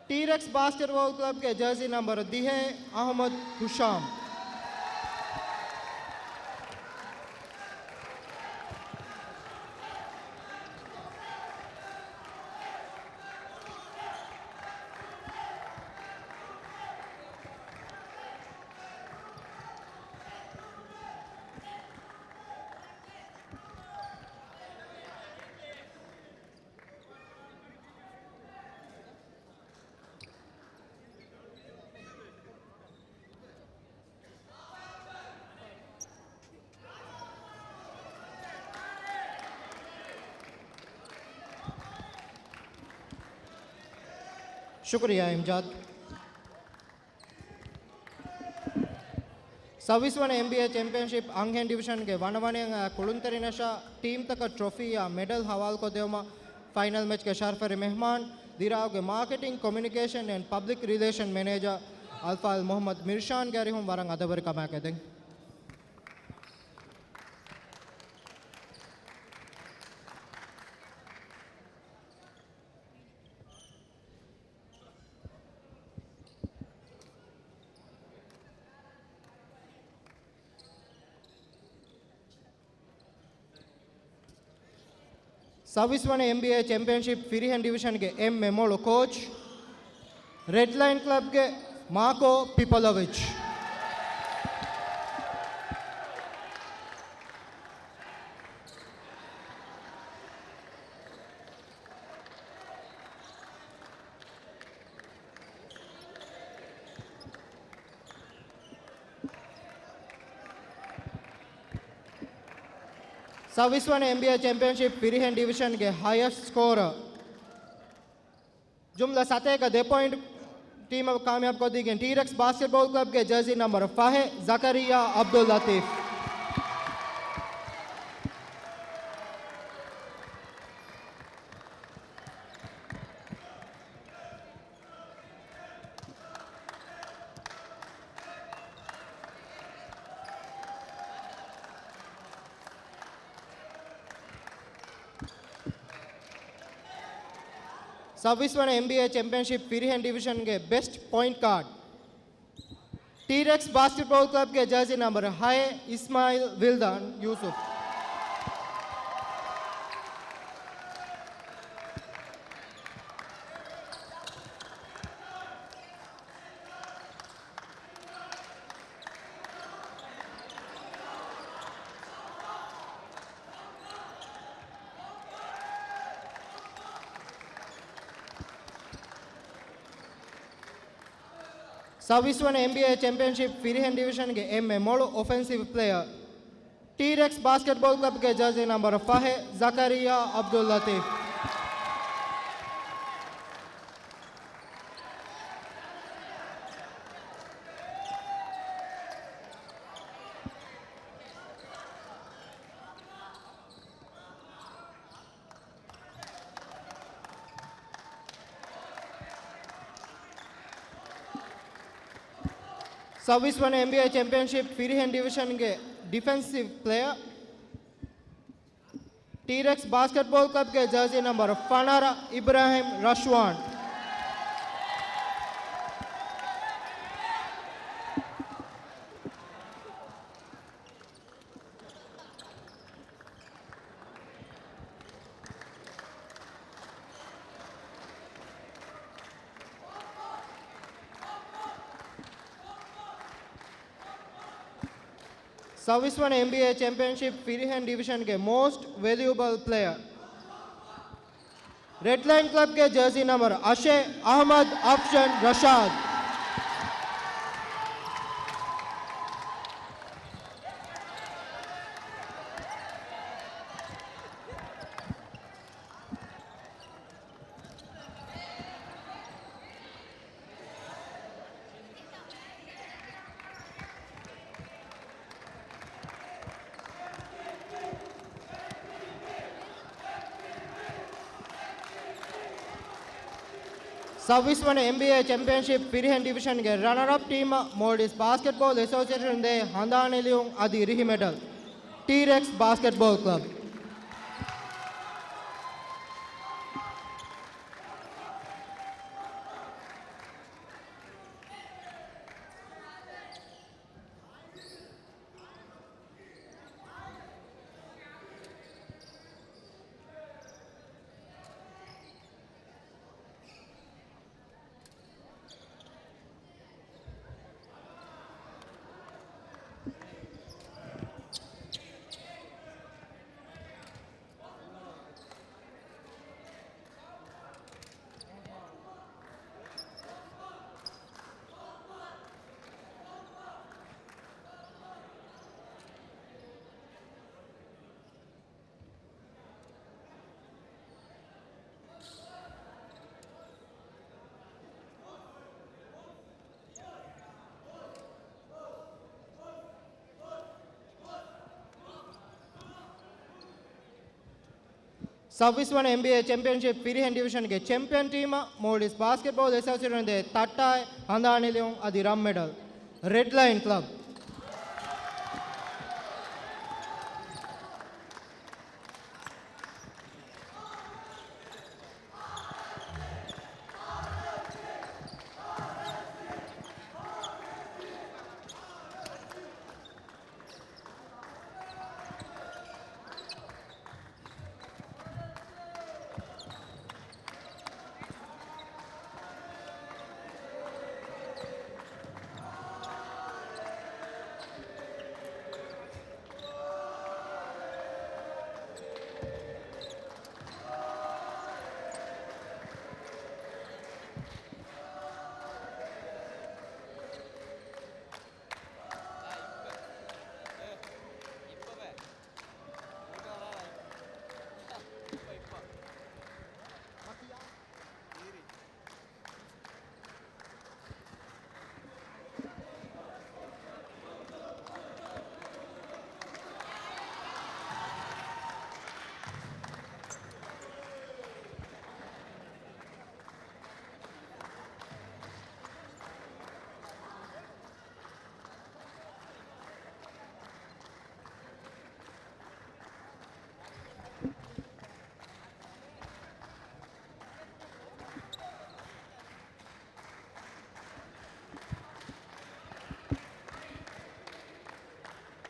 ޓީރެކްސް ބާސްކެޓްބޯލް ކްލަބްގެ ޖާޒީ ނަމްބަރު ދިހައެއް، އަހުމަދު ހުޝާމް. ޝުކުރިއްޔާ އިމްޖާދު. ސައުވީސް ވަނަ އެމްބީއޭ ޗެމްޕިއަންޝިޕް އަންހެން ޑިވިޝަންގެ ވަނަވަނައިން އައި ކުޅުންތެރިންނަށާ ޓީމްތަކަށް ޓްރޮފީއާ މެޑަލް ހަވާލުކޮށްދެވުމަށް ފައިނަލް މެޗްގެ ޝަރަފުވެރި މެހްމާން ދިރާގުގެ މާކެޓިން، ކޮމިއުނިކޭޝަން އެންޑް ޕަބްލިކް ރިލޭޝަން މެނޭޖަރ އަލްފާޟިލް މުހައްމަދު މިރްޝާންގެ އަރިހުން ވަރަށް އަދަބުވެރިކަމާއެކު އެދެން. ސައުވީސް ވަނަ އެމްބީއޭ ޗެމްޕިއަންޝިޕް ފިރިހެން ޑިވިޝަންގެ އެންމެ މޮޅު ކޯޗް، ރެޑް ލައިން ކްލަބްގެ މާކޯ ޕިޕޮލޮވިޗް. ސައުވީސް ވަނަ އެމްބީއޭ ޗެމްޕިއަންޝިޕް ފިރިހެން ޑިވިޝަންގެ ހަޔަސްޓް ސްކޯރަރ، ޖުމްލަ ސަތޭކަ ދެ ޕޮއިންޓް ޓީމަށް ކާމިޔާބު ކޮށްދީގެން ޓީރެކްސް ބާސްކެޓްބޯލް ކްލަބްގެ ޖާޒީ ނަމްބަރު ފަހެއް، ޒަކަރިއްޔާ އަބްދުއްލަތީފް. ސައުވީސް ވަނަ އެމްބީއޭ ޗެމްޕިއަންޝިޕް ފިރިހެން ޑިވިޝަންގެ ބެސްޓް ޕޮއިންޓް ގާޑް، ޓީރެކްސް ބާސްކެޓްބޯލް ކްލަބްގެ ޖާޒީ ނަމްބަރު ހައެއް، އިސްމާއިލް ވިލްދާން ޔޫސުފް. ސައުވީސް ވަނަ އެމްބީއޭ ޗެމްޕިއަންޝިޕް ފިރިހެން ޑިވިޝަންގެ އެންމެ މޮޅު އޮފެންސިވް ޕްލޭޔަރ، ޓީރެކްސް ބާސްކެޓްބޯލް ކްލަބްގެ ޖާޒީ ނަންބަރު ފަހެއް، ޒަކަރިއްޔާ އަބްދުއްލަތީފް. ސައުވީސް ވަނަ އެމްބީއޭ ޗެމްޕިއަންޝިޕް ފިރިހެން ޑިވިޝަންގެ ޑިފެންސިވް ޕްލޭޔަރ، ޓީރެކްސް ބާސްކެޓްބޯލް ކްލަބްގެ ޖާޒީ ނަންބަރު ފަނަރަ، އިބްރާހިމް ރަޝްވާން. ސައުވީސް ވަނަ އެމްބީއޭ ޗެމްޕިއަންޝިޕް ފިރިހެން ޑިވިޝަންގެ މޯސްޓް ވެލިއުބަލް ޕްލޭޔަރ، ރެޑްލައިން ކްލަބްގެ ޖާޒީ ނަންބަރު އަށެއް، އަހްމަދު އަފްޝަން ރަޝާދު. ސައުވީސް ވަނަ އެމްބީއޭ ޗެމްޕިއަންޝިޕް ފިރިހެން ޑިވިޝަންގެ ރަނަރ އަޕް ޓީމަށް މޯލްޑިވްސް ބާސްކެޓްބޯލް އެސޯސިއޭޝަނުން ދޭ ހަނދާނެލިޔުން އަދި ރިހި މެޑަލް، ޓީރެކްސް ބާސްކެޓްބޯލް ކްލަބް. ސައުވީސް ވަނަ އެމްބީއޭ ޗެމްޕިއަންޝިޕް ފިރިހެން ޑިވިޝަންގެ ޗެމްޕިއަން ޓީމަށް މޯލްޑިވްސް ބާސްކެޓްބޯލް އެސޯސިއޭޝަނުން ދޭ ތައްޓާއި ހަނދާނެލިޔުން އަދި ރަން މެޑަލް، ރެޑްލައިން ކްލަބް.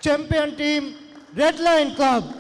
ޗެމްޕިއަން ޓީމް، ރެޑްލައިން ކްލަބް.